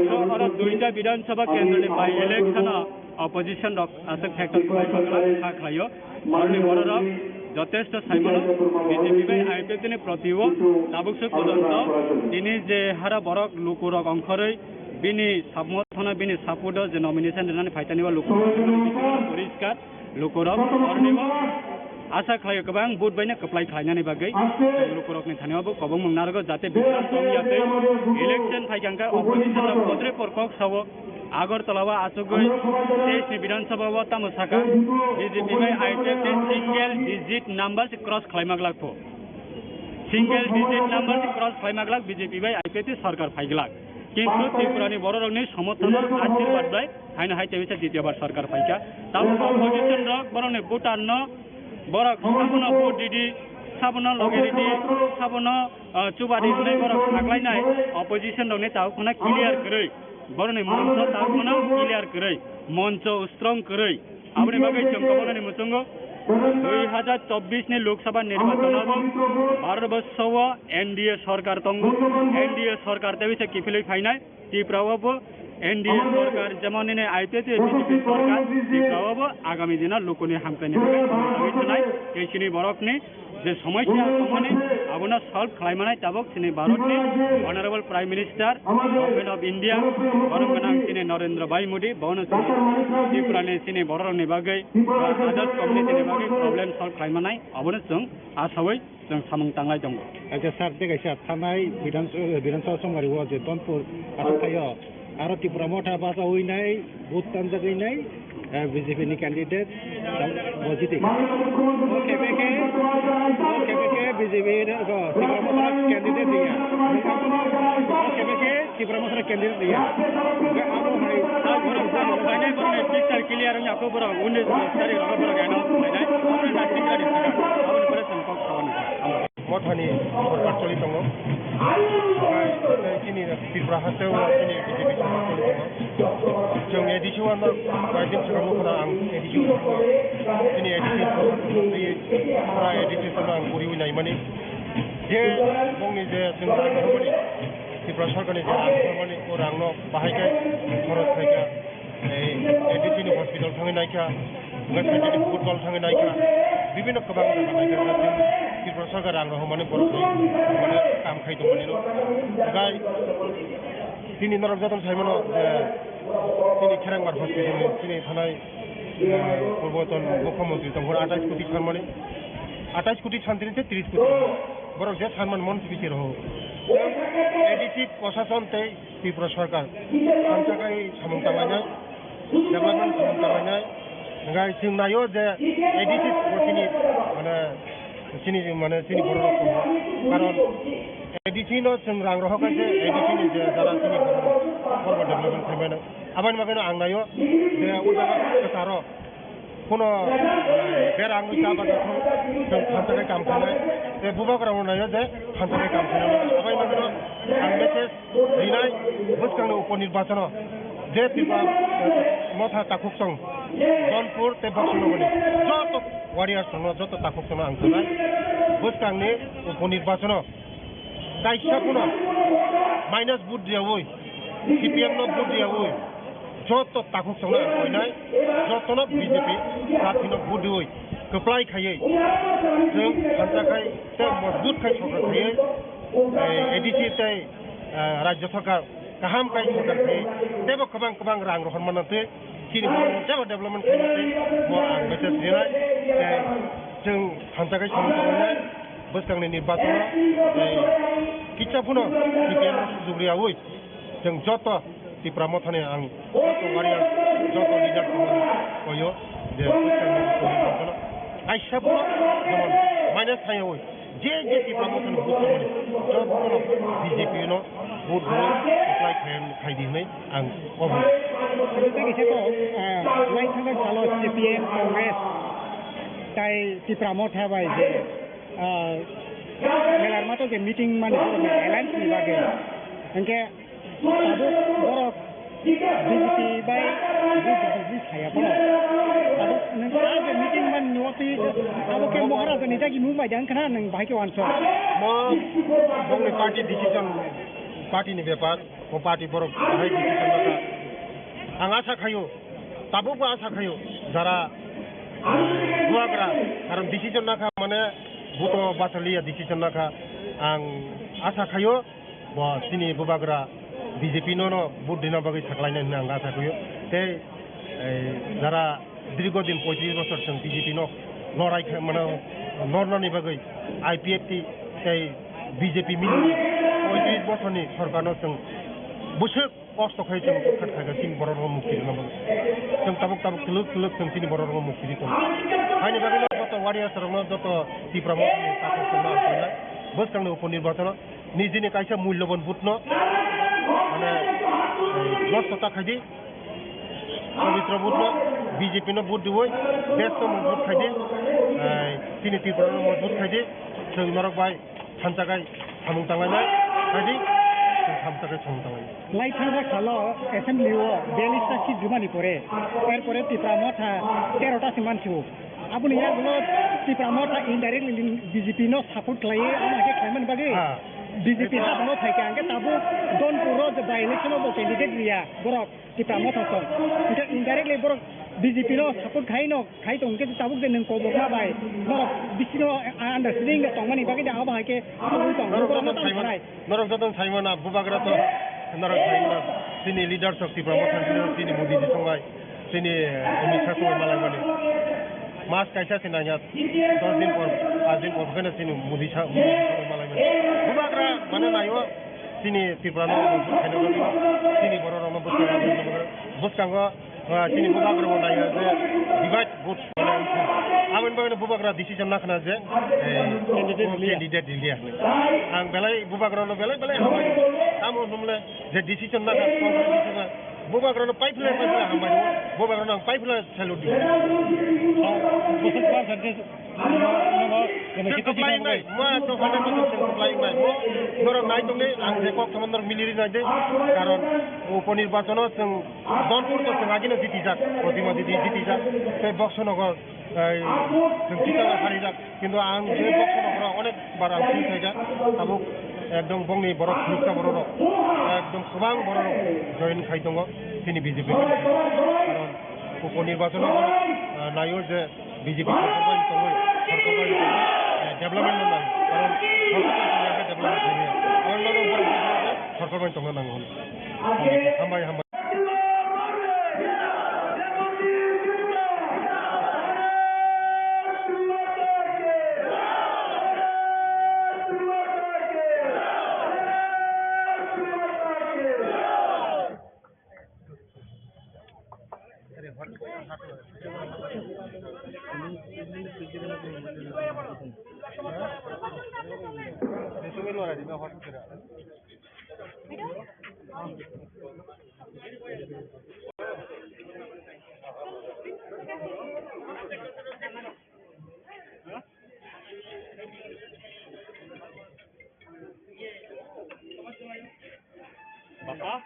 So oro duita Bidhan Sabha kendro ni by election o opposition rok aswk factor khlai kha khlaio. Aroni bororok jotesto saimano B J P bai I P F T ni proti o tabuk se porjonto tini je hara borok lukurok ongkhorwi bini samorthono bini support o je nomination rwnani phaitani o lukurok poriskar lukurok aroni o asa khlaio kwbang vote baino kwplai khlainani bagwi lukurokni thani o bo kobongmung narwgo jate bikram tongya tei election phaikha hwnkhe opposition rok potre por kok sao. Agartala o achugwi teis ni Bidhan Sabha o tamo saka, B J P bai I P F T single digit number se cross khlaima glak pho. Single digit number se cross khlaima glak B J P bai I P F T sorkar phai glak. Kintu Tripura ni bororokni somorthono ashirbad bai haino hai teisa ditiyo bar sorkar phaikha. Tamo opposition rok borokni voter no borok sabono vote ridi, sabono loge ridi, sabono, ah, chuba ridi hinwi borok saklainai opposition rokni tao khuna clear kwrwi. Boroni mungsa tabukno clear kwrwi, moncho strong kwrwi. Aboni bagwi chwng kwbangmani muchungo dui hajar chobbish ni Lok Sabha nirbachon o bo Bharat borso o N D A sorkar tongo, N D A sorkar tei bisa kiphilwi phainai Tripura o bo N D A sorkar jemon nini I P F T B J P sorkar Tripura o bo agami dino lukuni hamkrai ni bagwi thanai tei chini borokni je somosya tongmani abono solve khlaimanai tabuk chini Bharatni Honorable Prime Minister, Government of India, borom gwnang chini Narendra Bhai Modi, bono chini Tripurani chini bororokni bagwi ba others community ni bagwi problem solve khlaimanai abono chwng asawi chwng samung tanglai tongo. Acha sir, tei kaisa thanai Bidhan, Bidhan Sabha Somari o je Donpur aswk thaio. Aro Tipra Motha bachawi nai, vote tanjagwi nai, eh, B J P ni candidate, bo jiti. O kebeke, o kebeke B J P ni, o Tipra Motha candidate ya. O kebeke Tipra Motha candidate ya. Ga abo hai, abo hai, hai, picture clear wngya ko borok, undi sari rogo borok ano, hai, hai, abo na clear wngya, abo ni pore sengkok, abo ni. Mothani sorkar choli tongo. Omo hai chini Tripura haste o chini B J P sorkar choli tongo. Chwng A D C o ano koi din swkang nukho na ang A D C o thangwi chini A D C twi pura A D C o ang puriwi naimani. Je bongni je chwng rang rwmani, Tripura sorkarni je rang rwmani, o rangno bahai khe khorok khaikha. Ei, A D C ni hospital thangwi naikha, hwnkhe scientific football thangwi naikha, bibinno kwbang jaga naikha, hwnkhe chini Tripura sarkar rang rohormani borok tei mane kam khai tongmani no. Hwnkhe chini norok jotono saimano je chini Kherangbar hospital ni chini thanai, eh, purboton mukhyamantri tongphuru atais koti sanmani, atais koti santini tei tris koti borok je sanmani mon tibisi roho. A D C prosason tei Tripura sarkar thansa khai samung tanglainai, development samung tanglainai. Hwnkhe chwng naio je A D C o chini, mane, chini, mane, chini borok rok tongo. Karon A D C no chwng rang rohor khe se A D C ni je jara chini borok rok kormo development khaimano. Aboni bagwi no ang naio je o jaga kwcharo Kuno, eh, berang wngwi ta bajak thung, chwng thansa khe kam khainai. Tei bubagrang rok naio je thansa khe kam khainai. Abai mangno ang message rinai bwskangni upor nirbachono. Je Tipra Motha takhuk song, Donpur tei Boksonogorni joto warriors no, joto takhuk song no ang sanai. Bwskangni uponirbachano kaisa phano minus vote riyawi, C P M no vote riyawi, joto takhuk song no ang koinai, jotono B J P party no vote riwi kwplai khaiwi, chwng thansa khai tei mojbut khai sorkar khaiwi, eh, A D C tei, eh, Rajya Sarkar kaham kai sorkar khai, teibo kwbang kwbang rang rohor manna twi, chini borok teibo development khai twi, bo ang message rinai, tei chwng thansa khai samung tangnai, bwskangni nirbachon, tei kisa phano C P M no sujug riyawi, chwng joto Tipra Mothani ang joto warrior, joto leader koyo je kaisa bo jemon minus thangwi je je Tipra Mothani vote tongmani joto B J P no vote rwi apply khai khai di hinwi ang obo. Tei kisa ko, ah, lai thangwi salo C P M, Congress tai Tipra Motha bai je, ah, melarma to je meeting mani alliance ni bagwi. Hingke Tabuk borok B J P bai B J P saya phano. Tabuk nwng a je meeting man noti abo ke Moharaja ni jagi mung bai jang khana nwng bahai ke wanso. Mo bongni party decision, party ni bepar, mo party borok bahai decision naka. Ang asa khayo, tabuk bo asa khayo, jara buagra, karon decision naka mane buto basaliya decision naka, ang asa khayo. Bo chini bubagra B J P no no vote dina bagwi saklaina hinwi ang asa khaio. Tei, eh, jara dirgo din poitris bosor chwng B J P no lorai khe, mane, lornani bagwi I P F T tei B J P mili poitris bosorni sorkarno chwng bwswk kosto khai chwng khat khaikha chini borok rok mukti rwna bagwi. Chwng tabuk tabuk twlwk twlwk chwng chini borok rok mukti rwi tongo. Haini bagwi no joto warriors rokno joto Tipra Mothani takhuk chwngno ang khainai. Bwskangni uponirbachano nijini kaisa mulyoban vote no, mane, eh, nosto ta khaidi, pabitro vote no, B J P no vote diwi, desh no mojbut khaidi, eh, chini Tripura no mojbut khaidi, chwng norok bai thansa khai samung tanglainai, khaidi, chwng thansa khai samung tanglainai. Lai thansa khalo assembly o biyallis ta seat jumani pore, er pore Tipra Motha tero ta se mansiwo. Aboni yagulo Tipra Motha indirectly B J P no support khlaiwi, amo khe khlaimani bagwi ha. B J P ha bono phaikha, hwnkhe tabuk Donpur o je by election o bo candidate riya borok Tipra Motha song. Hwnkhe indirectly borok B J P no support khai no khai tong, hwnkhe tabuk je nwng kobokma bai norok bisingo understanding tongmani bagwi de abo hai khe tongwi tong. Norok joto no tamo saimano, sanai. Norok joto no saimano, bubagra to norok saimano, chini leaders of Tipra Motha, chini Modi ji song bai. Chini, eh, Amit Shah songwi malaimani. Mas kaisa se nangya, dos din por, pas din por pheno chini Modi sa-, Modi songwi malaimani. Bubagra mane naio, chini Tripura no mojbut khaina bagwi, chini borok rokno bwskango, bwskango, ah, chini bubagra bo naio je divide vote. Aboni bagwi bubagra decision nakhna je, eh, candidate riliya. Candidate riliya hinwi. Ang belai bubagra no belai belai hambai. Tamo hwnle je decision nakha, bubagra no paiphle paiphle hambai. Bubagra no ang paiphle salute di. Bwswk percentage nono, nono, chwng kwplai wngnai, mo ekdom hundred percent chwng kwplai wngnai. Mo norok nai tongdi, ang je kok tongma norok mili ri nai di. Karon uponirbachano chwng Donpur to chwng agino jitijak, Protima Didi jitijak, tei Boksonogor, eh, chwng Chittagong harijak. Kintu ang je Boksonogoro onek bar ang phil khaijak, tabuk ekdom bongni borok phunuksa borok rok, ekdom kwbang borok rok join khai tongo chini B J P. Karon uponirbachano, eh, naio je B J P sorkar bai tongwi, sorkar bai tongwi, eh, development no nai. Karon sorkar bai tongwi development khaimaya. Karon nono borok sorkar bai tongna nango hwnwi. Hambai, hambai. Bapa?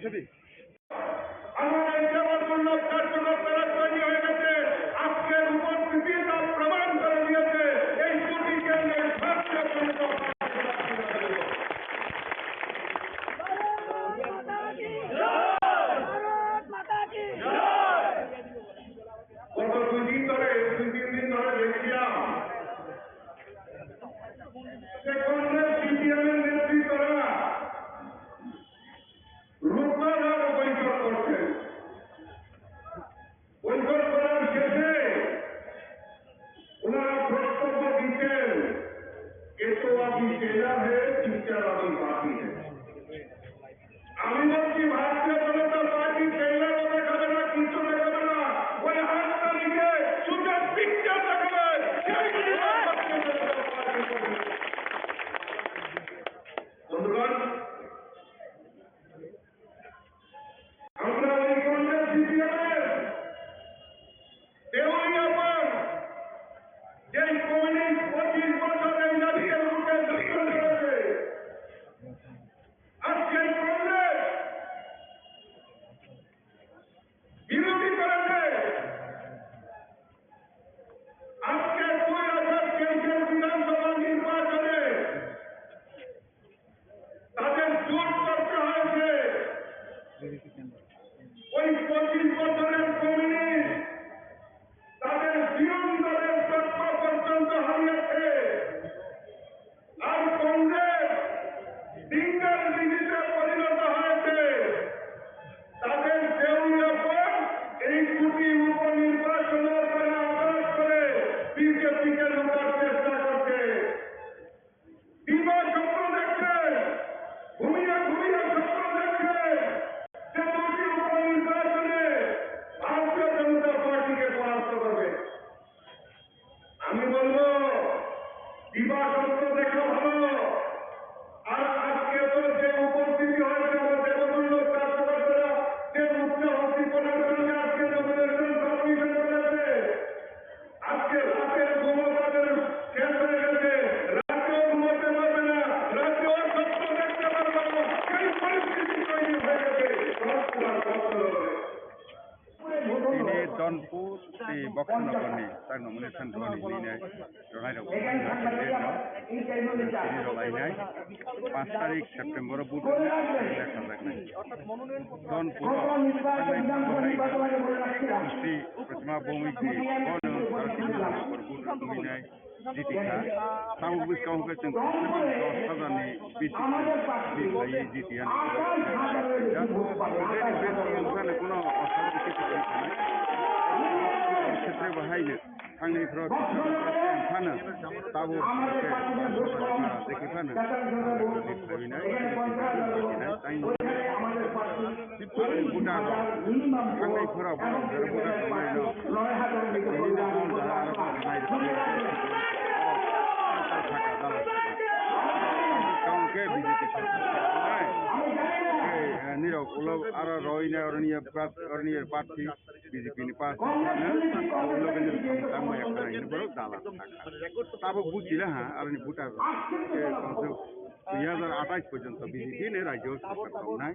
আমার এই সেবার জন্য কার্যকর্তারা তৈরি হয়ে গেছে। আজকের উপস্থিতি তা প্রমাণ করে দিয়েছে। এই দুটি কেন্দ্রে ভারতীয় জনতা পার্টি। গত দুই দিন ধরে, দুই তিন দিন ধরে দেখছিলাম যে কংগ্রেস সিপিএম এর নেতৃত্বরা রূপনারায়ণ বৈঠক করছেন। বৈঠক করার শেষে ওনারা বক্তব্য দিচ্ছেন, "এ তো আভি চেলা হে, পিকচার আভি বাকি হে।" আমি বলছি, ভারতীয় জনতা পার্টি চেলা দেখাবে না, কিচ্ছু দেখাবে না। ওই আট তারিখে শুধু পিকচার দেখাবে, সেই দিনই ভারতীয় জনতা পার্টি করবে। বন্ধুগণ, আমরা এই কংগ্রেস সিপিএমের দেউলিয়াপাড়, যে কমিউনিস্ট পঁচিশ বছর এই জাতির বুকে যুদ্ধ করেছে, আজকে কংগ্রেস বিরোধী করেছে। আজকে দুই হাজার তেইশের বিধানসভা নির্বাচনে তাদের জোট করতে হয়েছে। ওই পঁচিশ বছরের কমিউনিস্ট তাদের জীবন দলের তত্ত্ব পর্যন্ত হারিয়েছে। আর কংগ্রেস সিঙ্গেল ডিজিটে পরিণত হয়েছে। তাদের দেউলিয়াপাড় এই দুটি উপনির্বাচনে তারা আঘাত করে বিজেপিকে লুকার চেষ্টা করছে। দিবা স্বপ্ন দেখছে, ঘুমিয়ে ঘুমিয়ে স্বপ্ন দেখছে যে দুটি উপনির্বাচনে ভারতীয় জনতা পার্টিকে পরাস্ত করবে। আমি বলবো, দিবা স্বপ্ন দেখা ভালো। আর আজকে তো যে উপস্থিতি হয়েছে, আমার দেবতুল্য কার্যকর্তারা যে উচ্চ উদ্দীপনার সঙ্গে আজকে নমিনেশন সাবমিশন করেছে, আজকে রাতের ঘুমও তাদের শেষ হয়ে গেছে, রাতেও ঘুমাতে পারবে না, রাতেও স্বপ্ন দেখতে পারবে না, সেই পরিস্থিতি তৈরি হয়ে গেছে। Tini Donpur tei Boksanagarni tak nomination rwni hinwi nai rwnairok tini rwlainai. Panch tarik September o vote rwna le sajaknai. Donpur o thangnai Mungkol Naima, Sri Pratima Bhowmik ni bono vote rwinai. Jiti kha. Tabuk bwskango khe chwng dos hajar ni bisi ni khlaiwi jiti ya. Bini besi wngkha no kuno osaboni khe tongwi thanai. Khetre bo hai no thangnai phro phano tabuk khe jeki phano khlaiwi nai. Buddha rok, ang nai phura borok, borok Buddha tongnai no. Nini no tong jaga aro kok nai rw. Tong khe B J P sarkar nai. Khe, eh, nirok ulo aro roi nai oroni ya prat-, oroni ya party B J P ni party no ulo khe nirok tong tang ma ya khnai hino borok dala sakha. Tabuk buji la ha, aroni Buddha rok. Khe tong khe Dui hajar atais porjonto B J P ni rajyo sarkar tongnai.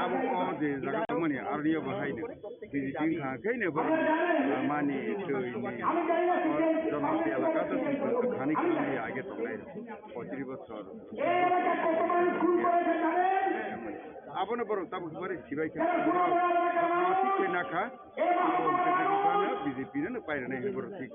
Abo o je jaga tongmani aroni bo hai no B J P wngkha khe no borok mani twi ni o jonoti elaka to thani khani age tongnai poitris bosor. Abono borok tabuk bari sibai khe borok thik khe nakha. Abo hwnkhe jagani B J P no pairwnai hwnwi borok thik.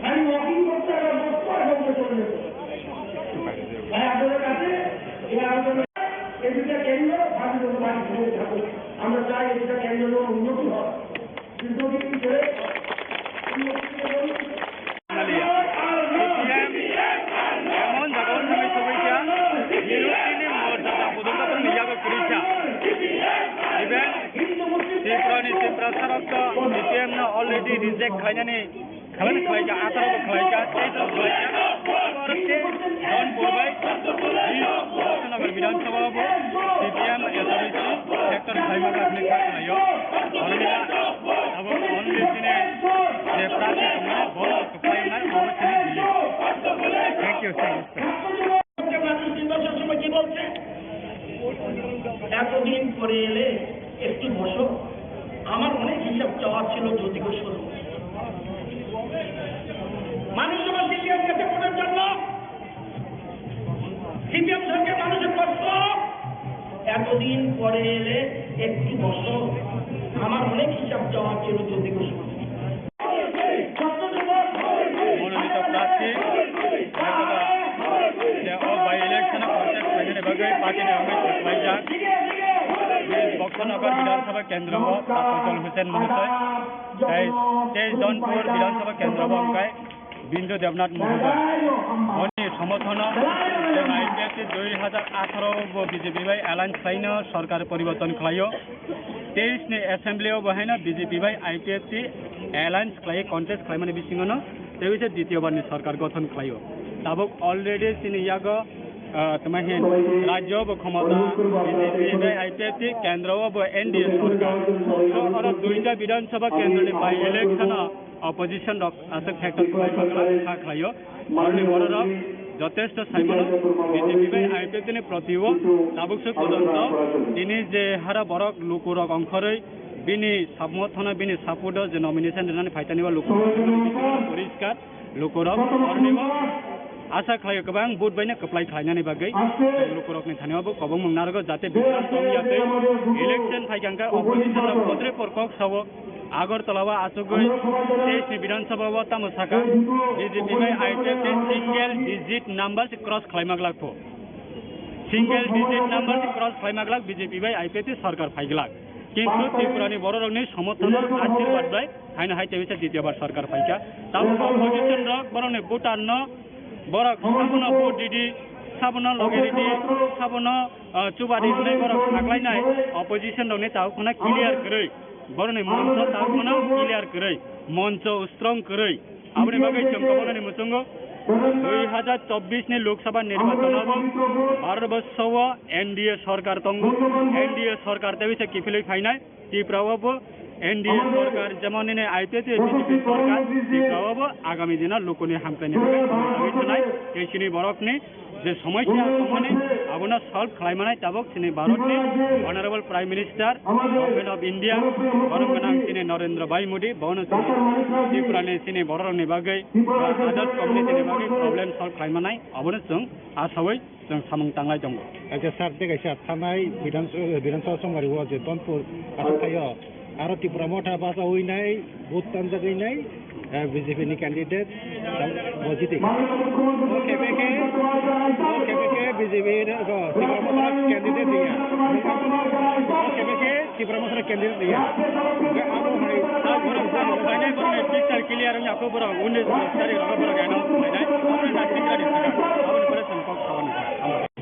আমি ওয়াকিং করতে আমার দশ পনেরো বছর চলে যেত। তাই আপনাদের কাছে এই আবেদন, এই দুইটা কেন্দ্র ভাবি ভাবি থাকুক। আমরা চাই এই দুইটা কেন্দ্র যেন উন্নতি হয়। দীর্ঘদিন ধরে উন্নতি এবং এমন জায়গা উন্নয়ন সবাইকে বিরোধী মর্যাদা পর্যন্ত নিয়ে যাবে পুলিশরা। Even Tripura ni Tripura sarok to C P M no already reject khlainani khlaina khlaika, atharo bo khlaika, tei to khlaika. Aro tei Don Purbai, Bhaktanagar Bidhan Sabha bo C P M S R C sector khlaima kha hwnwi kha khlaio. Oro ni abo only sini je prarthi tongmani bo khlainai abo sini bili. Thank you, sir. মানুষ নির্বাচন সময় কি বলছে? এতদিন পরে এলে একটু বসো, আমার অনেক হিসাব চাওয়ার ছিল জ্যোতি ঘোষ। মানুষ যখন সিপিএম গেছে ভোটের জন্য, সিপিএম সরকার মানুষের প্রশ্ন, এতদিন পরে এলে একটু বসো, আমার অনেক হিসাব চাওয়ার ছিল জ্যোতি Ghosh. Mononito prarthi, je o by election o contest khlainani bagwi party ni wngwi saklaijak. Bhaktanagar Bidhan Sabha kendro o Tafazzal Hussain Mohoday, tei tei Donpur Bidhan Sabha kendro o wngkha Bindu Debnath Mohoday. Oni somothono chwng I P F T dui hajar atharo bo B J P bai alliance khlaino sorkar poriborton khlaio. Teis ni assembly o bo haino B J P bai I P F T alliance khlai contest khlaimani bisingo no tei wisa ditiyo bar ni sorkar gothon khlaio. Tabuk already chini yago, ah, tama hin rajyo bo khomota B J P bai I P F T, kendro o bo N D A sorkar. So oro duita Bidhan Sabha kendro ni by election o opposition rok aswk factor khlai kha khlaio. Oro ni borok rok jotesto saimano B J P bai I P F T ni proti o tabuk se pojonto tini je hara borok luku rok ongkhorwi bini samothono bini support o je nomination rinani phaitani o luku poriskar luku rok oroni o asa khlaio kwbang vote bai no kwplai khlainani bagwi luku rok ni thani o bo kobong mung narwgo jate bishwas tong ya tei election phaikha hwnkhe opposition rok kotre por kok sao. Agartala o achugwi teis ni Bidhan Sabha o tamo saka, B J P bai I P F T single digit number se cross khlaima glak pho. Single digit number se cross khlaima glak B J P bai I P F T sorkar phai glak. Kintu Tripura ni borok rokni somorthon ashirwad bai haino hai teisa ditiyo bar sorkar phaikha. Tamo opposition rok borok ni voter no borok sabono vote ridi, sabono loge ridi, sabono, ah, chuba ridi hinwi borok saklainai opposition rok ni tao khuna clear kwrwi. Boroni moncho tabukno clear kwrwi, moncho strong kwrwi. Aboni bagwi chwng kwbangmani muchungo dui hajar chobbish ni Lok Sabha nirbachon o bo Bharat borso o N D A sorkar tongo, N D A sorkar tei bisa kiphilwi phainai. Tripura o bo N D A sorkar, jemon nini I P F T B J P sorkar, Tripura o bo agami dino lukuni hamkraini bagwi tongwi thanai tei chini borokni je somosya tongmani abono solve khlai manai tabuk chini Bharatni Honorable Prime Minister, Government of India, borok gwnang chini Narendra Bhai Modi, bono chini Tripurani chini bororokni bagwi, others community ni bagwi problem solve khlai manai, abono chwng asawi chwng samung tanglai tongo. Acha sir, tei kaisa thanai Bidhan, Bidhan Sabha Songmari o je Donpur aswk thaio, Aro Tipra Motha bachawi nai, vote tanjagwi nai, eh, B J P ni candidate, bo jiti. O K B K, o K B K B J P ni, o Tipra Motha candidate ya. O K B K Tipra Motha candidate ya. Ga abo hai, abo hai, abo hai, picture clear nya ko borok, unis tarik ro borok ano, nai, abo na candidate ya. Abo ni pore sengkok kawan.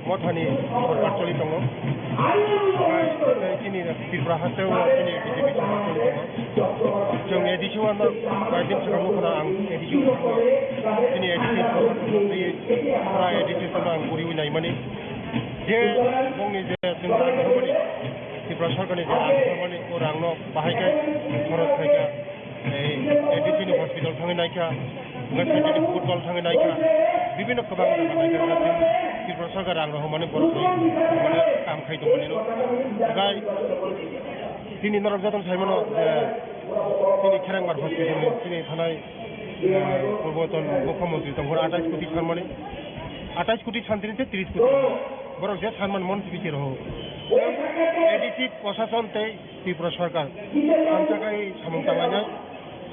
Mothani sorkar choli tongo. Omo hai chini Tripura haste o chini B J P sorkar choli tongo. Chwng A D C o ano koi din swkang nukho na ang A D C o chini A D C pura A D C o ang puriwi naimani. Je bongni je chwng rang thangmani, Tripura sorkarni je rang thangmani, o rangno bahai khe khorok khaikha. Ei, A D C ni hospital thangwi naikha, hwnkhai chini football thangwi naikha, bibinno kwbang jaga naikha, hwnkhai chini Tripura sorkar rang rohormani borok bai, mane, kam khai tongmani no. Hwnkhai chini norok jotono saimano je chini Kherengbar hospital ni chini thanai, eh, purboton mukhyamantri tongphuru atais koti sanmani, atais koti santini se tris koti. Borok je sanmani mon tibisi roho. A D C prosason tei Tripura sorkar thansa khai samung tanglainai,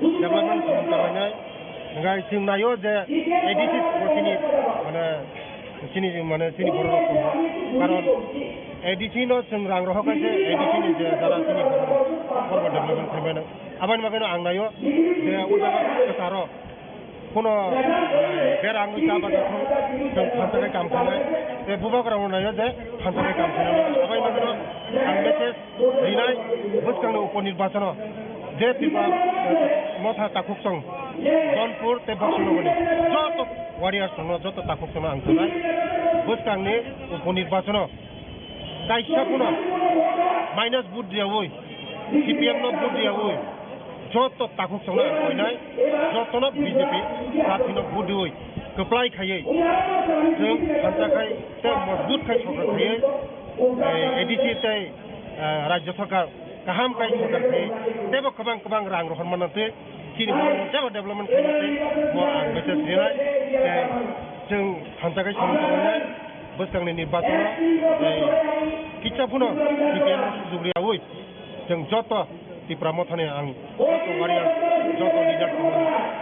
development samung tanglainai. Hwnkhai chwng naio je A D C bo chini, mane, chini, mane, chini borok rok tongo. Karon A D C no chwng rang rohor khe se A D C ni je jara chini borok rok borok development khaimano. Aboni bagwi no ang naio je o jaga kwcharo Kuno, eh, berang wngkha ba joto chwng thansa khe kam khainai. Tei bubagra rok naio je thansa khe kam khainai. Abai mano ang message rinai bwskangni upor nirbachono je Tripura, eh, motha takhuk song Donpur tei Boksonogorni joto warriors rokno joto takhuk songno ang sanai bwskangni upor nirbachono Kaisa phano minus vote riyaui, C P M no vote riyaui, joto takhuk chongno ang koinai, jotono B J P party no vote riui, kwplai khaiui, chwng thansa khai tei mojbut khai sorkar khaiui, eh, A D C tei, eh, Rajya Sarkar kaham khai sorkar khaiui, teibo kwbang kwbang rang rohor manna twi, chini borok jeba development khaina tei bo ang message rinai, tei chwng thansa khai samung tangnai. Bwskangni nirbachono, eh, kisa phano C P M sujok riyaui, chwng joto Tipra Mothani ang joto warrior, joto leader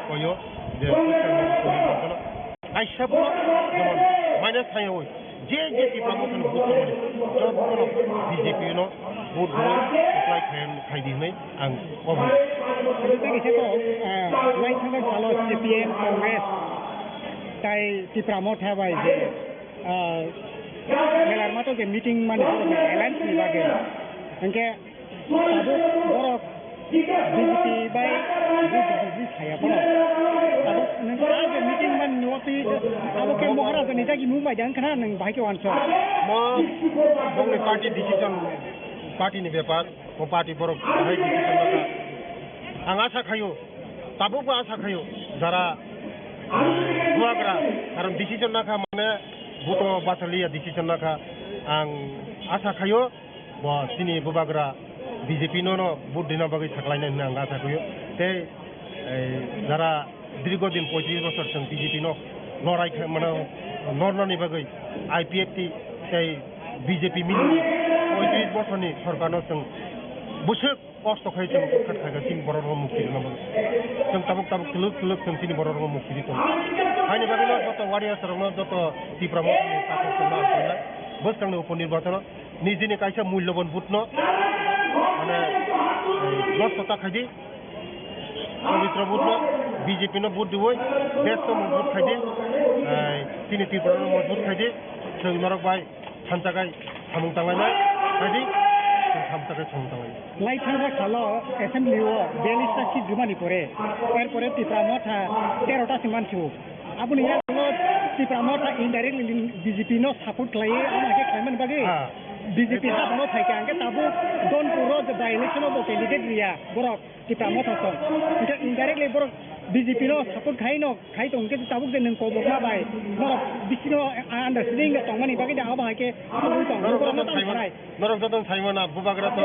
koyo je bwskangni nirbachono kaisa phano jemon minus thangyaui, je je Tipra Mothani vote tongmani jotono B J P no vote rwui apply khai, khai di hwnwi ang obo. Tei kisa kok, ah, lai thangkhe salo C P M, Congress, tai Tipra Motha bai je, ah, melar mato je meeting mani borok ni alliance ni bagwi. Hwnkhe tabuk borok B J P bai B J P saya borok. Tabuk nwng a je meeting mani nugo twi abo khe Maharaja ni dagi mung bai jang khna nwng bahai khe wansok. Mo bongni party decision, party ni bepar. O party borok bahai decision naka. Ang asa khaio, tabukbo asa khaio, jara, eh, bubagra, karon decision naka mane buto bachaliya decision naka. Ang asa khaio, bo chini bubagra B J P no, no vote rina bagwi saklainai hwnwi ang asa khaio. Tei, eh, jara Dirgo din poitris bosor chwng B J P no lorai kha-, mano, lornani bagwi I P F T tei B J P mili poitris bosorni sorkarno chwng bwswk kosto khai chwng khat khaikha chini borok rok mukti rwna bagwi. Chwng tabuk tabuk twlwk twlwk chwng chini borok rok mukti rwi tongo. Haini bagwino joto warriors rokno joto Tipra Mothani takhuk chwngno ang koinai bwskangni upor nirbachono nijini kaisa muilloban vote no, mane, eh, nosto ta khaidi. Pabitra vote no B J P no vote diwi, desh no mojbut khaidi, eh, chini Tripura no mojbut khaidi, chwng norok bai thansa kai samung tanglainai, khaidi, chwng thansa kai samung tanglainai. Lai thangkha salo assembly o biyallis ta seat rwmani pore, er pore Tipra Motha tero ta se mansu. Aboni yagulo Tipra Motha indirectly B J P no support khlaiwi, amo hai khe khlaimani bagwi Ha. B J P ha bono phaikha, hwnkhe tabuk Donpur o je by election o bo candidate riya borok Tipra Motha song. Hwnkhe indirectly borok B J P no support khai no khai tong, hwnkhe tabuk je nwng kobokma bai norok bisingo understanding tongmani bagwi de abo hai khe tongwi tong. Norok Borok joto no tamo saimano, sanai. Norok joto saimano bubagra to,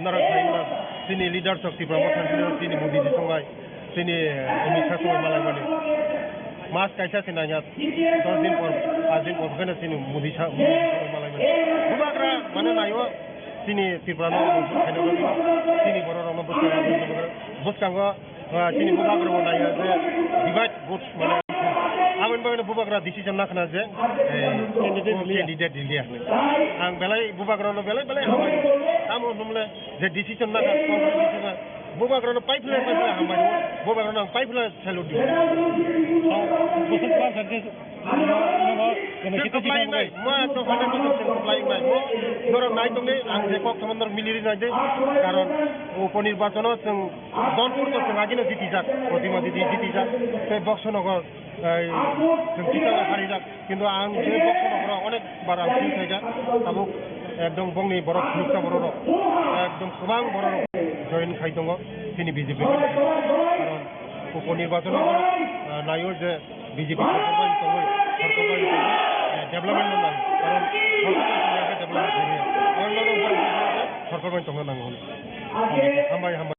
norok saimano chini leaders of Tipra Motha chini Modi ji song bai. Chini, eh, Amit Shah songwi malaimani. Mas kaisa se nangya, dos din por, panch din por phano chini Modi Shah, Modi songwi malaimani. Bubagra mane naio, Chini Tripura no khaina bagwi chini borok rok no bwskango, bwskango, ah, chini bubagra bo nai ya je divide vote mane aboni bagwi no bubagra decision na khna je, eh, candidate o liya. Candidate liya. Ang belai bubagra no belai belai hambai. Tamo hwnmle je decision na kha, bubagra no pai philai pai philai hambai. Bubagra no ang pai philai salute di. Bosong Kumar Sante Chwng supply wngnai, mo ekdom hundred percent chwng supply wngnai. Mo norok nai tongdi, ang je kok tongma norok mili ri nai de. Karon upo nirbachono chwng Donpur to chwng agino jitijak, Protima Didi jitijak, tei Boxonogo, ei, chwng Tito harijak. Kintu ang je Boxonogoro onek bar ang phil khaijak, tabuk ekdom bongni borok philuksa borok rok, ekdom kwbang borok rok join khai tongo chini B J P. Karon upo nirbachono, ah, naio je B J P sorkar bai tongwi, sorkar bai tongwi, eh, development no nai. Karon sorkar bai tongwi development khaimaya. Karon nono sorkar bai tongna nango hwnwi. Hambai, hambai.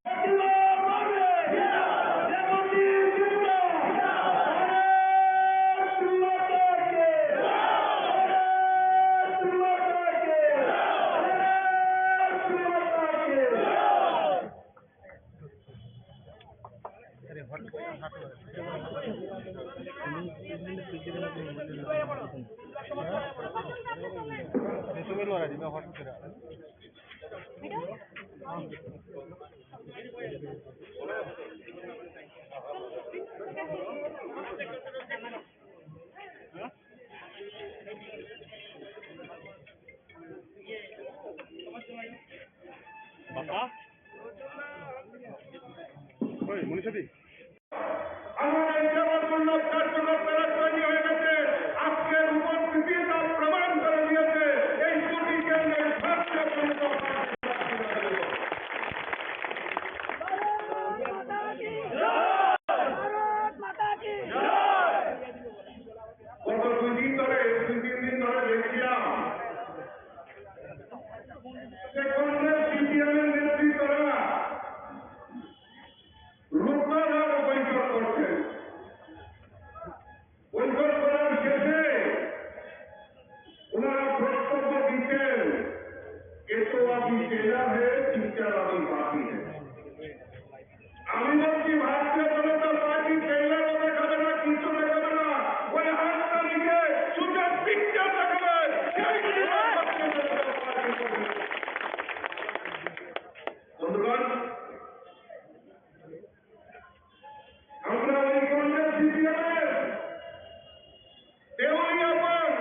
Bapa? Oi, Munisha di. আমার এই সেবামূলক কার্যকলাপ চালাতে হয়েছে, আজকের উপস্থিতি তার প্রমাণ করে দিয়েছে, এই দুটি কেন্দ্রের ভারতীয় জনতা পার্টি। গত দুই দিন ধরে, দুই তিন দিন ধরে দেখছিলাম যে কংগ্রেস সিপিএম এর নেতৃত্বরা রোববার বৈঠক করছেন। বৈঠক করার শেষে ওনারা বক্তব্য দিচ্ছেন, "এ তো আভি চেনা হে, পিকচার আভি বাকি হে।" আমি বলছি, ভারতীয় জনতা পার্টি ট্রেলারও দেখাবে না, কিচ্ছু দেখাবে না। ওই আট তারিখে শুধু পিকচার দেখাবে, সেই দিনই ভারতীয় জনতা পার্টি করবে। বন্ধুগণ, আমরা ওই কংগ্রেস সিপিএম এর দেউলিয়াপাড়,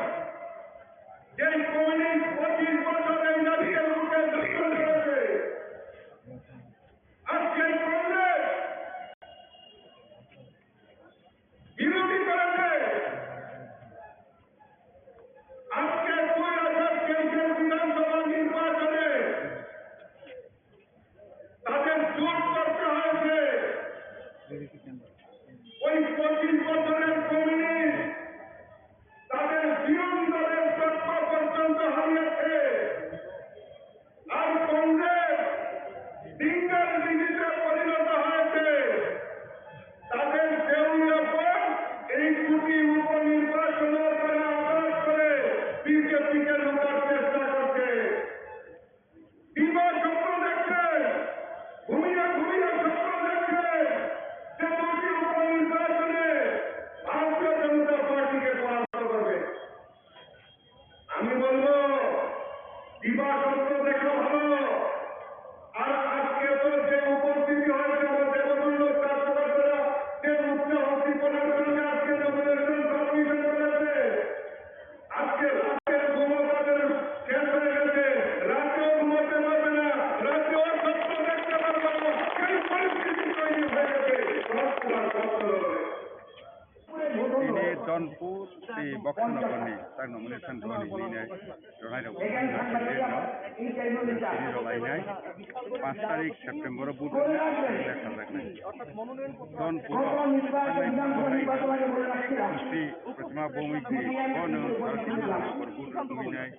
যে কমিউনিস্ট পঁচিশ বছর এই জাতিকে লুটে দখল করেছে, আজকে কংগ্রেস বিরোধী করেছে। আজকে দুই হাজার তেইশের বিধানসভা নির্বাচনে তাদের জোট করতে হয়েছে। ওই পঁচিশ বছরের কমিউনিস্ট তাদের বিরোধী দলের তকমা পর্যন্ত হারিয়েছে। আর কংগ্রেস সিঙ্গেল ডিজিটে পরিণত হয়েছে। তাদের দেউলিয়াপাড় এই দুটি উপনির্বাচনও তারা আঘাত করে বিজেপিকে লুটার চেষ্টা করছে। দিবা স্বপ্ন দেখছে, ঘুমিয়ে ঘুমিয়ে স্বপ্ন দেখছে যে দুটি উপনির্বাচনে ভারতীয় জনতা পার্টিকে পরাস্ত করবে। আমি বলবো, দিবা স্বপ্ন দেখা ভালো, আর আজকে তো যে উপস্থিতি হয়েছে, আমার দেবতুল্য কার্যকর্তারা যে উচ্চ উদ্দীপনার সঙ্গে আজকে নমিনেশন সাবমিশন করেছে, আজকে রাতের ঘুমও তাদের শেষ হয়ে গেছে, রাতেও ঘুমাতে পারবে না, রাতেও স্বপ্ন দেখতে পারবে না, সেই পরিস্থিতি তৈরি হয়ে গেছে। Tini Donpur tei Boxonogo ni tak nomination rwni hinwi nai rwnai rok tini rwlainai panch tarik September o vote rwna le sajaknai. Donpur o Sri Pratima Bhowmic ni bono vote rwnainai.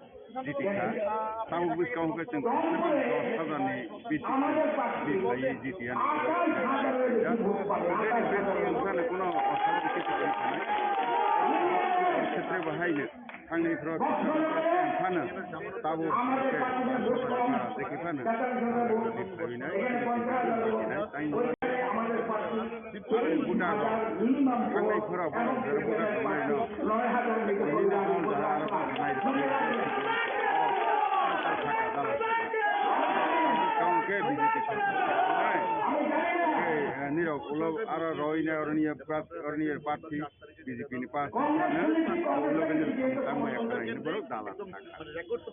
Jiti kha. Tabuk bwskango hwnkhe chwng kwbangma dos hajar ni B J P ni khlaiwi jiti ya. Already B J P ni wngkha no kuno authority khe kwrwi khanai. Khetre bahai no Thangni phro phano tabuk dekhi phano buta thangni phro buta tongnai no. Tongke B J P nirok ulo aro roina oroni party. B J P ni party no local tangmaya khwlai borok dala thangkha.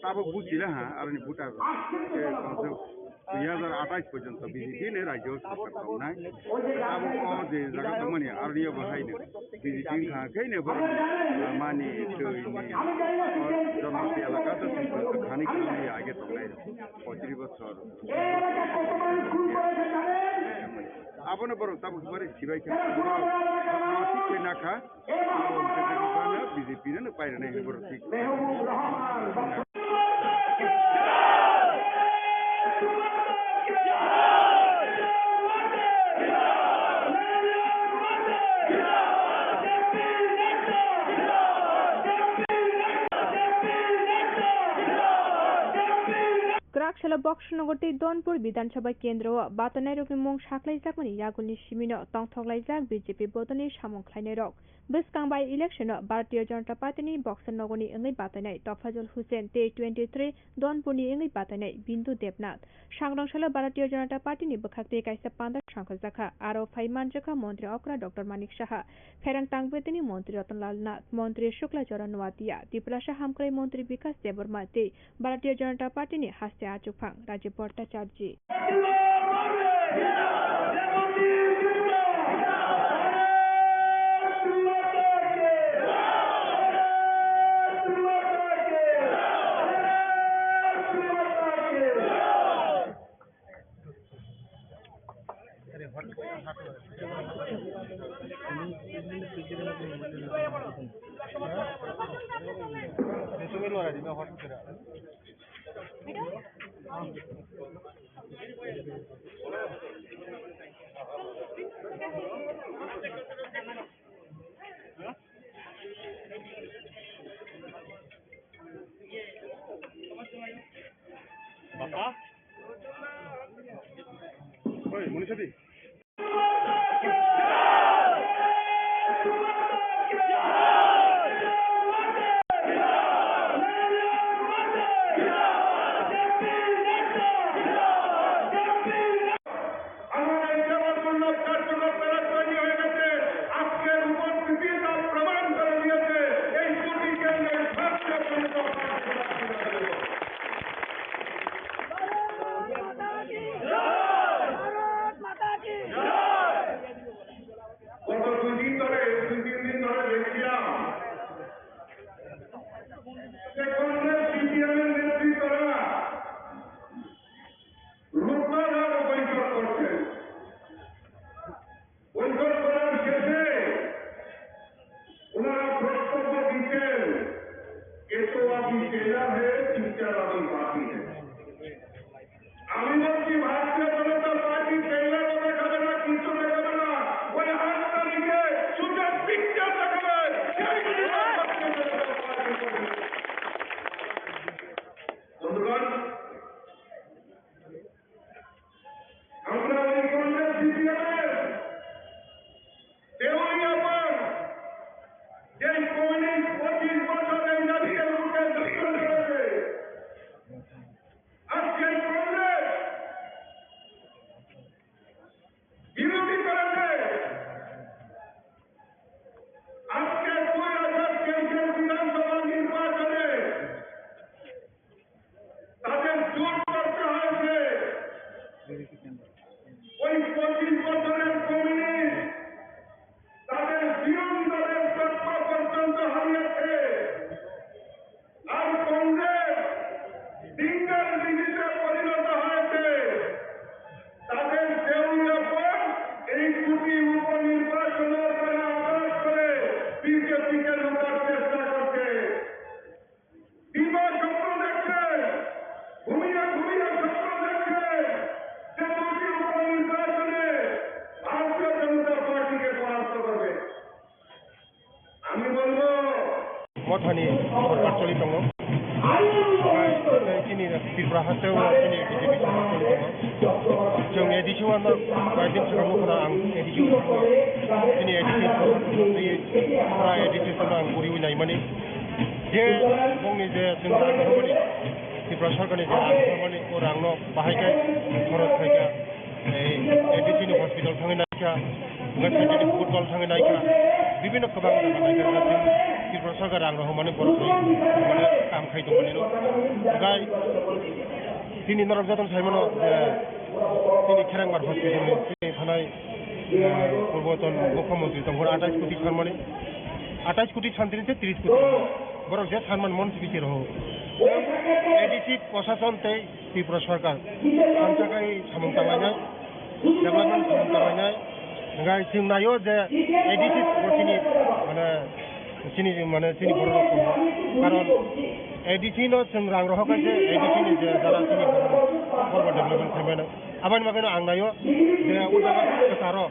Tabuk bujila ha aroni voter dui hajar atais porjonto B J P ni rajyo sarkar tongnai. Tabuk o je jaga tongmani aroni bo haino B J P wngkha khe ne borok lamani twi ni o Janati elaka to thani khe age tongnai poitris bochor. Abono borok tabuk bari sibai khe. Borok thik khe nakha. Abo hwnkhe B J P no pairwnai hinwi borok thik. Kwrak salo Boxer Nogor tei Donpur Bidhan Sabha kendro o batanairokni mung saklaijakmani yagulni simino tongthoklaijak B J P bodolni samung khlainairok. Bwskang bai election o Bharatiya Janata Party ni Boxer Nogor ni wngwi batainai Tofazul Hussain tei twenty three Donpur ni wngwi batainai Bindu Debnath. Sangrong salo Bharatiya Janata Party ni bwkhak tei kaisa panda sangkhajakha. Aro phai manjakha Montri Okra Doctor Manik Saha, Pherang Tangbetini Montri Ratan Lal Nath, Montri Shukla Charan Noatia, Tiprasa Hamkrai Montri Bikas Debbarma tei Bharatiya Janata Party ni haste achukphang Rajiv Bhattacharjee. Bapa? Oi, Munisadi. আমার এই সেবার জন্য কার্যকর করার তৈরি হয়ে গেছে। আজকের উপস্থিতি তা প্রমাণ করে দিয়েছে। এই দুটি কেন্দ্রে ভারতীয় জনতা পার্টি প্রার্থী দাঁড়িয়ে। গত দুই দিন ধরে, দুই তিন দিন ধরে দেখছিলাম যে কংগ্রেস সিপিএম এর নেতৃত্বরা রূপনারায়ণ বৈঠক করছেন। বৈঠক করার শেষে ওনারা বক্তব্য দিচ্ছেন, "এ তো আভি চেনা হে, পিকচার আভি বাকি হে।" আমি বলছি, ভারতীয় জনতা পার্টি চেহারা দেখাবে না, কিছু দেখাবে না, ওই আট তারিখে শুধু পিকচার দেখাবে, সেই জিনিস ভারতীয় জনতা পার্টি করবে। বন্ধুগণ, আমরা ওই কংগ্রেস সিপিএমের দেউলিয়াপাড় যে কমিউনিস্ট পঁচিশ বছর এই জাতির বুকে যুদ্ধ করেছে, আজকে কংগ্রেস বিরোধী করেছে। আজকে দুই হাজার তেইশের বিধানসভা নির্বাচনে তাদের জোর করতে হয়েছে। ওই পঁচিশ বছরের কমিউনিস্ট তাদের বিরোধী দলের সত্তা পর্যন্ত হারিয়েছে। আর কংগ্রেস সিঙ্গেল ডিজিটে পরিণত হয়েছে। তাদের দেউলিয়াপাড় এই দুটি উপনির্বাচনও তারা আঘাত করে বিজেপিকে লুটার চেষ্টা করছে। দিবা স্বপ্ন দেখছে, ঘুমিয়ে ঘুমিয়ে স্বপ্ন দেখছে যে দুটি উপনির্বাচনে ভারতীয় জনতা পার্টিকে পরাস্ত করবে। আমি বলবো, Mothani sorkar choli tongo. Tei chini Tripura hasteo chini B J P sorkar choli tongo. Chwng A D C o ano koi din swkang nukho na ang A D C o thangwi chini A D C o thangwi pura A D C o thangwi ang puriwi naimani. Je bongni je chwng ang nukmani Tripura sorkarni je ang nukmani o rangno bahai khe khorok khaikha. Ei, A D C ni hospital thangwi naikha, wngkha side ni football thangwi naikha, bibinno kwbang jaga naikha, wngkha chwng Tripura sarkar rang rohormani borok bai mane kam khai tongmani no. Wngkha chini norok jotono saimano je chini Kherangbar hospital ni chini thanai, eh, purboton mukhyamantri tongphuru atais koti sanmani, atais koti santini se tris koti borok je sanman mon sibiti roho. A D C prosason tei Tripura sarkar thansa khai samung tanglainai, development samung tanglainai. Hingkhe chwng naio je A D C bo chini, mane, chini, mane, chini borok rok tongo. Karon A D C no chwng rang rohor khe se A D C ni je jara chini borok rok kormo development khaimano. Aboni bagwino ang naio je o jaga kwcharo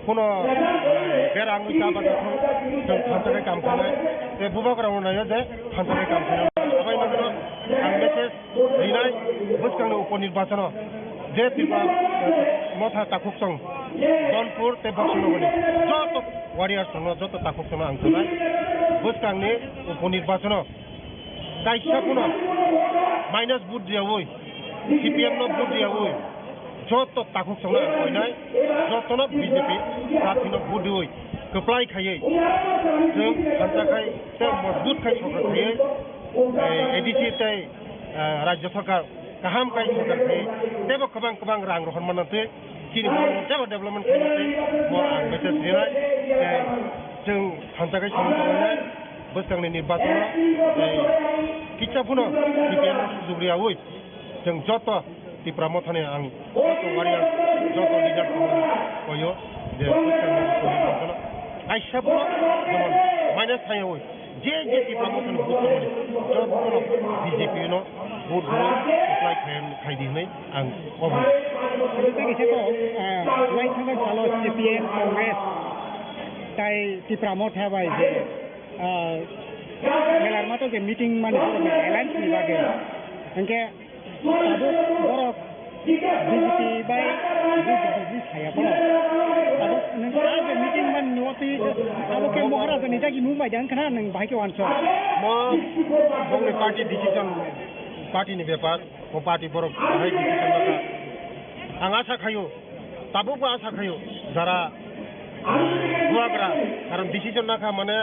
Kuno, eh, bera wngwi cha bacha thung, chwng thansa khe kam khainai. Tei bubagra rokno naio je thansa khe kam khainai. Abai bagwino ang message rinai bwskangni upo nirbachono je Tripura, eh, motha takhuk song, Donpur tei Boksonogorni joto warriors rokno, joto takhuk songno ang sanai bwskangni upo nirbachono kaisa phano minus vote riyaui, C P M no vote riyaui, joto takhuk songno ang koinai, jotono B J P party no vote riui kwplai khaiui, chwng thansa khai tei mojbut khai sorkar khaiui, eh, A D C tei, eh, rajya sorkar kaham khai sorkar khaiui teibo kwbang kwbang rang rohor manna twi chini borok teibo development khaina twi bo ang message rinai, tei chwng thansa khai samung tangnai. Bwskangni ni bathang, eh, kisa phano C P M no sujuk riyaui, chwng joto Tipra mothani ang joto warrior, joto leader koyo je bwskangni ni bathang kaisa phano jemon minus thangyaui, je je Tipra mothani vote tongmani joto B J P no vote rwi apply khai, khai di hinwi ang obo. Tei kisa kok, ah, lai thangwi salo C P M, Congress, tai Tipra motha bai je, ah, melarma to je meeting mani borok ni alliance ni bagwi. Hingke tabuk borok B J P bai B J P saya phano. Tabuk nwng a je meeting mani nugo twi tabuk ke Moharaja ni jagi mung bai de wngkha na nwng bahai ke wansuk. Mo bongni party decision, party ni bepar. O party borok bahai decision nakha. Ang asa khaio, tabukbo asa khaio, jara, eh, bubagra, karon decision nakha mane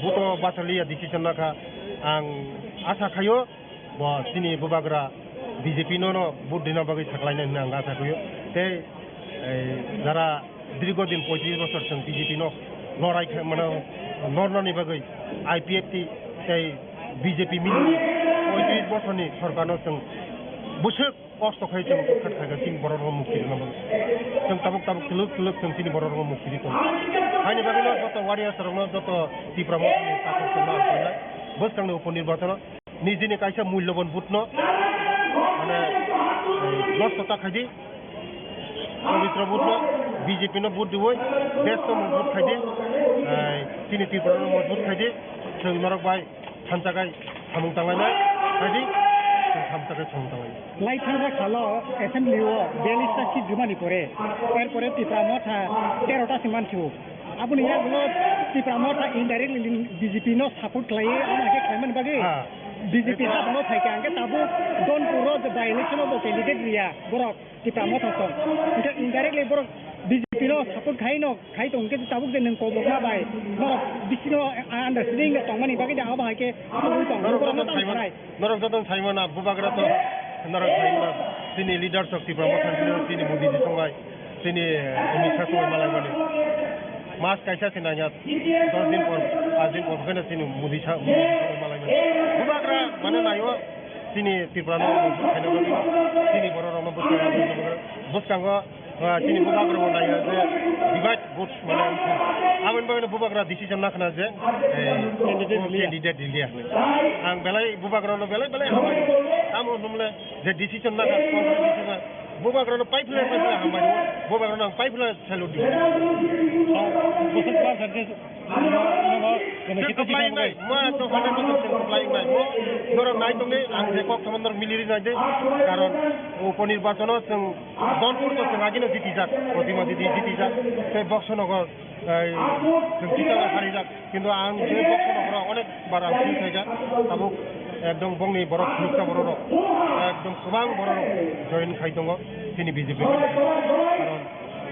buto bachaliya decision nakha. Ang asa khaio, bo chini bubagra B J P no, no vote rina bagwi saklainai hwnwi ang asa khaio. Tei, eh, jara dirgo din poitris bosor chwng B J P no lorai khe, mane, lornani bagwi I P F T tei B J P mili poitris bosorni sorkarno chwng bwswk kosto khai chwng khat khaikha chini borok rokno mukti rwna bagwi. Chwng tabuk tabuk twlwk twlwk chwng chini borok rokno mukti rwi tongo. Haini bagwino joto warriors rokno, joto Tipra mothani takhuk chwngno ang khainai. Bwskangni upo nirbachono nijini kaisa mulyoban vote no, mane, eh, nosto ta khaidi. Pabitra vote no, B J P no vote diwi, desh no vote khaidi. Eh, chini Tripura no vote khaidi. Chwng norok bai thansa khai samung tanglainai, khaidi. Chwng thansa khai samung tanglainai. Lai thangsa salo assembly o biyallis ta seat rwmani pore, er pore Tipra motha tero ta se manthio. Aboni yagulo Tipra motha indirectly B J P no support khlaiwi, amo khe khlaimani bagwi ha. B J P ha bono phaikha, hwnkhe tabuk Donpuro je by election o bo candidate riya borok Tipra motha song. Hwnkhe indirectly borok B J P no support khai no khai tong, hwnkhe tabuk je nwng kobokma bai norok bisino understanding no tongmani bagwi de abo hai khe abo tong. Norok Borok no joto tamo saimano, sanai. Norok joto saimano bubagra to, norok saimano chini leader sok Tipra motha chini Modi ji songai. Chini, eh, Amit Shah soi malai mani. Mas kaisa se nangya, dos din por, pas din por, kena chini Modi Shah, Modi soi malai mani. Bubagra mane nayo, chini Tripura no, chini borok rok no bwskango, bwskango, ah, chini bubagra bo nayo je divide votes mane wngkha. Aboni bagwi no bubagra decision nakhna je, eh, candidate liya. Candidate liya. Ang belai bubagra no belai belai hambai. Tamo hwnmle je decision nakha, bubagra no paiphle paiphle hambai. Bubagra no ang paiphle salute di. Bosong par sar je, ano, ano, Chwng kwplai wngnai, mo ekdom hundred percent chwng kwplai wngnai. Mo norok nai tongdi, ang je kok samo norok mili ri nai di. Karon upo nirbachono chwng Donpur to chwng agino jitijak, Pratima didi jitijak, tei Boxonogo, ei, chwng jita harijak. Kintu ang je Boxonogoro onek bar ang phil khaijak, tabuk ekdom bongni borok phunuksa bororok, ekdom kwbang bororok join khai tongo chini B J P. Karon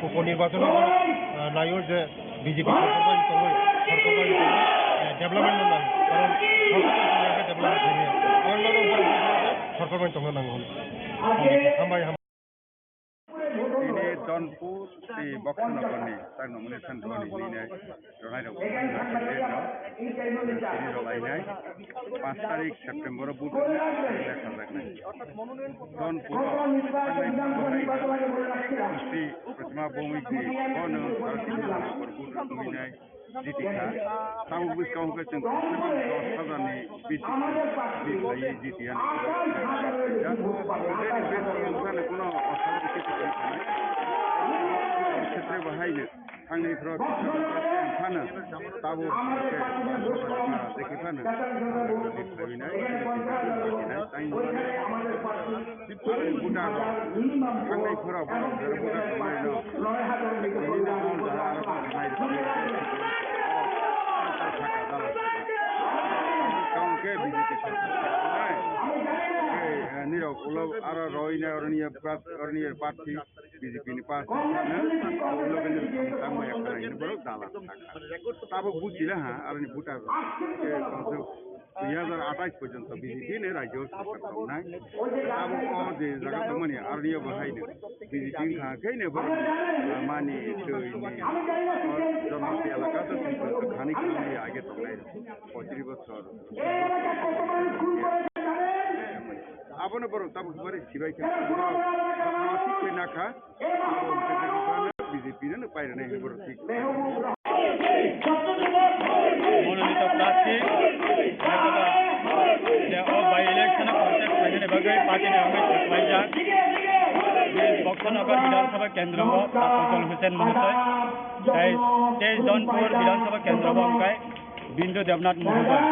upo nirbachono, ah, naio je B J P sorkar bai tongwi, sorkar bai tongwi, eh, development no nango. Karon sorkar bai tongwi development khaimaya. Ang mano borok sorkar bai tongna nango. Hambai, hambai. Tini Donpur tei Boxonogo ni tak nomination rwni hinwi nai rwnai rok tini rwlainai. Paanch tarik September o vote rwna khajaknai. Donpur o thangnai Sri Pratima Bhowmiak ni bono saraswti vote rwinai. Jiti kha. Tabuk bwskang hwnkhe chwng dos hajar ni bisi bisi khlaiwi jiti ani. Bini besi wngkha ni kuno osabari khe tongwi thanai. Khetre bo haino thangni phro phano tabuk hwnkhe dekhi phano khlaiwi nai. Buda rok, thangwi phura borok, jera buda tongmani no. Tini no jaga aro kok nai rok. Kaung khe B J P sorkar nai. Ei, eh, nirok ulo aro roi nai oroni ya prat, oroni ya party, B J P ni party no. Ulo khe nirok tangma ya khanai, borok dala thaka. Tabuk buchila ha, aroni buda rok. Eh, kaung khe Dui hajar atais porjonto B J P ni rajyo sorkar tongnai. Abo o je jaga tongmani aroni bo haino B J P wngkha khe ne borok mani twi ni o jonobati elaka to thani khani age tongnai pochris bosor. Abono borok tabuk bari sibai khe borok thik khe nakha. B J P no pairwnai hinwi borok thik. Mononito prarthi, je o by election o contest khlainani bagwi party ni wngwi saklaijak. Boxonogo Bidhan Sabha Kendro o Tafajol Hussain Mohotoy, tei teis Donpur Bidhan Sabha Kendro o wngkha Bindu Debnath Mohotoy.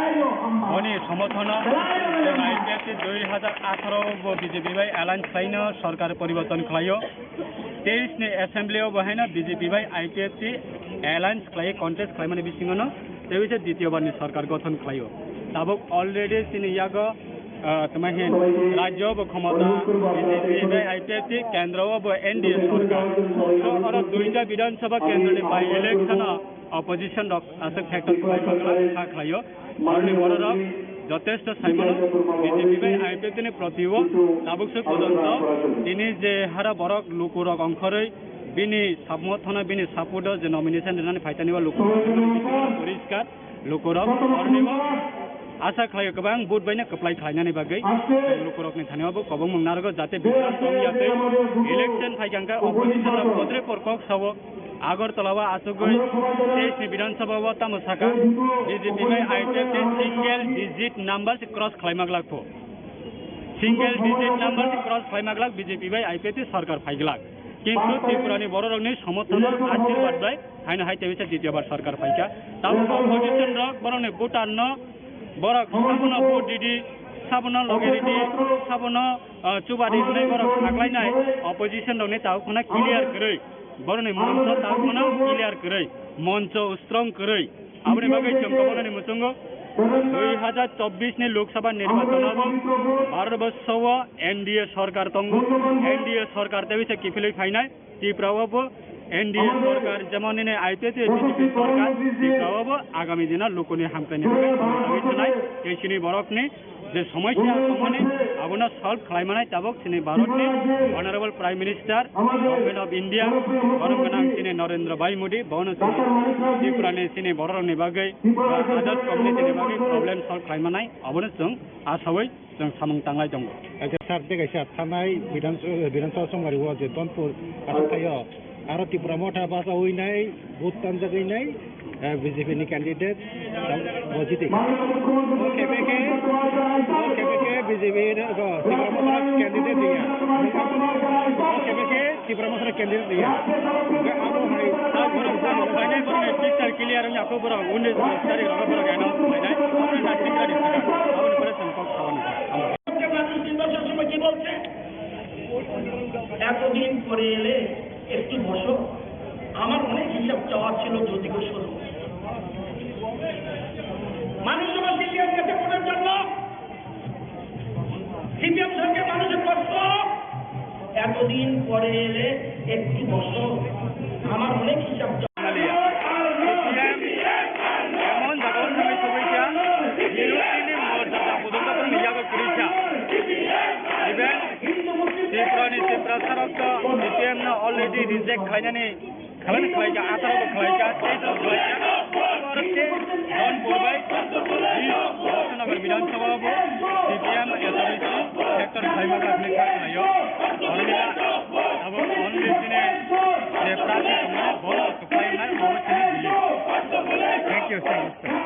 Boni somothono chwng I P F T dui hajar atharo bo B J P bai alliance khlaino sorkar poriborton khlaio. Teis ni assembly o bo haino B J P bai I P F T alliance khlai contest khlaimani bisingo no tei waisa ditiyo bar ni sorkar gothon khlaio. Tabuk already chini yago, ah, tama hin rajyo bo khomota B J P bai I P F T, kendro o bo N D A sorkar. So oro duita Bidhan Sabha kendro ni by election o opposition rok aswk factor khlai phaikha, kha khlaio. Aroni bororok jotesto saimano B J P bai I P F T ni proti o tabuk swk pojonto tini je hara borok lukurok ongkhorwi bini samothono bini support o je nomination rwnani phaitani o lukurok poriskar lukurok aroni o asa khlaio kwbang vote baino kwplai khlainani bagwi lukurokni thani o bo kobongmung narwgo jate bini tong ya tei election phaikha hwnkhe opposition rok potre por kok sao. Agartala o achugwi teis ni Bidhan Sabha o tamo saka, B J P bai I P F T single digit number se cross khlaima glak pho. Single digit number se cross khlaima glak B J P bai I P F T sorkar phai glak. Kintu Tripura ni borok rokni somothono ashirbad bai haino hai tebisa ditiyo bar sorkar phaikha. Tabuk opposition rok borok ni voter no borok sabono vote ridi, sabono loge ridi, sabono, ah, chuba ridi hinwi borok saklainai opposition rokni tabuk phano clear kwrwi. Boroni moncho tabuk phano clear kwrwi, moncho strong kwrwi. Aboni bagwi chwng kobonani muchungo dui hajar chobbish ni Lok Sabha nirbachon o bo Bharat borsho o N D A sorkar tongo. N D A sorkar tei bisa kiphilwi phainai Tripura o bo N D A sorkar, jemon nini I P F T B J P sorkar, Tripura o bo agami dino lukuni hamkraini bagwi thanai tei chini borokni je somosya tongmani abono solve khlai manai tabuk chini Bharatni Honorable Prime Minister, Government of India, borom gwnang chini Narendra Bhai Modi, bono chini Tripurani chini bororokni bagwi Adas community ni bagwi problem solve khlai manai abono chwng asawi chwng samung tanglai tongo. Acha sir, tei kaisa thanai Bidhan, Bidhan Sabha Chongmari o je Donpur aswk thaio. Aro Tipra Motha bachawi nai, vote tanjagwi nai, eh, B J P ni candidate, bo jiti kha. O kebeke, o kebeke B J P ni, o Tipra Motha candidate ya. O kebeke Tipra Motha candidate ya. Hwnkhe abo hai, ah, borok jani, jani borok ni picture clear wngya kho borok, undi sari rok borok ano. এতদিন পরে এলে একটু বসো, আমার অনেক হিসাব। সিপিএম এমন জায়গায় সবাইকে বিরোধী মর্যাদা পর্যন্ত নিয়ে যাবে পুলিশা। Even Tripura ni Tripura sarok to C P M no already reject khlainani, khlainani khlaika, atharo bo khlaika, tei bo khlaika. Don Purbai, Bidhan Sabha bo C P M authority sector khlaima kha hwnwi kha khlaio. Oro nini abo already chini je prarthi tongmani, bo khlainai, abo chini belief. Thank you, thank you.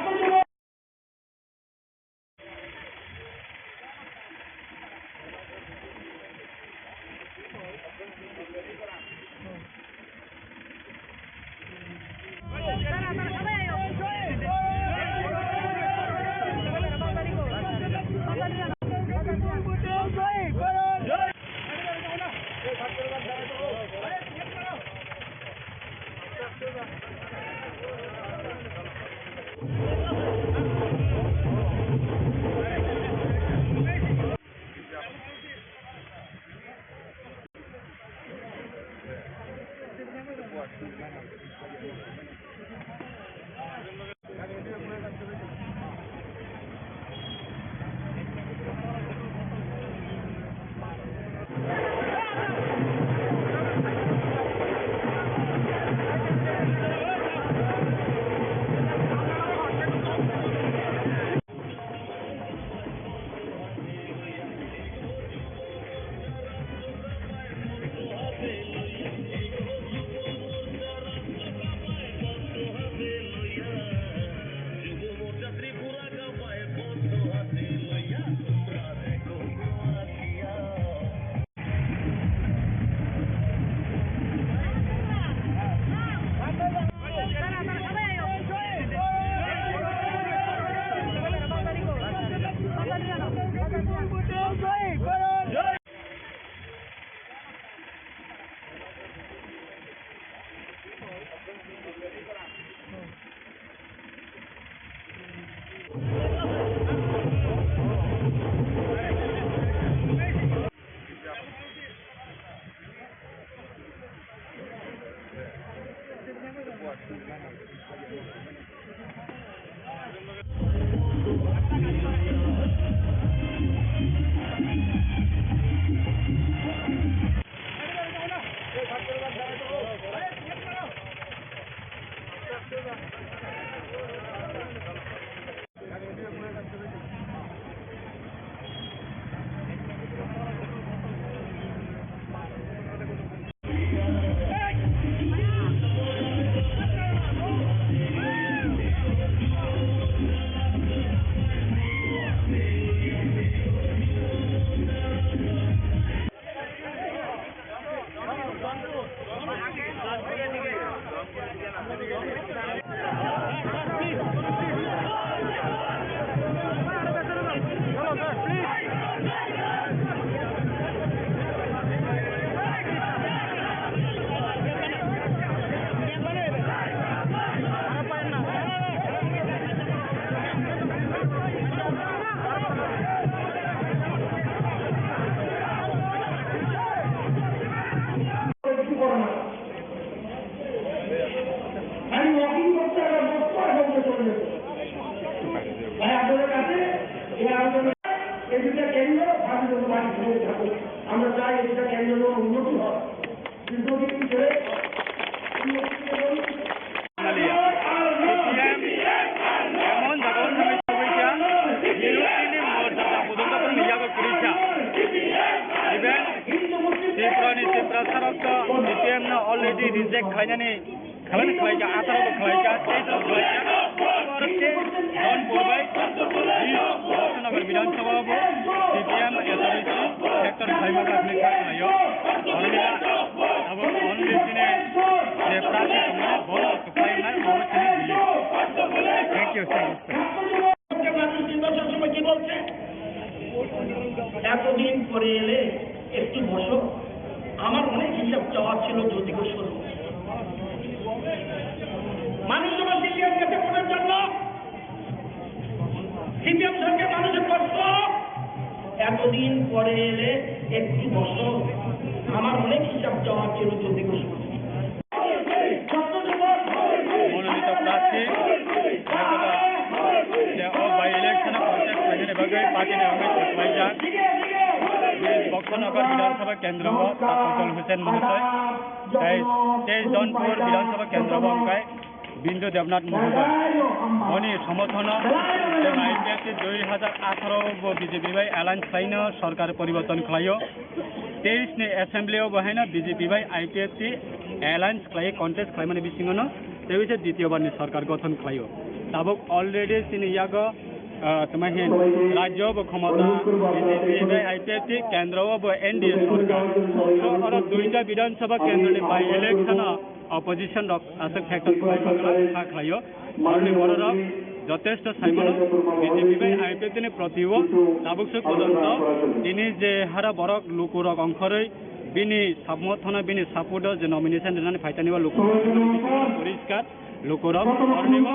আমি ওয়াকিং করতে আমরা দশ বার বন্ধ চলে যেত। তাই আপনাদের কাছে এই আবেদন, এই দুইটা কেন্দ্র ভাবিত বাড়ি ফিরে থাকুক। আমরা চাই এই দুইটা কেন্দ্র যেন উন্নতি হয়। দীর্ঘদিন ধরে উন্নতি এবং এমন জায়গায় সবাইকে বিরোধী মর্যাদা পর্যন্ত নিয়ে যাবে পুলিশা। Even Tripura ni Tripura sarok to C P M no already reject khlainani, khlainani khlaika, atharo bo khlaika, tei bo khlaika. Don Purbai, Bidhan Sabha bo C P M authority sector khlaima kha hwnwi kha khlaio. Oro nini abo already chini je prarthi tongmani, bo khlainai, abo chini belief. Thank you, thank you. রাজনৈতিক দল সবসময় কি বলছে? এতদিন পরে এলে একটু বসো, আমার অনেক হিসাব চাওয়া ছিল জ্যোতিকর সঙ্গে। মানুষ যখন সিপিএম গেছে ভোটের জন্য, সিপিএম সঙ্গে মানুষের প্রশ্ন, এতদিন পরে এলে একটু বসো। আমার অনেক হিসাব জমা ফেরত দিতে বসে। মনোনীত প্রার্থী অথবা যে ও by election-এ contest khlainani bagwi party ni wngwi saklaijak. Boksonagar Bidhan Sabha Kendro o Tafajol Hussain Mohoday, tei Teis Donpur Bidhan Sabha Kendro o wngkha Bindu Debnath Mohoday. Boni somothono chwng I P F T dui hajar atharo bo B J P bai alliance khlaino sorkar poriborton khlaio. Teis ni assembly o bo haino B J P bai I P F T alliance khlai contest khlaimani bisingo no tei bisa ditiyo bar ni sorkar gothon khlaio. Tabuk already chini yago, ah, tama hin rajyo bo khomota B J P bai I P F T, kendro o bo N D A sorkar. So oro duita Bidhan Sabha kendro ni by election o opposition rok aswk factor khlai kha khlaio. Aroni bororok jotesto saimano B J P bai I P F T ni proti o tabuk se porjonto tini je hara borok lukurok ongkhorwi bini samothono bini support o je nomination rinani phaitani o lukurok poriskar lukurok aroni bo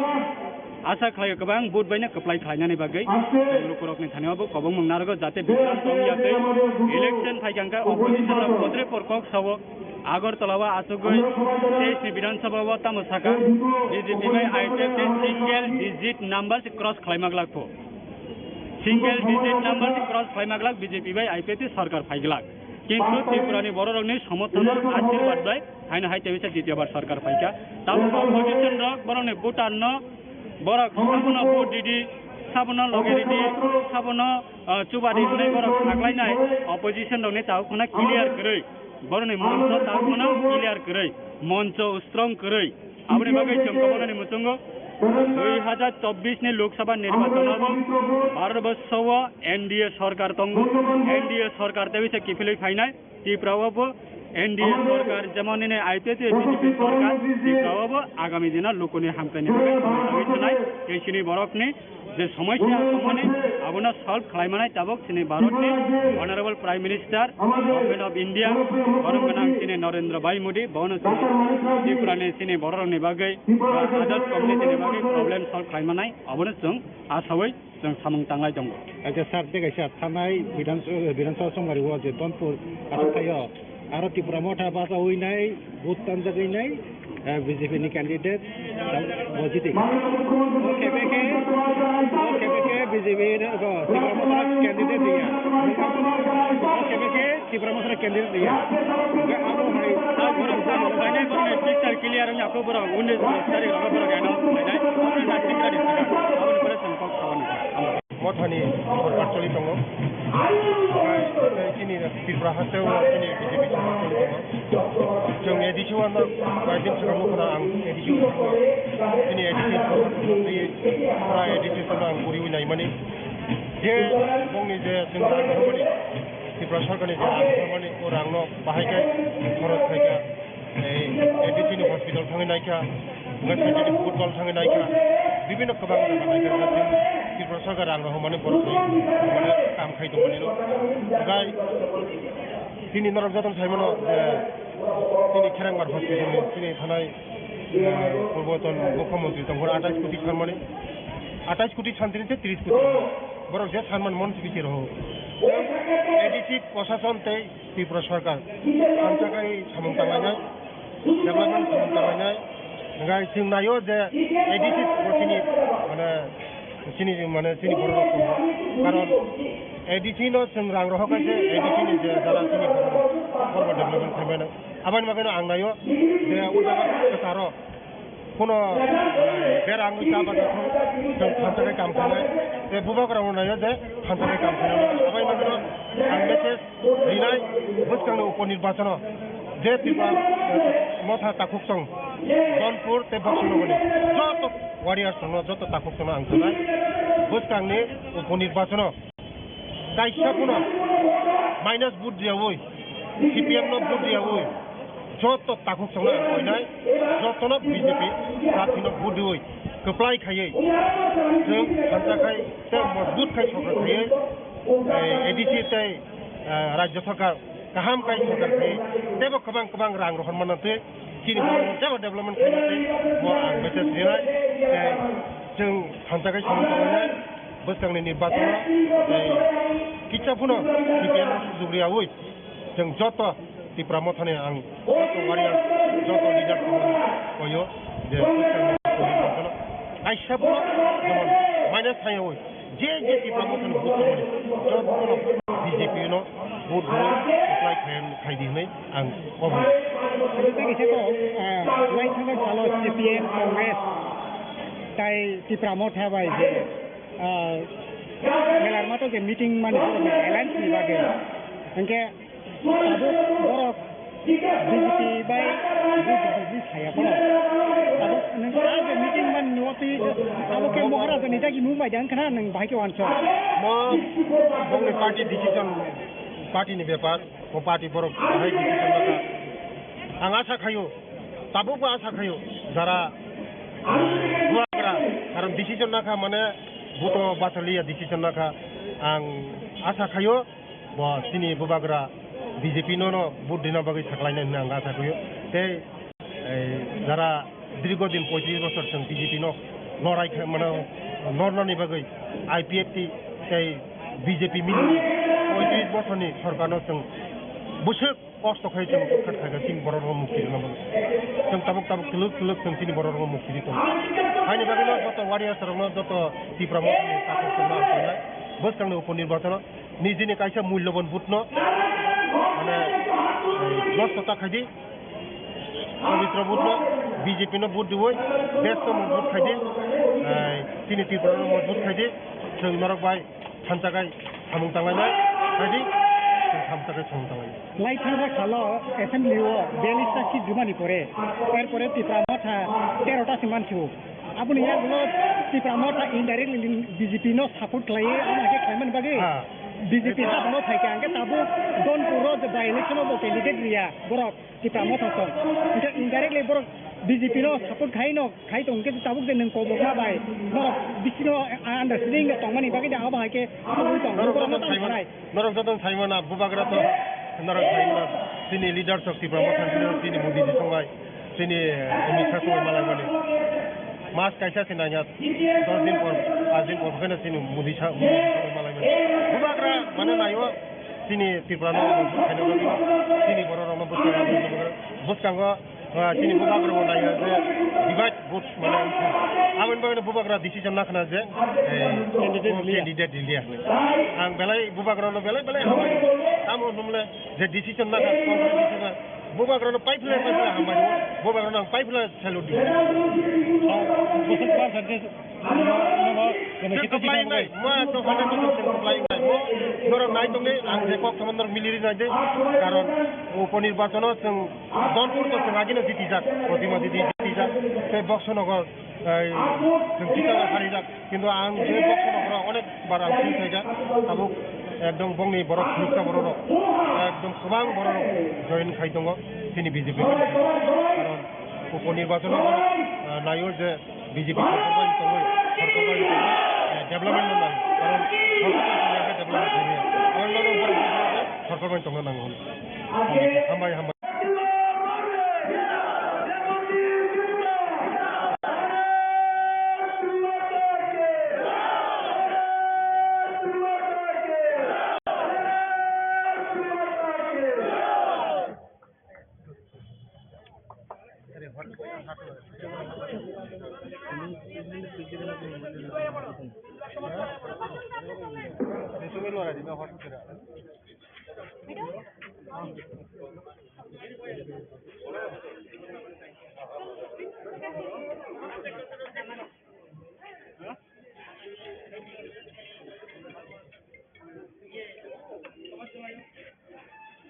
asa khlaio kwbang vote bai no kwplai khlainani bagwi lukurok ni thani o bo kobongmung narwgo jate biswas tongya tei election phaikha hwnkhe opposition rok kotre por kok sao. Agartala o achugwi teis ni Bidhan Sabha o tamo saka, B J P bai I P F T single digit number se cross khlaima glak pho. Single digit number se cross khlaima glak B J P bai I P F T sorkar phai glak. Kintu Tripura ni bororok ni somothono ashirbad bai haino hai tebisa ditiyo bar sorkar phaikha. Tamo opposition rok borok ni voter no borok sabono vote ridi, sabono loge ridi, sabono, ah, chuba ridi hinwi borok saklainai opposition rok ni tabuk phano clear kwrwi. Boroni moncho tabuk phano clear kwrwi, moncho strong kwrwi. Aboni bagwi chwng kwbangmani muchungo dui hajar chobbish ni Lok Sabha nirbachon o bo Bharat borso o N D A sorkar tongo. N D A sorkar tei bisa kiphilwi phainai Tripura o bo N D A sorkar, jemon nini I P F T B J P sorkar, Tripura o bo agami dino lukuni hamkrai ni bagwi tongwi thanai tei chini borokni je somosya tongmani abono solve khlai manai tabuk chini Bharatni Honorable Prime Minister, Government of India, borom gwnang chini Narendra Bhai Modi, bono chini Tripurani chini bororokni bagwi ba others community ni bagwi problem solve khlai manai abono chwng asawi chwng samung tanglai tongo. Acha sir, tei kaisa thanai Bidhan, Bidhan Sabha Songmari o je Donpur aswk thaio, aro Tipra Motha bachawi nai, vote tanjagwi nai, eh, B J P ni candidate, bo jiti. O kebeke, o kebeke B J P ni, o Tipra Motha candidate ya. O kebeke Tipra Motha candidate ya. Ga abo hai, abo hai, picture clear nya ko borok, unde sari rok borok, ano, nai, abo na clear ya. Abo ni pore song kok khawan. Mothani sorkar choli tongo. Omo hai chini Tripura haste o chini B J P sorkar choli tongo. Chwng A D C o ano koi din swkang nukho na ang A D C o thangwi chini A D C o thangwi pura A D C o thangwi ang puriwi naimani. Je bongni je chwng rang rwmani, Tripura sorkarni je rang rwmani, o rangno bahai khe khorok khaikha. Ei, A D C ni hospital thangwi naikha, wngkha chini football thangwi naikha, bibinno kwbang jaga naikha, chini Tripura sarkar rang rohormani borok bai, mane, kam khai tongmani no. Gai, chini norok jotono saimano, je, chini Kherangbar hospital ni, chini thanai, eh, purboton mukhyamantri tongphuru atais koti sanmani, atais koti santini se tris koti, borok je sanmani mon sibisi roho. A D C prosason tei Tripura sarkar thansa khai samung tanglainai, development samung tanglainai. Hingkhe chwng naio je A D C bo chini, mane, chini, mane, chini borok rok tongo. Karon A D C no chwng rang rohor khe se A D C ni je jara chini borok rok borok development khaimano. Aboni bagwino ang naio je o jaga kwcharo Kuno, eh, berang wngkha ba joto chwng thansa khe kam khainai. Tei bubagrano naio je thansa khe kam khainai. Abai mangno ang message rinai bwskangni upo nirbachono je Tripura, eh, motha takhuk chwng Donpur tei Boksonogorni joto warriors rokno joto takhuk chwngno ang sanai bwskangni upo nirbachono. Kaisa phano minus vote riyaui, C P M no vote riyaui, joto takhuk chwngno ang koinai, jotono B J P party no vote riui, kwplai khaiui, chwng thansa khai tei mojbut khai sorkar khaiui, eh, A D C tei, eh, rajya sorkar kaham khai sorkar khaiui, teibo kwbang kwbang rang rohor manna twi, chini borok teibo development khaina tei bo ang message rinai, tei chwng thansa khai samung tangnai. Bwskangni ni bathang, eh, kisa phano C P M no sujug riyaui, chwng joto Tipra Mothani ang joto warrior, joto leader koyo je kaisa borok jemon minus thangyawi je je Tipra Mothani vote tongmani jotono B J P no vote rwi apply khai, khai di hwnwi ang kok rw. Tei kaisa kok, ah, lai thangwi salo C P M, Congress tai Tipra Motha bai je, ah, melarma to je meeting mani alliance ni bagwi. Hwnkhe tabuk borok B J P bai B J P saya phano. Tabuk nwng a je meeting man nuo twi abo khe Moharaja ni dagi mung bai dang khna nwng bahai khe wansuk. Mo bongni party decision, party ni bepar, mo party borok bahai decision naka. Ang asa khayo, tabuk bo asa khayo, jara bubagra, karon decision naka mane buto bachaliya decision naka. Ang asa khayo, bo chini bubagra B J P no, no vote rina bagwi saklainai hwnwi ang asa khayo. Tei, ei, jara dirgo din poitris bosor chwng B J P no lorai khe, mane, lornani bagwi I P F T tei B J P mili poitris bosorni sorkarno chwng bwswk kosto khai chwng khat khaikha chini borok rok mukti rwna bagwi. Chwng tabuk tabuk twlwk twlwk chwng chini borok rok mukti ri tongo. Haini bagwino joto warriors rokno, joto Tipra Mothani takhuk chwngno ang khainai. Bwskangni upor nirbachono nijini kaisa mulyoban vote no, mane, eh, nosto ta khaidi. Pabitra vote no B J P no vote diwi, desh no mojbut khaidi. Eh, chini Tripura no mojbut khaidi. Chwng norok bai thamchakai samung tanglainai, khaidi. Chwng thamchakai samung tanglainai. Lai thangjak salo assembly o biyallis ta seat rwmani pore, er pore Tipra Motha tero ta se mansio. Aboni yagulo Tipra Motha indirectly B J P no support khlaiwi, amo khe khlaimani bagwi Ha. B J P ta bono phaikha, hwnkhe tabuk Donpur o je by election o bo candidate riya borok Tipra Motha song. Hwnkhe indirectly borok B J P no support khai no khai tong khe tabuk je nwng kobokma bai norok bisino understanding no tongmani bagwi de abo hai khe tongwi tong. Norok Borok no joto tamo saimano, sanai. Norok joto saimano, bubagra to norok saimano, chini leader sok Tipra Motha chini Modi ji songnai, chini Amit Shah songnai malai mani. Mas kaisa se nanya, dos din por, pas din por, kena chini Modi Shah, Modi ji songnai malai mani. Bubagra mane nayo, chini Tripura no, chini borok rok no bwskango, bwskango, ah, chini bubagra bo naiya je divide vote mane wngkha. Aboni bagwi bubagra decision nakhna je, eh, Candidate o liya. Candidate liya. Ang belai bubagra no belai belai hambai. Tamo hwnmle je decision nakha, Congress decision nakha. Bubagra no paiphle paiphle hambai. Bubagra no ang paiphle salute di. Bwswk percentage Chwng kwplai wngnai, mo ekdom hundred percent chwng kwplai wngnai. Mo norok nai tongdi, ang je kok tongma norok mili ri nai di. Karon uponirbachon o chwng Donpur to chwng agino jitijak, Protima Didi jitijak, tei Boxonogo, ei, chwng Tiprasa harijak. Kintu ang je Boxonogo onek bar ang phil khaijak, tabuk ekdom bongni borok phunuksa borok rok, ekdom kwbang borok rok join khai tongo chini B J P. Karon Uponirbachon o, ah, naio je B J P sorkar bai tongwi, sorkar bai tongwi, eh, development no nai. Karon sorkar bai tongwi development khaimaya. Karon nono borok sorkar bai tongna nango hwnwi. Hambai, hambai.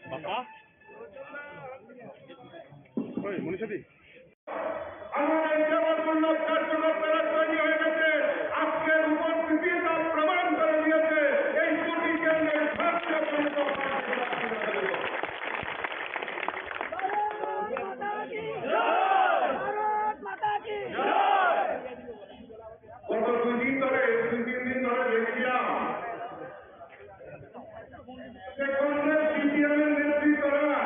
Bapa? Oi, Munisha di. আমার এই কেবল মূল্য কার্যকর করা তৈরি হয়ে গেছে। আজকের উপস্থিতি তা প্রমাণ করে দিয়েছে। এই কোটি কেন্দ্রের ভারতীয় জনতা পার্টি। ভারত মাতা কি জয়! ভারত মাতা কি জয়! গত দুই দিন ধরে, দুই তিন দিন ধরে দেখছিলাম যে কংগ্রেস সিপিএম এর নেতৃত্বরা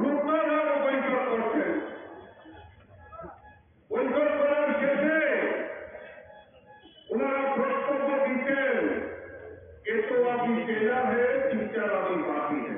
রূপনারায়ণ বৈঠক করছেন। বৈঠক করার শেষে ওনারা বক্তব্য দিচ্ছেন, "এ তো আভি চেনা হে, পিকচার আভি বাকি হে।"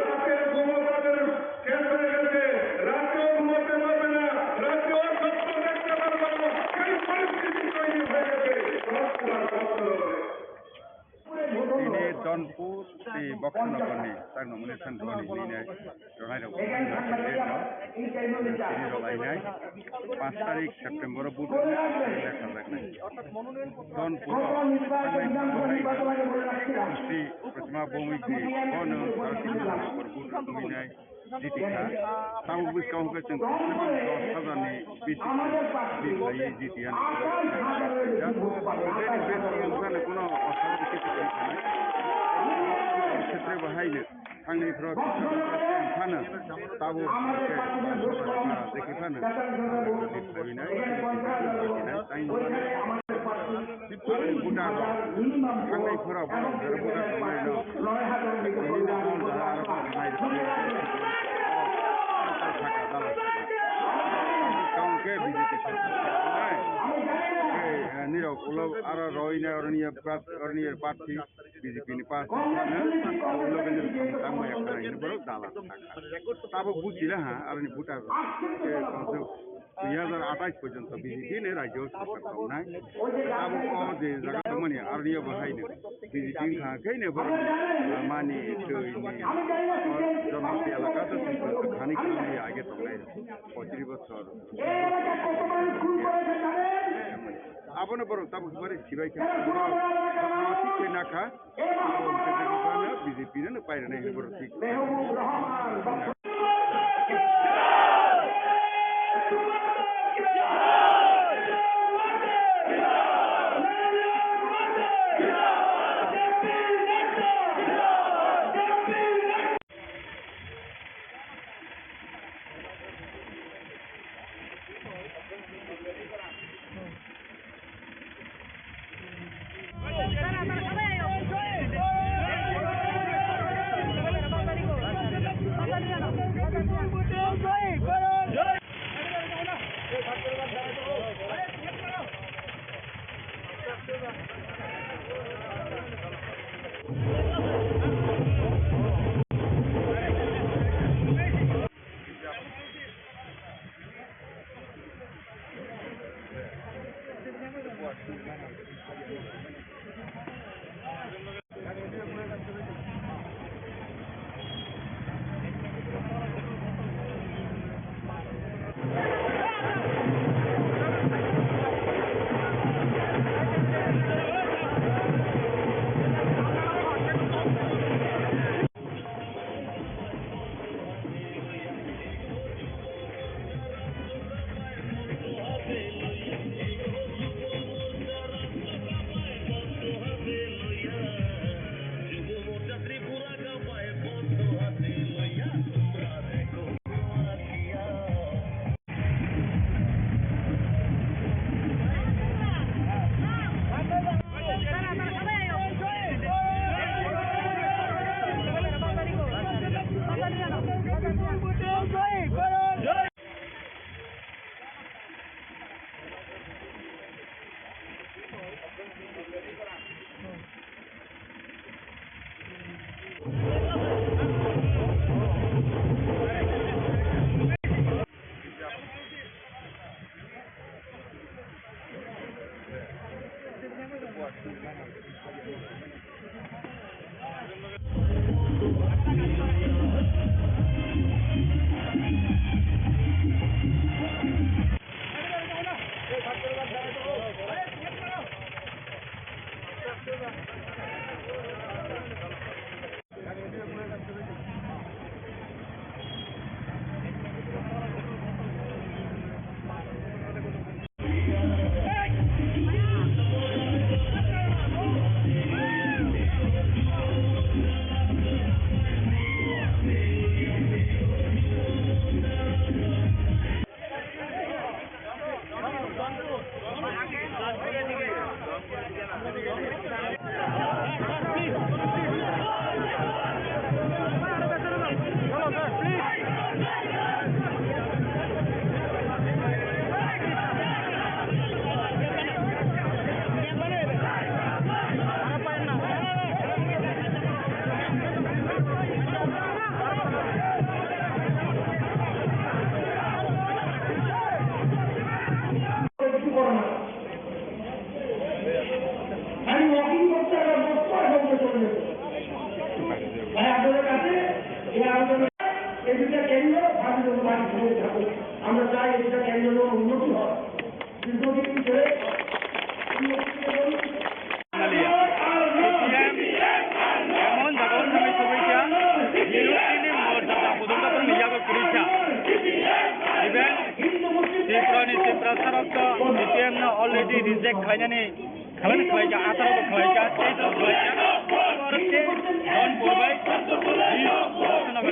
রাতের ঘুমো তাদের শেষ হয়ে গেছে, রাতেও ঘুমোতে পারবে না, রাতেও স্বপ্ন দেখতে পারবে না, সেই পরিস্থিতি তৈরি হয়ে গেছে। Tini Donpur tei Boksonogorni chakno mwnwi san duani hinwi nai rwnairok tini rwlainai panch tarik September o vote rwna lekha jaknai. Donpur o thangnai Sri Pratibha Bhowmiak ni bono vote rwnairok jiti kha. Tamo bwskang hwnkhe chwng dos hajar ni bisi bill laiwi jiti ya. Jani besi wngkha no kono osoro khe tongwi thanai. Khetre bo haino thangni phro phano tabo hwnkhe dekhi phano jiti khainai. Tei Buddha rok, ang nai phura borok, borok Buddha rok nai no. Ini no, ang nai. Kaung ke B J P sarkar nai. Ke, eh, nirok ulo aro roi nai, oroni ya prat, oroni ya party, B J P ni party. Ulo ke nirok tang mai, ang nai, borok dala. Tabo buji la ha, aroni Buddha rok. Ke, Dui hajar atais porjonto B J P ni rajyo sarkar tongnai. Abo o je jaga tongmani aroni bo haino B J P wngkha khe ne borok mani twi ni jonoti elaka to thani khe age tongnai poitris bochor. Abono borok tabuk bari sibai khe borok thik khe nakha. Abo hwnkhe jagao B J P no pairwnai hinwi borok thik. এই দুটা কেন্দ্র ভারতীয় জনতা পার্টি ঘুরে থাকে। আমরা চাই এই দুটা কেন্দ্র যেন উন্নতি হয়। দীর্ঘদিন ধরে উন্নতি এবং এমন জায়গা উঠে সবাইকে বিরোধী মর্যাদা প্রদর্শন নিয়ে করছে। Even Tripura ni Tiprasa rok to C P M no already reject khlainani, khlaina khlaika, ataro bo khlaika, tei to khlaika. Aro tei Don Purbai,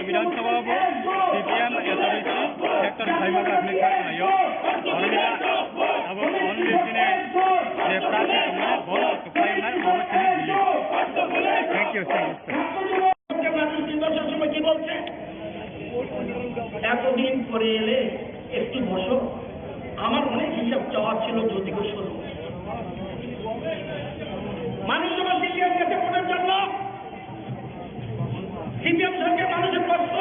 Bidhan Sabha bo C P M S O B C factor khlaima kha hwnwi kha khlaio. Aro abo only chini je prarthi tongmani bono kwplai wngnai, obo chini belief. Thank you, thank you. রাজনৈতিক দল সবসময় কি বলছে? এতদিন পরে এলে একটু বসো, আমার অনেক হিসাব চাওয়ার ছিল জ্যোতিকোষ। মানুষ যখন সিপিএম গেছে ভোটের জন্য, সিপিএম সরকার মানুষের প্রশ্ন,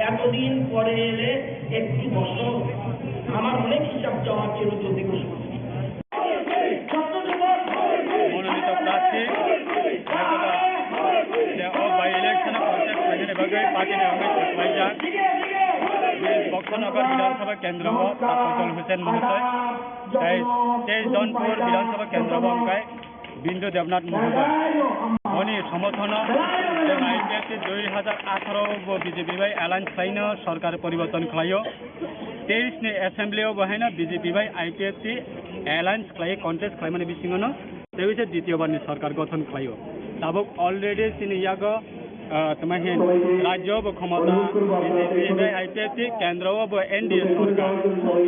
এতদিন পরে এলে একটু বসো, আমার অনেক হিসাব চাওয়ার ছিল জ্যোতিকোষ। মনোনীত প্রার্থী যে ও বাই ইলেকশনে কন্টেস্ট খাইজani bagwi party ni wngwi thanglaijak. Bini Boksonagar Bidhan Sabha kendro o Tafaijol Hussain mohodoy, tei teis Donpur Bidhan Sabha kendro o wngkha Bindu Debnath mohodoy. Oni somorthono I P F T dui hajar atharo bo B J P bai alliance khlaino sorkar poriborton khlaio. Teis ni assembly o bo haino B J P bai I P F T alliance khlai contest khlaimani bisingo no tei bisa ditiyo bar ni sorkar gothon khlaio. Tabuk already chini yago, ah, tama hin rajyo bo khomota B J P bai I P F T, kendro o bo N D A sorkar.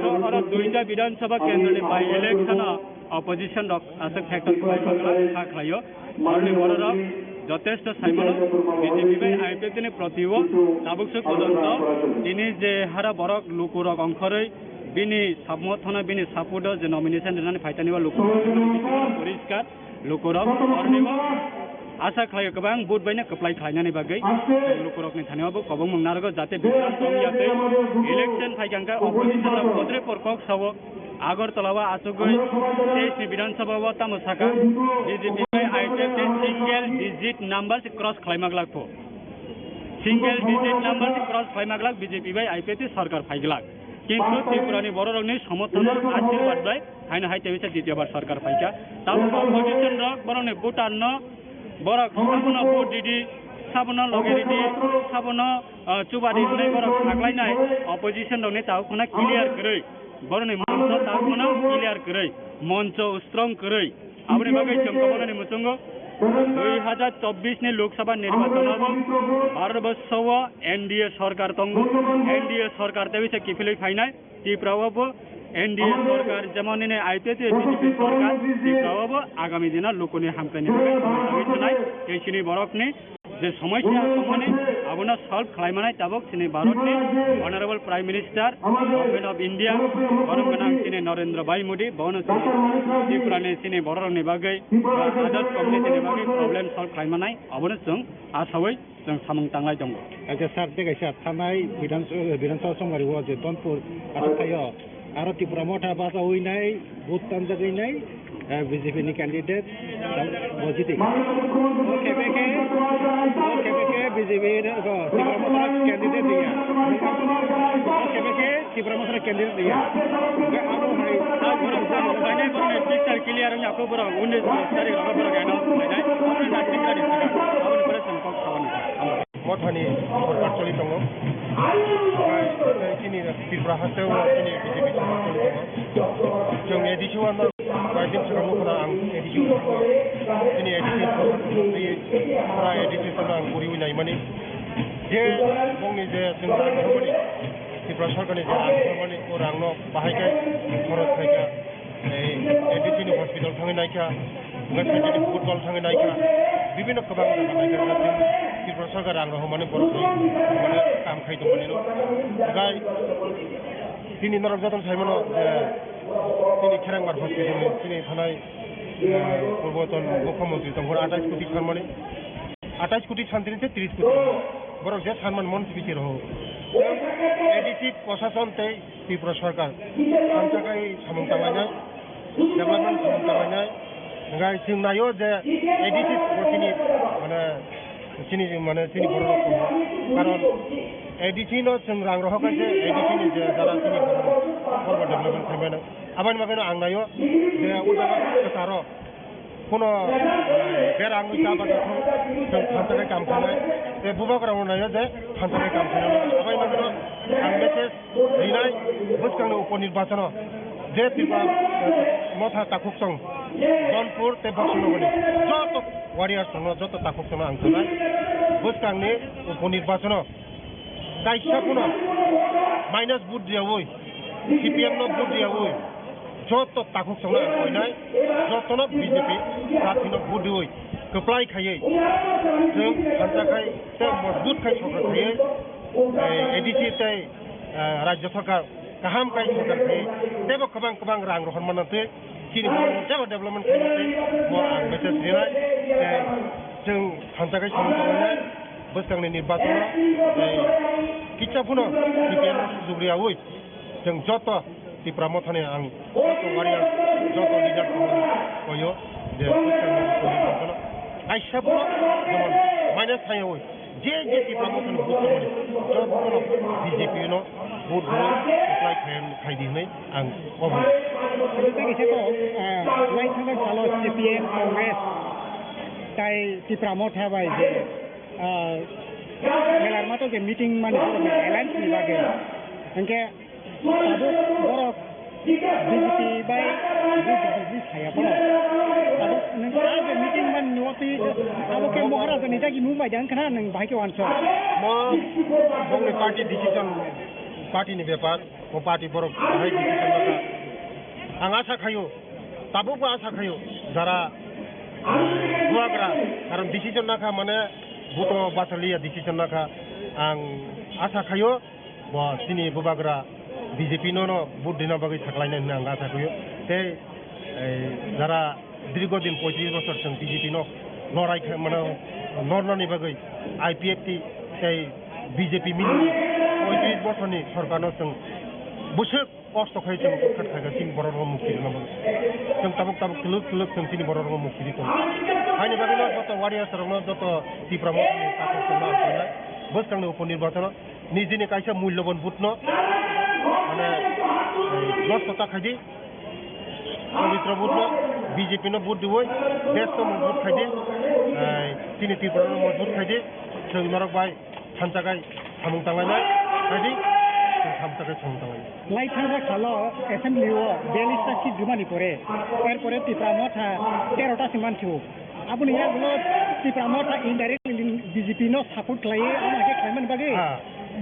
So oro duita Bidhan Sabha kendro ni by election o opposition rok aswk factor khlai kha khlaio. Aroni bororok jotesto saimano B J P bai I P F T ni proti o tabuk se pojonto tini je hara borok lukurok ongkhorwi bini samorthono, bini support o je nomination rinani phaitani o lukurok poriskar lukurok aroni o asa khlaio kwbang vote baino kwplai khlainani bagwi lukurokni thani o bo kobongmung narwgo jate bibras tongya tei election phaikha hwnkhe opposition rok potre por kok sao. Agartala o achugwi teis ni Bidhan Sabha o tamo saka, B J P bai I P F T single digit number se cross khlaima glak pho. Single digit number se cross khlaima glak B J P bai I P F T sorkar phai glak. Kintu Tripura ni bororokni somorthono ashirbad bai haino hai teisa ditiyo bar sorkar phaikha. Tamo opposition rok borokni voter no borok sabono vote ridi, sabono loge ridi, sabono, ah, chuba ridi hinwi borok saklainai opposition rokni tao khuna clear kwrwi. Boroni moncho tabukno clear kwrwi, moncho strong kwrwi. Aboni bagwi chwng kabonani muchungo dui hajar chobbish ni Lok Sabha nirbachon o bo Bharat Borsho o N D A sorkar tongo, N D A sorkar tei bisa kiphilwi phainai Tripura o bo N D A sorkar, jemon nini I P F T B J P sorkar, Tripura o bo agami dino lukuni hamkraini bagwi tongwi thwnai, tei chini borokni je somosya tongmani abono solve khlaimanai tabuk chini Bharatni Honorable Prime Minister, Government of India, borom gwnang chini Narendra Bhai Modi, bono chini Tripurani chini bororokni bagwi ba others community ni bagwi problem solve khlaimanai abono chwng asawi chwng samung tanglai tongo. Acha sir, tei kaisa thanai Bidhan, Bidhan Sabha Somgari o je Donpur aswk thaio. Aro Tipra Motha bachawi nai, vote tanjagwi nai, eh, B J P ni candidate, bo jiti. O khe B K, o khe B K B J P ni, o, Tipra Motha candidate ya. O khe B K Tipra Motha candidate ya. Hwnkhe abo hai, ah, borok jani, jani borok ni picture clear wngya kho borok, unis tarik rogo borok announce khlainai. Abo ni Tipra ni saka, abo ni pore chwng kok sabani. Mothani sorkar choli tongo. Tei chini Tripura haste o chini B J P sorkar choli tongo. Chwng A D C o ano koi din swkang nukho na ang A D C o thango. Chini A D C o thango. Tei pura A D C o thango ang guriwi naimani. Je bongni je chwng rang rwmani, Tripura sorkarni je rang rwmani, o rangno bahai khe khorok khaikha. Tei A D C ni hospital thangwi naikha, wngkha Saitani football thangwi naikha, bibinno kwbang jaga naikha, Tripura sarkar rang rohormani borok tei mane kam khai tongmani no. Hwnkhe chini norok jotono saimano je chini Kherangbar hospital ni chini thanai, eh, purboton mukhyamantri tongphuru atais koti sanmani. Atais koti santini tei tris koti. Borok je sanman mon tibisi rohor. A D C prosason tei Tripura sarkar hamjakgwi samung tanglainai, development samung tanglainai. Hwnkhe chwng naio je A D C bo chini, mane, chini, mane, chini borok rok tongo. Karon A D C no chwng rang rohor kha se A D C ni je jara chini borok development khaimano. Aboni bagwi no ang naio je o jaga kwcharo kuno bera wngwi cha ba chwng thansa khe kam khainai. Tei bubagra no naio je thansa khe kam khainai. Aboni bagwi no ang message rinai bwskangni upo nirbachono je Tripura motha takhuk song Donpur tei Boksonogorni joto warriors no joto takhuk songno ang sanai bwskangni upo nirbachono kaisa phano minus vote riyaui, C P M no vote riyaui, joto takhuk songno ang koinai, jotono B J P party no vote riyaui, kwplai khaiwi, chwng thansa khai tei mojbut khai sorkar khaiwi, eh, A D C tei, eh, Rajya Sarkar kaham khai sorkar khaiwi, teibo kwbang kwbang rang rohor manna twi, chini borok teibo development khaina twi, bo ang message rinai, tei chwng thansa khai samung tangnai. Bwskangni nirbachono, eh, kisa phano C P M no sujug riyaui, chwng joto Tipra mothani ang joto warrior, joto leader koyo je bwskangni nirbachono kaisa phano jemon minus thangyaui je je Tipra mothani vote tongmani jotono B J P no vote rwi apply khai, khai di hwnwi ang obo. Tei kisa kok, ah, lai thangna salo C P M, Congress tai Tipra motha bai je ah, melarma to je meeting mani borok ni alliance ni bagwi. Hwnkhe tabuk borok B J P bai B J P saya borok. Tabuk nwng ah je meeting mani nuwatwi abo khe Moharaja ni dagi mung bai de wngkha na nwng bahai khe uansuk. Mo bongni party decision, party ni bepar, mo party borok bahai decision nokha. Ang asa khaio, tabukbo asa khaio, jara bubagra, karon decision nakha mane, buto bachaliya decision nakha. Ang asa khaio, bo chini bubagra B J P no, no vote rina bagwi saklainai hwnwi ang asa khaio. Tei, eh, jara dirgo din poitris bochor chwng B J P no lorai kha-, mane, lornani bagwi I P F T tei B J P mili poitris bochorni sorkarno chwng bwswk kosto khai chwng utkhat khaikha chini borok rokno mukti rwna bagwi. Chwng tabuk tabuk twlwk twlwk chwng chini borok rokno mukti rwi tongo. Haini bagwino joto warriors rokno, joto Tipra mothani takhuk chwngno ang khainai. Bwskangni upo nirbachono nijini kaisa mulyoban vote no mane, eh, nosto ta khaidi. Pabitra vote no B J P no vote diwi, desh no mojbut khaidi. Eh, chini Tripura no mojbut khaidi. Chwng norok bai thansa khai samung tanglainai, khaidi, chwng thansa khai samung tanglainai. Lai thangjak salo assembly o biyallis ta seat rwmani pore, er pore Tipra motha tero ta se manthio. Aboni yagulo Tipra motha indirectly B J P no support khlaiwi, amo khe khlaimani bagwi Ha.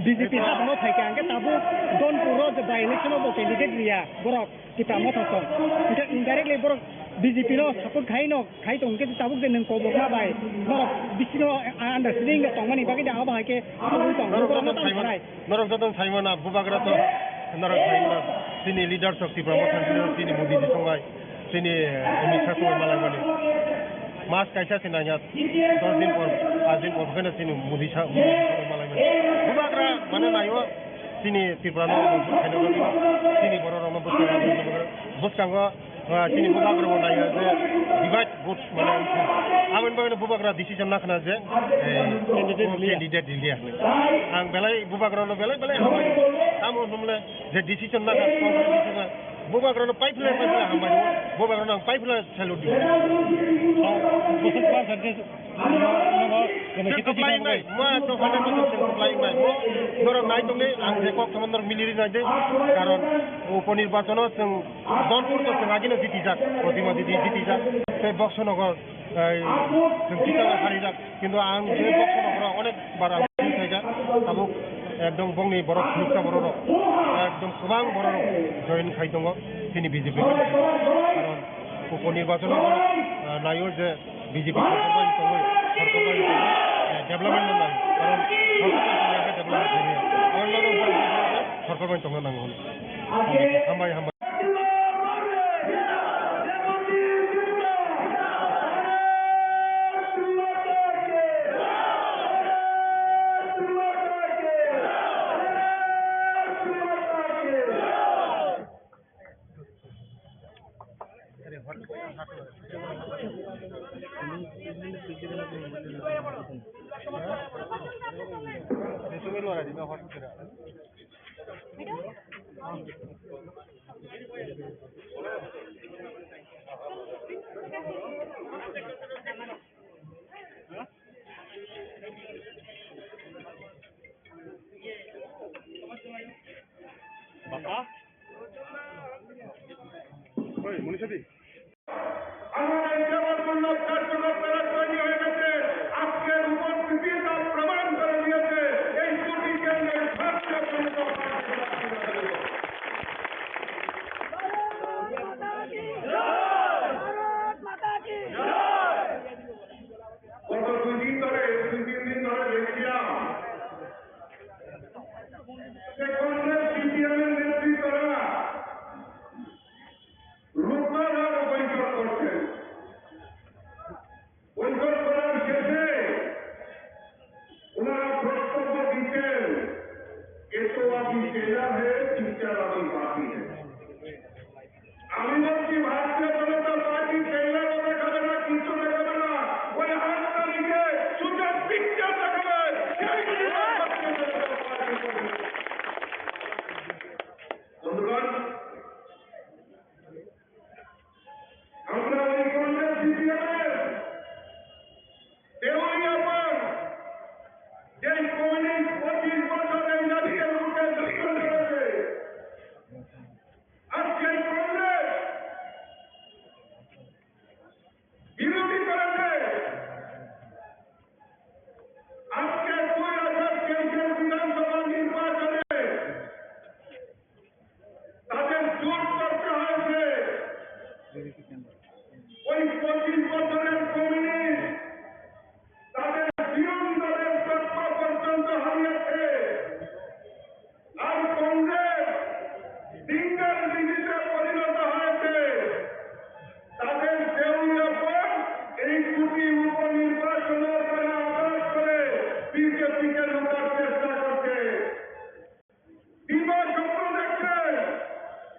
B J P ha no phaikha, hwnkhe tabuk Donpur o je by election o bo candidate riya borok. Tipra motha song. Hwnkhe indirectly borok B J P no support khai no, khai tong hwnkhe tabuk je nwng kobokma bai norok bisingo understanding no tongmani bagwi de abo hai khe tongwi tong. Norok Borok joto no tamo saimano, sanai. Norok joto saimano, bubagra to norok saimano. Chini leaders of Tipra Motha, chini Modi ji songbai, chini Amit Shah songbai malaimani. Mas kaisa se nangya, dos din por, pas din por, khe chini Modi Shah, Modi ji songbai malaimani. Bubagra mane naio, Chini Tripura no mojbut khaina bagwi, chini borok rokno bwskango, bwskango, ah, chini bubagra bo naiya je divide vote mane wngkha. Aboni bagwi no bubagra decision nakhna je, eh, candidate o liya. Candidate liya hinwi. Ang belai bubagra no belai belai hambai. Tamo hwnmle je decision nakha, Congress decision nakha. Bubagra no paiphle paiphle hambai. Bubagra no ang paiphle salute di. Bwswk percentage Chwng kwplai wngnai, mo ekdom hundred percent chwng kwplai wngnai. Mo norok nai tongdi, ang je kok tongma norok mili ri nai di. Karon upo nirbachono chwng Donpur to chwng agino jitijak, Pratima Didi jitijak, tei Boksonogor, eh, chwng Chitala harijak. Kintu ang je Boksonogoro onek bar ang thaijak, tabuk ekdom bongni borok phunuksa borok rok, ekdom kwbang borok rok join khai tongo chini B J P. Karon upo nirbachono, ah, naio je B J P sorkar bai tongwi, sorkar bai tongwi, eh, development no nai. Karon sorkar bai tongwi development khaimaya. Abo no sorkar bai tongna nango hwnwi. Hambai, hambai. Bapa? Oi, Monisha di. আমার এই সেবামূলক কার্যকলাপ তারা তৈরি হয়ে গেছে। আজকের উপস্থিতি তা প্রমাণ করে দিয়েছে। এই দুটি কেন্দ্রে ভারতীয় জনতা পার্টি প্রার্থী দাঁড়িয়ে। ভারত মাতা কি জয়! ভারত মাতা কি জয়! গত দুই দিন ধরে, দুই তিন দিন ধরে দেখছিলাম যে কংগ্রেস সিপিএম এর নেতৃত্বরা লোকসভার বৈঠক করছেন। বৈঠক করার শেষে ওনারা বক্তব্য দিচ্ছেন, "ये तो अभी चेला है, चुपचाप अभी बाकी है।" আমি বলছি, ভারতীয় জনতা পার্টি চেলাও দেখাবে না, কিচ্ছু দেখাবে না। ওই আট তারিখে শুধু পিকচার দেখাবে, সেই জিনিস ভারতীয় জনতা পার্টি করবে। বন্ধুগণ, আমরা ওই কংগ্রেস সিপিএম এর দেউলিয়াপাড়, যে কমিউনিস্ট পঁচিশ বছর এই জাতিকে লুটে দখল করেছে, আজকে কংগ্রেস বিরোধী করেছে। আজকে দুই হাজার তেইশের বিধানসভা নির্বাচনে তাদের জোট করতে হয়েছে। ওই পঁচিশ বছরের কমিউনিস্ট তাদের বিরোধী দলের তকমা পর্যন্ত হারিয়েছে। আর কংগ্রেস সিঙ্গেল ডিজিটে পরিণত হয়েছে। তাদের দেউলিয়াপাড় এই দুটি উপনির্বাচনও তারা আঘাত করে বিজেপিকে লুটার চেষ্টা করছে। দিবা স্বপ্ন দেখছে,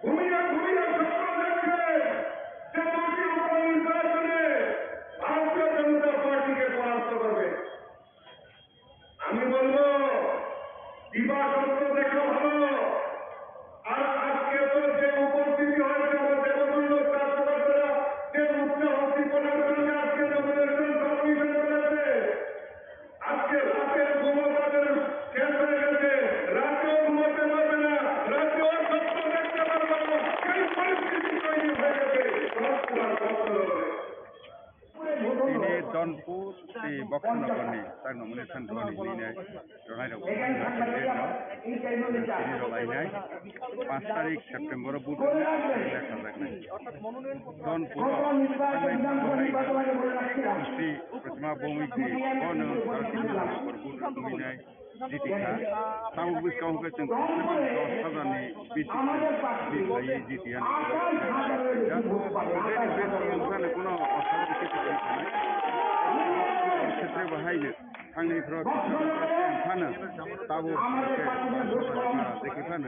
ঘুমিয়ে ঘুমিয়ে স্বপ্ন দেখছে যে দুটি উপনির্বাচনে ভারতীয় জনতা পার্টিকে পরাস্ত করবে। আমি বলবো, দিবা স্বপ্ন দেখা ভালো। আর আজকে তো যে উপস্থিতি হয়েছে, আমার দেবতুল্য কার্যকর্তারা যে উৎসাহ উদ্দীপনার সঙ্গে আজকে নমিনেশন সাবমিশন করেছে, আজকে রাতের ঘুমও তাদের শেষ হয়ে গেছে, রাতেও ঘুমাতে পারবে না, রাতেও স্বপ্ন দেখতে পারবে না, সেই পরিস্থিতি তৈরি হয়ে গেছে। Tini Donpur tei Boksanagar ni tak nomination rwni hinwi nai rwnai rok tini rwlainai panch tarik September o vote rwna lekha jaknai. Donpur o thangnai Sri Pratima Bhowmic ni bono vote rwinai. G T kha. Tabuk bwskang hwnkhe chwng dos hajar ni B J P ni khlaiwi G T ano khlaijak. Bini besi wngkha no kuno osaboni khe kwrwi khanai. Khetre bo hai no thangni phro phano tabuk hwnkhe dekhi phano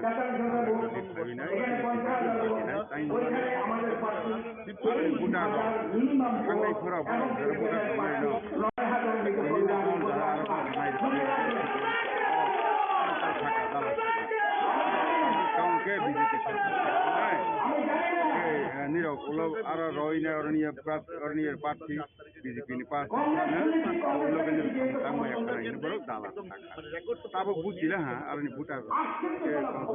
khlaiwi nai, khlaiwi nai, tei Buddha rok thangwi phura borok jero Buddha tongnai no. Tini no ang jara aro nai rw. Saka dala saka. Tong khe B J P saka nai. Khe, eh, nirok ulo aro roi nai oroni ya prat, oroni ya party B J P ni party no. Ulo khe nirok tang tang maya khanai ni borok dala saka. Tabuk buji la ha, aroni Buddha rok. Khe tong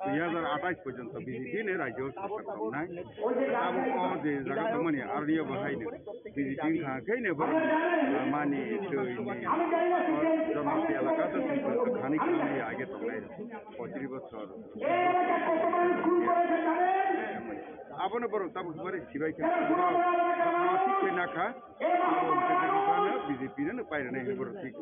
Dui hazar atais porjonto B J P ni rajyo sarkar tongnai. Tabuk o je jaga tongmani aroni bo hai no B J P wngkha khe no borok mani twi ni o Janauti elaka to thani khe age tongnai poitrish bochor. Abono borok tabuk bari sibai khe borok thik khe nakha. Abo hwnkhe je buphano B J P no pairwnai hinwi borok thik.